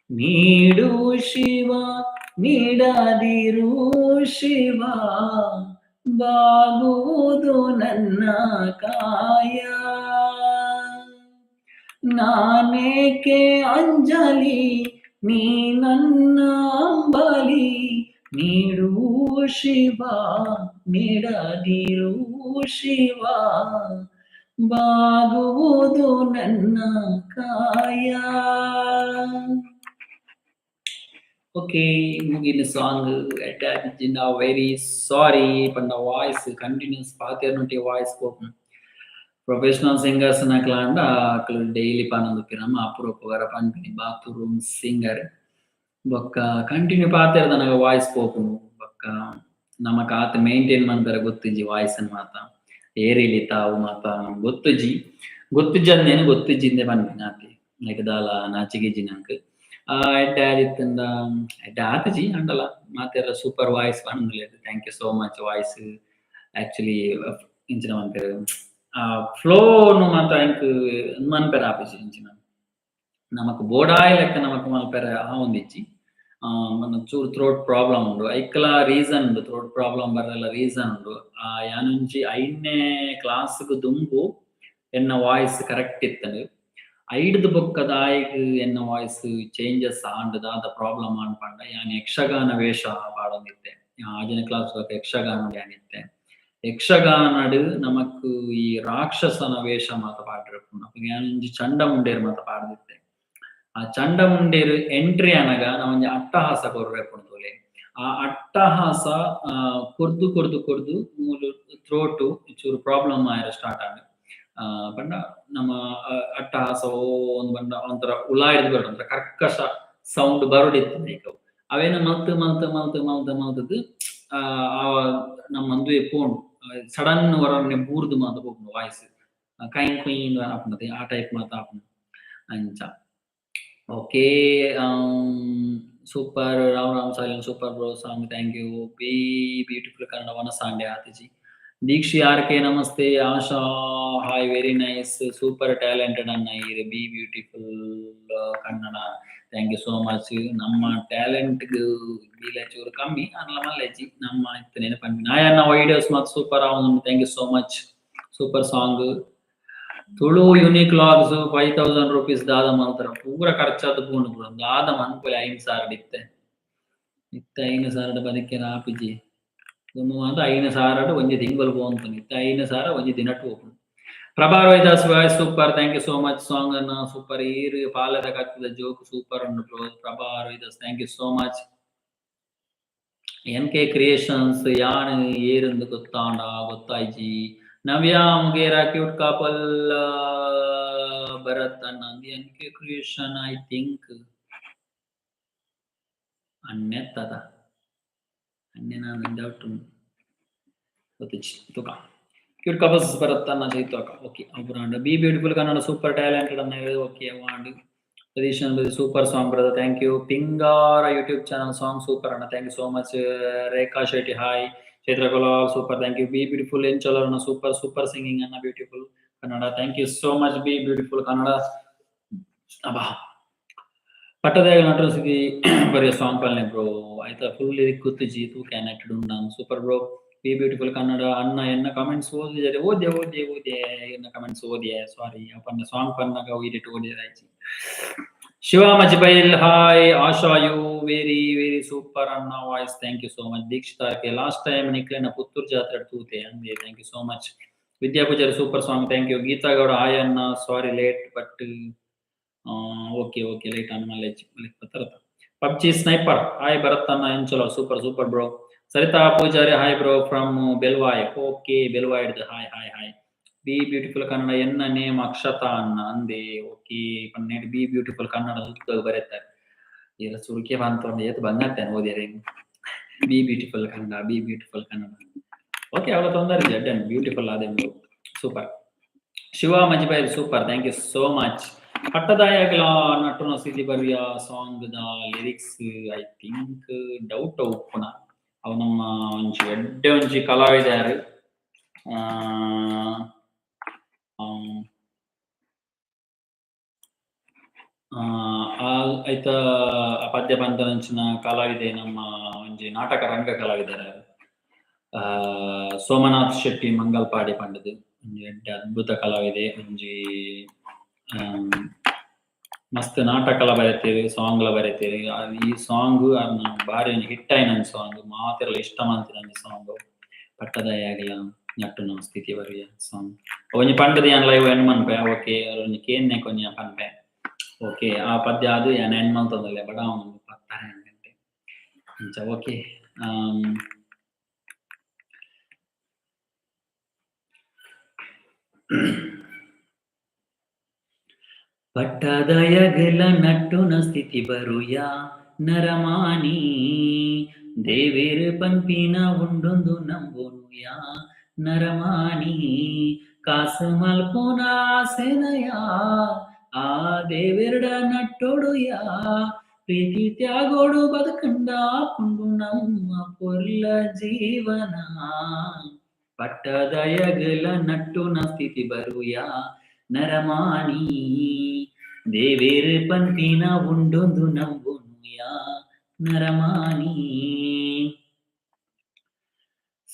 ನೀಡು ಶಿವ, ನೀಡದಿರು ಶಿವ, ಬಾಗುವುದು ನನ್ನ ಕಾಯ. ನಾನೇಕೆ ಅಂಜಲಿ, ನೀ ನನ್ನ ಅಂಬಲಿ. ನೀಡು ಶಿವ, ನೀಡದಿರು ಶಿವ, ಬಾಗುವುದು ನನ್ನ ಕಾಯ. ಓಕೆ, ಮುಗಿನ ಸಾಂಗ್ ಜಿನ್ನ. ವೆರಿ ಸಾರಿ ಪಂಡ ವಾಯ್ಸ್ ಕಂಟಿನ್ಯೂಸ್ ಪಾತೆರ್ನುಟಿ ವಾಯ್ಸ್ ಪೋಪುಂಡು. ಪ್ರೊಫೆಷನಲ್ ಸಿಂಗರ್ಸ್ ನಕಲಾಂಡ ಅಕ್ಲು ಡೈಲಿ ಪನೊಂದುಪ್ಪೆರ್. ನಮ ಅಪರೂಪ ಒರ ಪನ್ಪಿನಿ. ಬಾತ್ರೂಮ್ ಸಿಂಗರ್ ಬೊಕ್ಕ ಕಂಟಿನ್ಯೂ ಪಾತೆರ್ದನಗ ವಾಯ್ಸ್ ಪೋಪುಂಡು. ಬೊಕ್ಕ ನಮಕ್ ಆತ್ ಮೇಂಟೈನ್ ಮನ್ಪೆರೆ ಗೊತ್ತಿಜ್ಜಿ. ವಾಯ್ಸ್ ನ್ ಮಾತ ಏರಿಳಿತ ಅವು ಮಾತ ಗೊತ್ತುಜ್ಜಿ. ಗೊತ್ತುಜ್ಜಂದೇನು ಗೊತ್ತುಜ್ಜಿಂದೆ ಪನ್ಪಿನ ಆತೆ. ಐಕ್ ದಾಲ ನಾಚಿಗೆಜ್ಜಿ ನಂಕ್. ಎಡ್ಡೆ ಆದಿತ್ತ್ಂಡ ಎಡ್ಡೆ ಆತಿಜಿ ಆಂಡಲ ಮಾತೆರ್ಲ ಸೂಪರ್ ವಾಯ್ಸ್ ಪನೊಂದುಲ್ಲೆರ್. Thank you so much. Voice actually ಇಂಚಿನ ಮನ್ಪೆರ್, ಆ ಫ್ಲೋ ನು ಮಾತ ಎಂಕ್ ಮನ್ಪೆರೆ ಆಪುಜಿ. ಇಂಚಿನ ನಮಕ್ ಬೋಡಾಯಿ ಲೆಕ್ಕ ನಮಕ್ ಮನ್ಪೆರೆ ಆವೊಂದಿಜ್ಜಿ. ಚೂರು ಥ್ರೋಟ್ ಪ್ರಾಬ್ಲಮ್ ಉಂಡು. ಐಕ್ಲಾ ರೀಸನ್ ಉಂಡು. ಥ್ರೋಟ್ ಪ್ರಾಬ್ಲಮ್ ಬರಲ ರೀಸನ್ ಉಂಡು. ಯಾನೊಂಜಿ 5ನೇ ಕ್ಲಾಸ್ ಗ್ ದುಂಬು ಎನ್ನ ವಾಯ್ಸ್ ಕರೆಕ್ಟ್ ಇತ್ತಂಡ್. ಐಡ್ದ್ ಬೊಕ್ಕ ದಾಯೆಗ್ ಎನ್ನ ವಾಯ್ಸ್ ಚೇಂಜಸ್ ಆಂಡ್, ದಾದ ಪ್ರಾಬ್ಲಮ್ ಆಂಡ್ ಪಂಡ, ಯಾನ್ ಯಕ್ಷಗಾನ ವೇಷ ಪಾಡೊಂದಿತ್ತೆ. 6ನೇ ಕ್ಲಾಸ್ ಬೊಕ್ಕ ಯಕ್ಷಗಾನ ಯಾನಿತ್ತೆ. ಯಕ್ಷಗಾನಡ್ ನಮಕ್ ಈ ರಾಕ್ಷಸನ ವೇಷ ಮಾತ ಪಾಡ್ರೆ ಉಪ್ಪುಂಡು. ಅಪಗ ಯಾನೊಂಜಿ ಚಂಡಮುಂಡೇರ್ ಮಾತ ಪಾಡ್ದಿತ್ತೆ. ಆ ಚಂಡಮುಂಡೇರ್ ಎಂಟ್ರಿ ಆನಗ ನಾ ಒಂಜಿ ಅಟ್ಟಹಾಸ ಕೊರ್ರೆ ಉಪ್ಪುಂಡು ತೂಲೆ. ಆ ಅಟ್ಟಹಾಸ ಕೊರ್ದು ಕೊರ್ದು ಕೊರ್ದು ಮೂಲು ಥ್ರೋಟ್ ಚೂರು ಪ್ರಾಬ್ಲಮ್ ಆಯೆರೆ ಸ್ಟಾರ್ಟ್ ಆಂಡ್. ಪಂಡ ನಮ ಅಟ್ಟಹಾಸ ಓ ಅಂದ್ ಪಂಡ ಒಂಥರ ಉಲಾಯಿರ್ದ್ ಬರೊಡು, ಒಂಥರ ಕರ್ಕಶ ಸೌಂಡ್ ಬರೊಡಿತ್ತುಂಡು ಐಕ್ ಅವು. ಅವೆನ್ ಮಲ್ತ್ ಮಲ್ತ್ ಮಲ್ತ್ ಮಲ್ತ್ ಮಲ್ತ್ದ್ ನಮ್ಮ ಉಂದುವೆ ಪೋಂಡು. ಸಡನ್ ಒರೊನೆ ಬೂರ್ದು ಮಾತ ಪೋಪುಂಡು ವಾಯ್ಸ್. ಕೈ ಕುಯ್ ಆಪುಂಡು, ಆ ಟೈಪ್ ಮಾತ ಆಪುಂಡು ಅಂಚ. Okay, super. Ram Ram Salian, super bro song, thank you. Be beautiful Kannada ವನ ಸಾಂಡೆ ಆತಿಜಿ. ದೀಕ್ಷಿ ಆರ್ ಕೆ ನಮಸ್ತೆ. ಆಶಾ hi, very nice, super talented ಅಣ್ಣ ಈರ್. Be beautiful Kannada, thank you so much. ನಮ್ಮ ಟ್ಯಾಲೆಂಟ್ ಬೀಲೆ ಚೂರು ಕಮ್ಮಿ ಅನ್ಲ ಮಲ್ಲೆಜ್ಜಿ ನಮ್ಮ ಇತ್ತನೇನು ಪನ್ಪಿ ನಾಯನ್ನ. ವಿಡಿಯೋಸ್ ಮಾತ್ ಸೂಪರ್ ಆವೊಂದುಂಡು. Thank you so much. Super song. Tulu unique vlogs, ₹5000 ದಾದ ಮಲ್ತರ? ಪೂರ ಖರ್ಚಾದ್ ಪೋಂಡು ಪೂರ. ದಾದ ಮನ್ಪೊಲಿ 5,000 ಇತ್ತೆ? ಇತ್ತೆ 5,000 ಬದಿಕೆರೆ ಆಪಿಜಿ. ದುಂಬು ಮಾತ 5,000 ಒಂಜಿ ತಿಂಗೊಲು ಪೋವೊಂತುಂಡು. ಇತ್ತೆ 5,000 ಒಂಜಿ ದಿನಟ್ ಪೋಪುಂಡು. Prabha Rohidas voice super, thank you so much. Song ಅನ್ನ ಸೂಪರ್. ಈರ್ ಪಾಲೆದ ಕತ್ತಿದ ಜೋಕ್ ಸೂಪರ್ ಉಂಡು bro. Prabha Rohidas, thank you so much. N K creations ಯಾನ್ ಏರಿಂದು ಗೊತ್ತಾಂಡ? ಗೊತ್ತಾಯ್ಜಿ. ನವ್ಯ ಮುಗೇರ, ಕ್ಯೂಟ್ ಕಾಪಲ್ ಭರತ್ ಅಣ್ಣ. N K creation I think ಅಣ್ಣೆತ್ತದ ಅಣ್ಣೆ ನಾನು ಡೌಟ್ ಉಂಡು, ಗೊತ್ತಿಜ್ಜಿ. ತುಕ ಕ್ಯೂಟ್ ಕಪಲ್ಸ್ ಭರತ್ ಅಣ್ಣ, ಚೈತು ಅಕ್ಕ, ಓಕೆ ಅಪುರಾಂಡ್. B beautiful Kannada, super talented ಅನ್ನ, okay and. Satish, super song brother, thank you. Pingara YouTube channel, song super ಅಣ್ಣ, thank you so much. Rekha Shetty hi. Chaitra Kolal super, thank you. Be beautiful ಎಂಚಲರ್ ಅಣ್ಣ, super super singing ಅಣ್ಣ. Beautiful Kannada, thank you so much. Be beautiful Kannada. ಅಬ್ಬಾ, ಪಟ್ಟದಾಗ ನಟರು ಸಿಗಿ ಬರೆಯೋ song ಪಲ್ನೆ bro. ಆಯ್ತಾ, full ಕೂತಿಜಿ ತೂ ಕ್ಯಾನೆಕ್ಟೆಡ್ ಉಂಡಾನ್. Super bro. B beautiful Kannada ಅಣ್ಣ, ಎನ್ನ ಕಮೆಂಟ್ಸ್ ಓದಿದರೆ? ಓದ್ಯ ಓದ್ಯ ಓದ್ಯ, ಎನ್ನ ಕಮೆಂಟ್ಸ್ ಓದ್ಯ. ಸಾರಿ, ಪನ್ನ ಸಾಂಗ್ ಪನ್ನಾಗ ಓದಿಟ್ಟು ಓದಿದಾಯ್ತು. Shiva Majibail hi. Asha you very very super ಅಣ್ಣ voice, thank you so much. Dikshita last time ನಿಕ್ಲೆನ ಪುತ್ತೂರು ಜಾತ್ರೆ ತೂತೆ ಅಂದೆ, thank you so much. Vidya Poojary, super song, thank you. Geetha Gowda hi ಅಣ್ಣ, sorry late but okay okay late on ಮಲ್ಲೆಜ್ಜಿ. PUBG sniper hi Bharat ಅಣ್ಣ ಎಂಚಲೋ? Super super bro. Saritha Poojary, hi bro from Belvai. Okay, ಬೆಲ್ವಾಯ್ಡ್ದು hi hi hi. Be beautiful Kannada, ಎನ್ನ name Akshatha ಅನ್ನ ಅಂದೆ. Okay, ಪನ್ನೇಡು B beautiful Kannada ಉದ್ದ ಬರೀತಾರೆ. ಇಲ್ಲ ಸುರುಕೆ ಬಂತು ಏತ್ ಬಂಗತ್ತೇನೆ ಓದಿಯರೆ. Be beautiful Kannada, be beautiful Kannada. Okay, ಅವಳ ತೊಂದರೆ ಜಡ್ಡನ್ ಬ್ಯೂಟಿಫುಲ್ ಆದೆ. Super. Shiva Majibai super, thank you so much. ಪಟ್ಟದಾಯಗಲ ನಟುನ ಸ್ಥಿತಿ ಬರಿಯ song the lyrics I think doubt ಉಪ್ಪುನ. ಅವು ನಮ್ಮ ಒಂಜಿ ಎಡ್ಡೆ ಒಂಜಿ ಕಲಾವಿದರು ಐತ ಪದ್ಯ ಪಂತನಂಚಿನ ಕಲಾವಿದೆ, ನಮ್ಮ ಒಂಜಿ ನಾಟಕ ರಂಗ ಕಲಾವಿದರ ಸೋಮನಾಥ್ ಶೆಟ್ಟಿ ಮಂಗಲ್ಪಾಡಿ ಪಂಡದು ಒಂಜಿ ಎಡ್ಡೆ ಅದ್ಭುತ ಕಲಾವಿದೆ. ಒಂಜಿ ಮಸ್ತ್ ನಾಟಕಲ ಬರೆತೇವೆ, ಸಾಂಗ್ಲ ಬರೆತೇವೆ. ಈ ಸಾಂಗ್ ಬಾರಿ ಒಂಜಿ ಹಿಟ್ ಆಯಿನ ಸಾಂಗ್, ಮಾತೆರ್ಲ ಇಷ್ಟ ಮಂತಿನ ಸಾಂಗ್ ಪಟ್ಟದಾಯಾಗಲ ನಟ್ಟುನ ಸ್ಥಿತಿ ಬರಿಯ ಸಾಂಗ್. ಒಂಜಿ ಪಂಡದ ಯಾನ್ ಲೈವ್ ಎಂಡ್ ಮನ್ಪೆ. ಓಕೆ, ಒಂಜಿ ಕೇನ್ನೆ ಕೊಂಜ ಪನ್ಪೆ. ಓಕೆ, ಆ ಪದ್ಯ ಅದು ಯಾನ್ ಎಂಡ್ ಮಂತೊಂದುಲ್ಲೆ ಬಡ ಒಂದು ಪತ್ತಾರೆ ಗಂಟೆ ಅಂಚ. ಓಕೆ, ಪಟ್ಟದಯಗಲ ನಟ್ಟುನ ಸ್ಥಿತಿ ಬರುಯ ನರಮಾನಿ, ದೇವೇರು ಪನ್ಪಿನ ಉಂಡೊಂದು ನಂಬುನುಯ ನರಮಾನಿ, ಕಾಸು ಮಲ್ಪುನ ಆಸೆನಯ ಆ ದೇವೆರಡ ನಟ್ಟೊಡುಯ, ಪ್ರೀತಿ ತ್ಯಾಗೋಡು ಬದುಕಂಡ ಪುಂಡು ನಮ್ಮ ಪೊರ್ಲ ಜೀವನ. ಪಟ್ಟದಯಗಲ ನಟ್ಟುನ ಸ್ಥಿತಿ ಬರುಯ ನರಮಾನಿ, ದೇವೇರು ಪನ್ಪಿನ ಉಂಡೊಂದು ನಂಬುನುಯ ನರಮಾನಿ.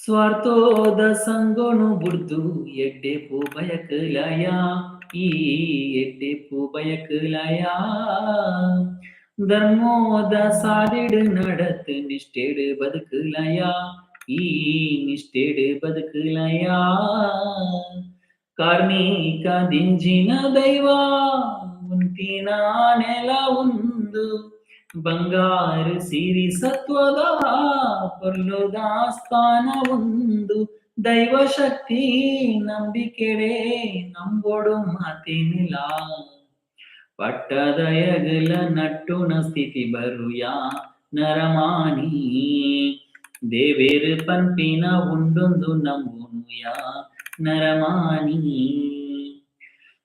ಸ್ವಾರ್ಥೋದ ಸಂಗೊನು ಬುಡ್ದು ಎಡ್ಡೆ ಪೂ ಬಯಕಲಯ, ಈ ಎಡ್ಡೆ ಪೂ ಬಯಕಲಯ, ಧರ್ಮೋದ ಸಾದಿಡು ನಡತ್ ನಿಷ್ಠೆಡು ಬದುಕಲಯ, ಈ ನಿಷ್ಠೆಡು ಬದುಕಲಯ. ಕಾರ್ಮಿಕ ದಿಂಜಿನ ದೈವ ಉಂತಿನ ನೆಲ ಉಂದು, ಬಂಗಾರು ಸಿರಿ ಸತ್ವದ ಪೊರ್ಲುದ ಸ್ಥಾನ ಒಂದು, ದೈವ ಶಕ್ತಿ ನಂಬಿಕೆಡೆ ನಂಬೋಡು ಮಾತಿನಿಲ. ಪಟ್ಟದಯಗಲ ನಟ್ಟುನ ಸ್ಥಿತಿ ಬರುಯ ನರಮಾನಿ, ದೇವೇರು ಪನ್ಪಿನ ಉಂಡೊಂದು ನಂಬುನುಯ ನರಮಾನಿ.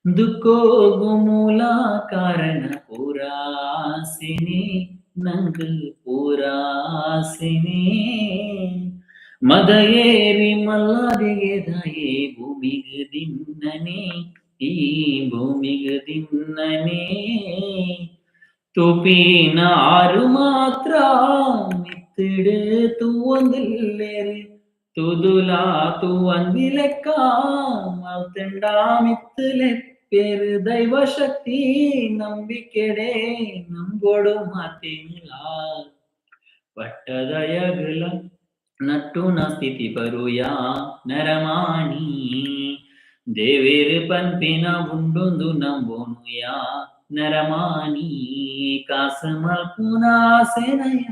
ದುಃಖೋಗು ಮೂಲ ಕಾರಣ ಪೂರಾಸಿನಿ ನಂಗ್ ಪೂರಾಸಿನಿ, ಮದಯೇರಿ ಮಲ್ಲದಿಗೆ ದಯೆ ಭೂಮಿಗೆ ದಿನ್ನನೆ, ಈ ಭೂಮಿಗೆ ದಿನ್ನನೆ. ತುಪಿನ ಆರು ಮಾತ್ರ ಮಿತ್ತಿಡು ತೂವೊಂದಿಲ್ಲೇರಿ, ತುದುಲಾ ತೂವಂದಿಲೆಕ್ಕ ಮಲ್ತಂಡ ಮಿತ್ತುಲೆಪ್ಪೇರು, ದೈವ ಶಕ್ತಿ ನಂಬಿಕೆಡೆ ನಂಬೋಡು ಮಾತಿಲ್ಲ. ಪಟ್ಟದಯಗಲ ನಟ್ಟುನ ಸ್ಥಿತಿ ಬರುಯ ನರಮಾಣಿ, ದೇವೇರು ಪನ್ಪಿನ ಉಂಡೊಂದು ನಂಬೋನುಯ ನರಮಾಣಿ, ಕಾಸು ಮಲ್ಪುನ ಆಸೆನಯ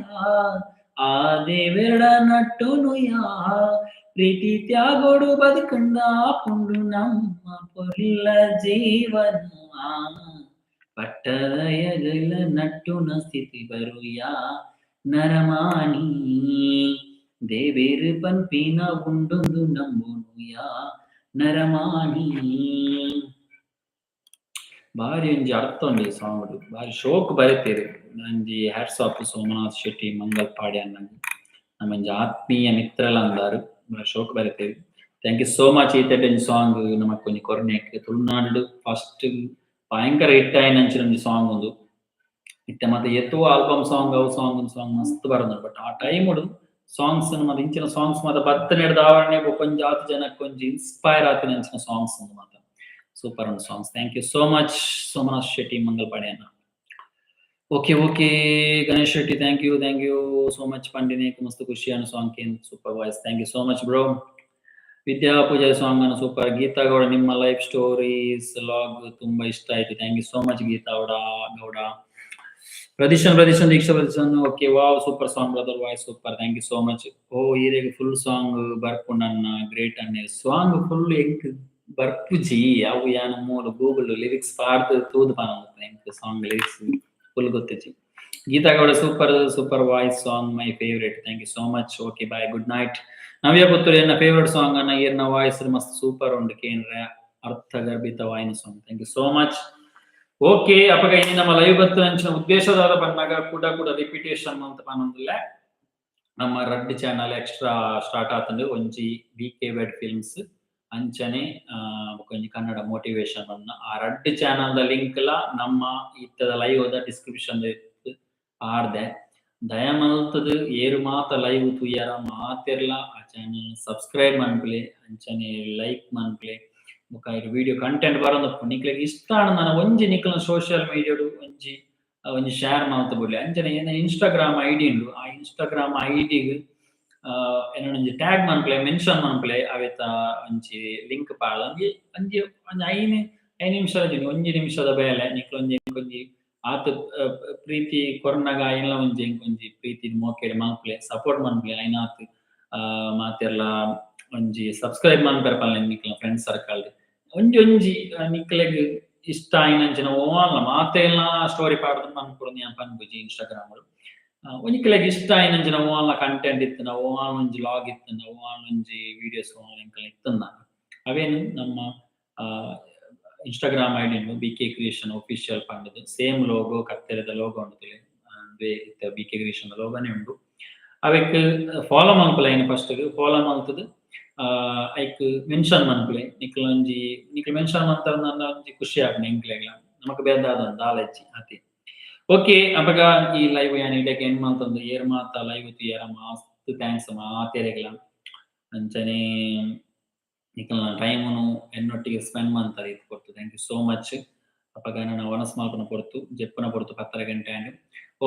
ಆ ದೇವೆರಡ ನಟ್ಟುನುಯ, ಪ್ರೀತಿ ತ್ಯಾಗೋಡು ಬದುಕಂಡ ಪುಂಡು ನಮ್ಮ ಪೊರ್ಲ ಜೀವನ. ಪಟ್ಟದಯಗಲ ನಟ್ಟುನ ಸ್ಥಿತಿ ಬರುಯ ನರಮಾಣಿ, ದೇವೇರು ಪನ್ಪಿನ ಉಂಡೊಂದು ನಂಬುನುಯ ನರಮಾಣಿ. ಬಾರಿ ಒಂಜಿ ಅರ್ಥ ಉಂಡು ಈ ಸಾಂಗ್, ಬಾರಿ ಶೋಕ್ ಬರೆತೇರು. ಒಂಜಿ ಹ್ಯಾಟ್ಸ್ ಆಫ್ ಸೋಮನಾಥ್ ಶೆಟ್ಟಿ ಮಂಗಲ್ಪಾಡಿ ಅಣ್ಣಗ್, ನಮ್ಮ ಒಂಜಿ ಆತ್ಮೀಯ ಮಿತ್ರಲ ಅಂದಾರು, ಬಾರಿ ಶೋಕ್ ಬರೆತೇರು. Thank you so much. ಈ ಒಂಜಿ ಸಾಂಗ್ ನಮಕ್ ಒಂಜಿ ಕೊರ್ನೆಕ್ ತುಳುನಾಡು ಫಸ್ಟ್ ಭಯಂಕರ ಹಿಟ್ ಆಯಿನಂಚಿನ ಒಂಜಿ ಸಾಂಗ್ ಉಂದು. ಇತ್ತೆ ಮತ್ತೆ ಎತ್ತೋ ಆಲ್ಬಮ್ ಸಾಂಗ್ ಅವು ಸಾಂಗ್ ಸಾಂಗ್ ಮಸ್ತ್ ಬರೋದು, ಬಟ್ ಆ ಟೈಮ್ ಸಾಂಗ್ಸ್ ಮಾತ ಇಂಚಿನ ಸಾಂಗ್ಸ್ ಮಾತ ಬತ್ತನೆಡ್ದ್ ಆವರಣೆ ಬೊಕ ಆತ್ ಜನಕ್ಕೆ ಒಂಜಿ ಇನ್ಸ್ಪೈರ್ ಆತಿನಂಚಿನ ಸಾಂಗ್ಸ್ ಉಂದು ಮಾತ. ಸೂಪರ್ ಒಂದು songs. Thank you so much Somanath Shetty Mangalpady ಅಣ್ಣ. Okay okay Ganesh Shetty, thank you, thank you so much. ಪಂಡಿನೇಕ್ ಮಸ್ತ್ ಖುಷಿ ಅನ್ನ song Kane, super voice, thank you so much bro. Vidya Poojary song ಅನ್ನು super. Gita Gowda, ನಿಮ್ಮ life stories log ತುಂಬಾ ಇಷ್ಟ ಆಯ್ತು, thank you so much Geetha Gowda Gowda. ಪ್ರದೀಶನ್, ಪ್ರದೀಶನ್, Diksha ಪ್ರದೀಶನ್. Okay, wow, super song brother, voice super, thank you so much. ಓ, ಈರೆಗ್ full song ಬರ್ಪುಂಡನ್ನ, great ಅನ್ನೆ. Song full ಎಂಕ್ ಬರ್ಪುಜಿ. ಅವು ಯಾನ್ ಮೂಲು ಗೂಗಲ್ ಲಿರಿಕ್ಸ್ ಪಾಡ್ದು ತೂದು ಪನೊಂದು. ಎಂಕ್ ಸಾಂಗ್ ಲಿರಿಕ್ಸ್ ಫುಲ್ ಗೊತ್ತಿಜ್ಜಿ. Geeta Gowda, super, super voice, song my favourite, thank you so much. Okay, bye, good night. ನವ್ಯ ಪುತ್ತೂರು, ಎನ್ನ ಫೇವರೇಟ್ ಸಾಂಗ್ ಅನ್ನ, ಈರ್ನ ವಾಯ್ಸ್ ಮಸ್ತ್ ಸೂಪರ್ ಉಂಡು ಕೇಂದ್ರ, ಅರ್ಥಗರ್ಭಿತವಾಯಿನ song, thank you so much. Okay, ಅಪಗ ಇನಿ ನಮ್ಮ ಲೈವ್ ಬತ್ತು ಅಂಚಿನ ಉದ್ದೇಶದಾದ ಪನ್ನಾಗ ಕೂಡ ಕೂಡ ರಿಪಿಟೇಷನ್ ಅಂತ ಪನೊಂದಿಲ್ಲ. ನಮ್ಮ ರಡ್ಡ್ ಚಾನಲ್ ಎಕ್ಸ್ಟ್ರಾ ಸ್ಟಾರ್ಟ್ ಆತಂಡು. ಒಂಜಿ ಬಿ ಕೆ ವೆಡ್ ಫಿಲ್ಮ್ಸ್, ಅಂಚನೆ ಬೊಕೊಂಜಿ ಕನ್ನಡ ಮೋಟಿವೇಶನ್ ಅನ್ನ. ಆ ರಡ್ಡ್ ಚಾನಲ್ ದ ಲಿಂಕ್ ಲ ನಮ್ಮ ಇತ್ತದ ಲೈವ್ ದ ಡಿಸ್ಕ್ರಿಪ್ಷನ್ ಪಾಡ್ದೆ. ದಯಮಲ್ತದ್ ಏರು ಮಾತ ಲೈವ್ ತೂಯರ ಮಾತೆರ್ಲ ಆ ಚಾನಲ್ ಸಬ್ಸ್ಕ್ರೈಬ್ ಮನ್ಪುಲೆ, ಅಂಚನೆ ಲೈಕ್ ಮನ್ಪುಲೆ. ಬೊಕ ವಿಡಿಯೋ ಕಂಟೆಂಟ್ ಬರೊಂದುಪ್ಪು. ನಿಕ್ಲೆಗ್ ಇಷ್ಟ ಆಂಡ ಒಂಜಿ ನಿಕ್ಲೆನ ಸೋಷಿಯಲ್ ಮೀಡಿಯಾಡ್ ಒಂಜಿ ಒಂಜಿ ಶೇರ್ ಮಲ್ತ್ ಬುಡ್ಲೆ. ಅಂಚನೆ ಎನ್ನ ಇನ್ಸ್ಟಾಗ್ರಾಮ್ ಐಡಿ ಉಂಡು. ಆ ಇನ್ಸ್ಟಾಗ್ರಾಮ್ ಐಡಿಗ್ ಎನ್ನೊಂಜಿ ಟ್ಯಾಗ್ ಮನ್ಪುಲೆ, ಮೆನ್ಷನ್ ಮನ್ಪುಲೆ. ಅವೆತ ಒಂಜಿ ಲಿಂಕ್ ಪಾಡ್ದ್ ಒಂಜಿ ಒಂಜಿ ಒಂಜಿ 5 5 ನಿಮಿಷ, 1 ನಿಮಿಷದ ಬೇಲೆ. ನಿಕ್ಲ್ ಒಂಜಿ ಒಂಜಿ ಆತ್ ಪ್ರೀತಿ ಕೊರ್ನಗ ಐನ್ಲ ಒಂಜಿ ಒಂಜಿ ಪ್ರೀತಿ ಮೋಕೆಡ್ ಮನ್ಪುಲೆ, ಸಪೋರ್ಟ್ ಮನ್ಪುಲೆ. ಐನಾತ್ ಮಾತೆರ್ಲ ಒಂಜಿ ಸಬ್ಸ್ಕ್ರೈಬ್ ಮನ್ಪೆರೆ ಪನ್ಲೆ. ನಿಕ್ಲ್ನ ಫ್ರೆಂಡ್ ಸರ್ಕಲ್ ಒಂಜಿ ಒಂಜಿ ನಿಕ್ಲೆಗ್ ಇಷ್ಟ ಆಯಿನಂಚಿನ ಓವಾನ್ಲ ಮಾತೆಲ್ನ ಸ್ಟೋರಿ ಪಾಡ್ದ್ ಮನ್ಪೊಡು ಯಾನ್ ಪನ್ಪುಜಿ. ಇನ್ಸ್ಟಾಗ್ರಾಮ್ ಒಂಜಿಕ್ಲೆಗ್ ಇಷ್ಟ ಆಯಿನಂಚಿನ ಓವಾನ್ಲ ಕಂಟೆಂಟ್ ಇತ್ತುಂಡ, ಓವಾನ್ ಒಂಜಿ ವ್ಲಾಗ್ ಇತ್ತುಂಡ, ಓವಾನ್ ಒಂಜಿ ವಿಡಿಯೋಸ್ ಎಂಕಲ್ನ ಇತ್ತುಂಡ, ಅವೇನು ನಮ್ಮ Instagram ID B K creation official ಪಂಡುದು. ಸೇಮ್ ಲೋಗೋ, ಕತ್ತೆರೆದ ಲೋಗೋ ಉಂಡು. ಬಿ ಕೆ ಕ್ರಿಯೇಷನ್ ಲೋಗೋನೇ ಉಂಡು. ಅವೆಕ್ ಫಾಲೋ ಮನ್ಪುಲೆ. ಐನ್ ಫಸ್ಟ್ ಫಾಲೋ ಮಲ್ತುದು ಐಕ್ ಮೆನ್ಷನ್ ಮನ್ಪುಲೆ. ನಿಕ್ಲ್ ಒಂಜಿ ನಿಕ್ಲ್ ಮೆನ್ಷನ್ ಮಲ್ತಂಡ ಒಂಜಿ ಖುಷಿ ಆಪುಂಡು ಎಂಕ್ಲೆಗ್ಲ. ನಮಕ್ ಬೇತೆ ದಾದ ದಾಲ ಇಜ್ಜಿ ಆತೆ. ಓಕೆ, ಅಪಗ ಈ ಲೈವ್ ಯಾನ್ ಇಡೆಗ್ ಎಂಡ್ ಮಲ್ತೊಂದು. ಏರ್ ಮಾತ ಲೈವ್ ತೂಯರ ಮಸ್ತ್ thanks ಮಾತೆರೆಗ್ಲ. ಅಂಚನೆ ನಿಕಲ್ನ ಟೈಮುನು ಎನ್ನೊಟ್ಟಿಗೆ ಸ್ಪೆಂಡ್ ಮಂತಾರೆ ಇತ್ ಪೊರ್ತು, thank you so much. ಅಪಗ ನನ ವನಸ್ ಮಲ್ಪುನ ಪೊರ್ತು, ಜೆಪ್ಪುನ ಪೊರ್ತು, 10:30 ಗಂಟೆ ಆಂಡ್.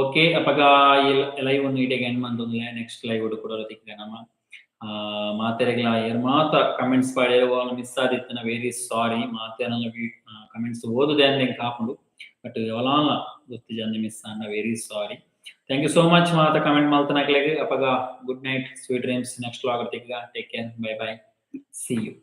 ಓಕೆ, ಅಪಗ ಈ ಲೈವ್ ಅನ್ನು ಇಡೆಗ್ ಎಂಡ್ ಮಂತೊಂದುಲ್ಲೆ. ನೆಕ್ಸ್ಟ್ ಲೈವ್ ಕೂಡ ತಿಕ್ಕುಗ ನಮ. ಮಾತೆರೆಗ್ಲ, ಏರ್ ಮಾತ ಕಮೆಂಟ್ಸ್ ಪಾಡ್ಯೆರ್, ಮಿಸ್ ಆದಿತ್ತುಂಡ ವೆರಿ ಸಾರಿ. ಮಾತೆರ್ನಲ ಕಮೆಂಟ್ಸ್ ಓದುದೆ ಅಂದ್ ಎಂಕ್ ಆಪುಂಡು, ಬಟ್ ಓಲಾನ್ಲ ಗೊತ್ತಿಜಂದೆ ಮಿಸ್ ಆಂಡ very sorry. Thank you so much ಮಾತ ಕಮೆಂಟ್ ಮಲ್ತನಕ್ಲೆಗ್. ಅಪಗ good night, sweet dreams. Next vlog ತಿಕ್ಕುಗ. Take care, bye bye, see you.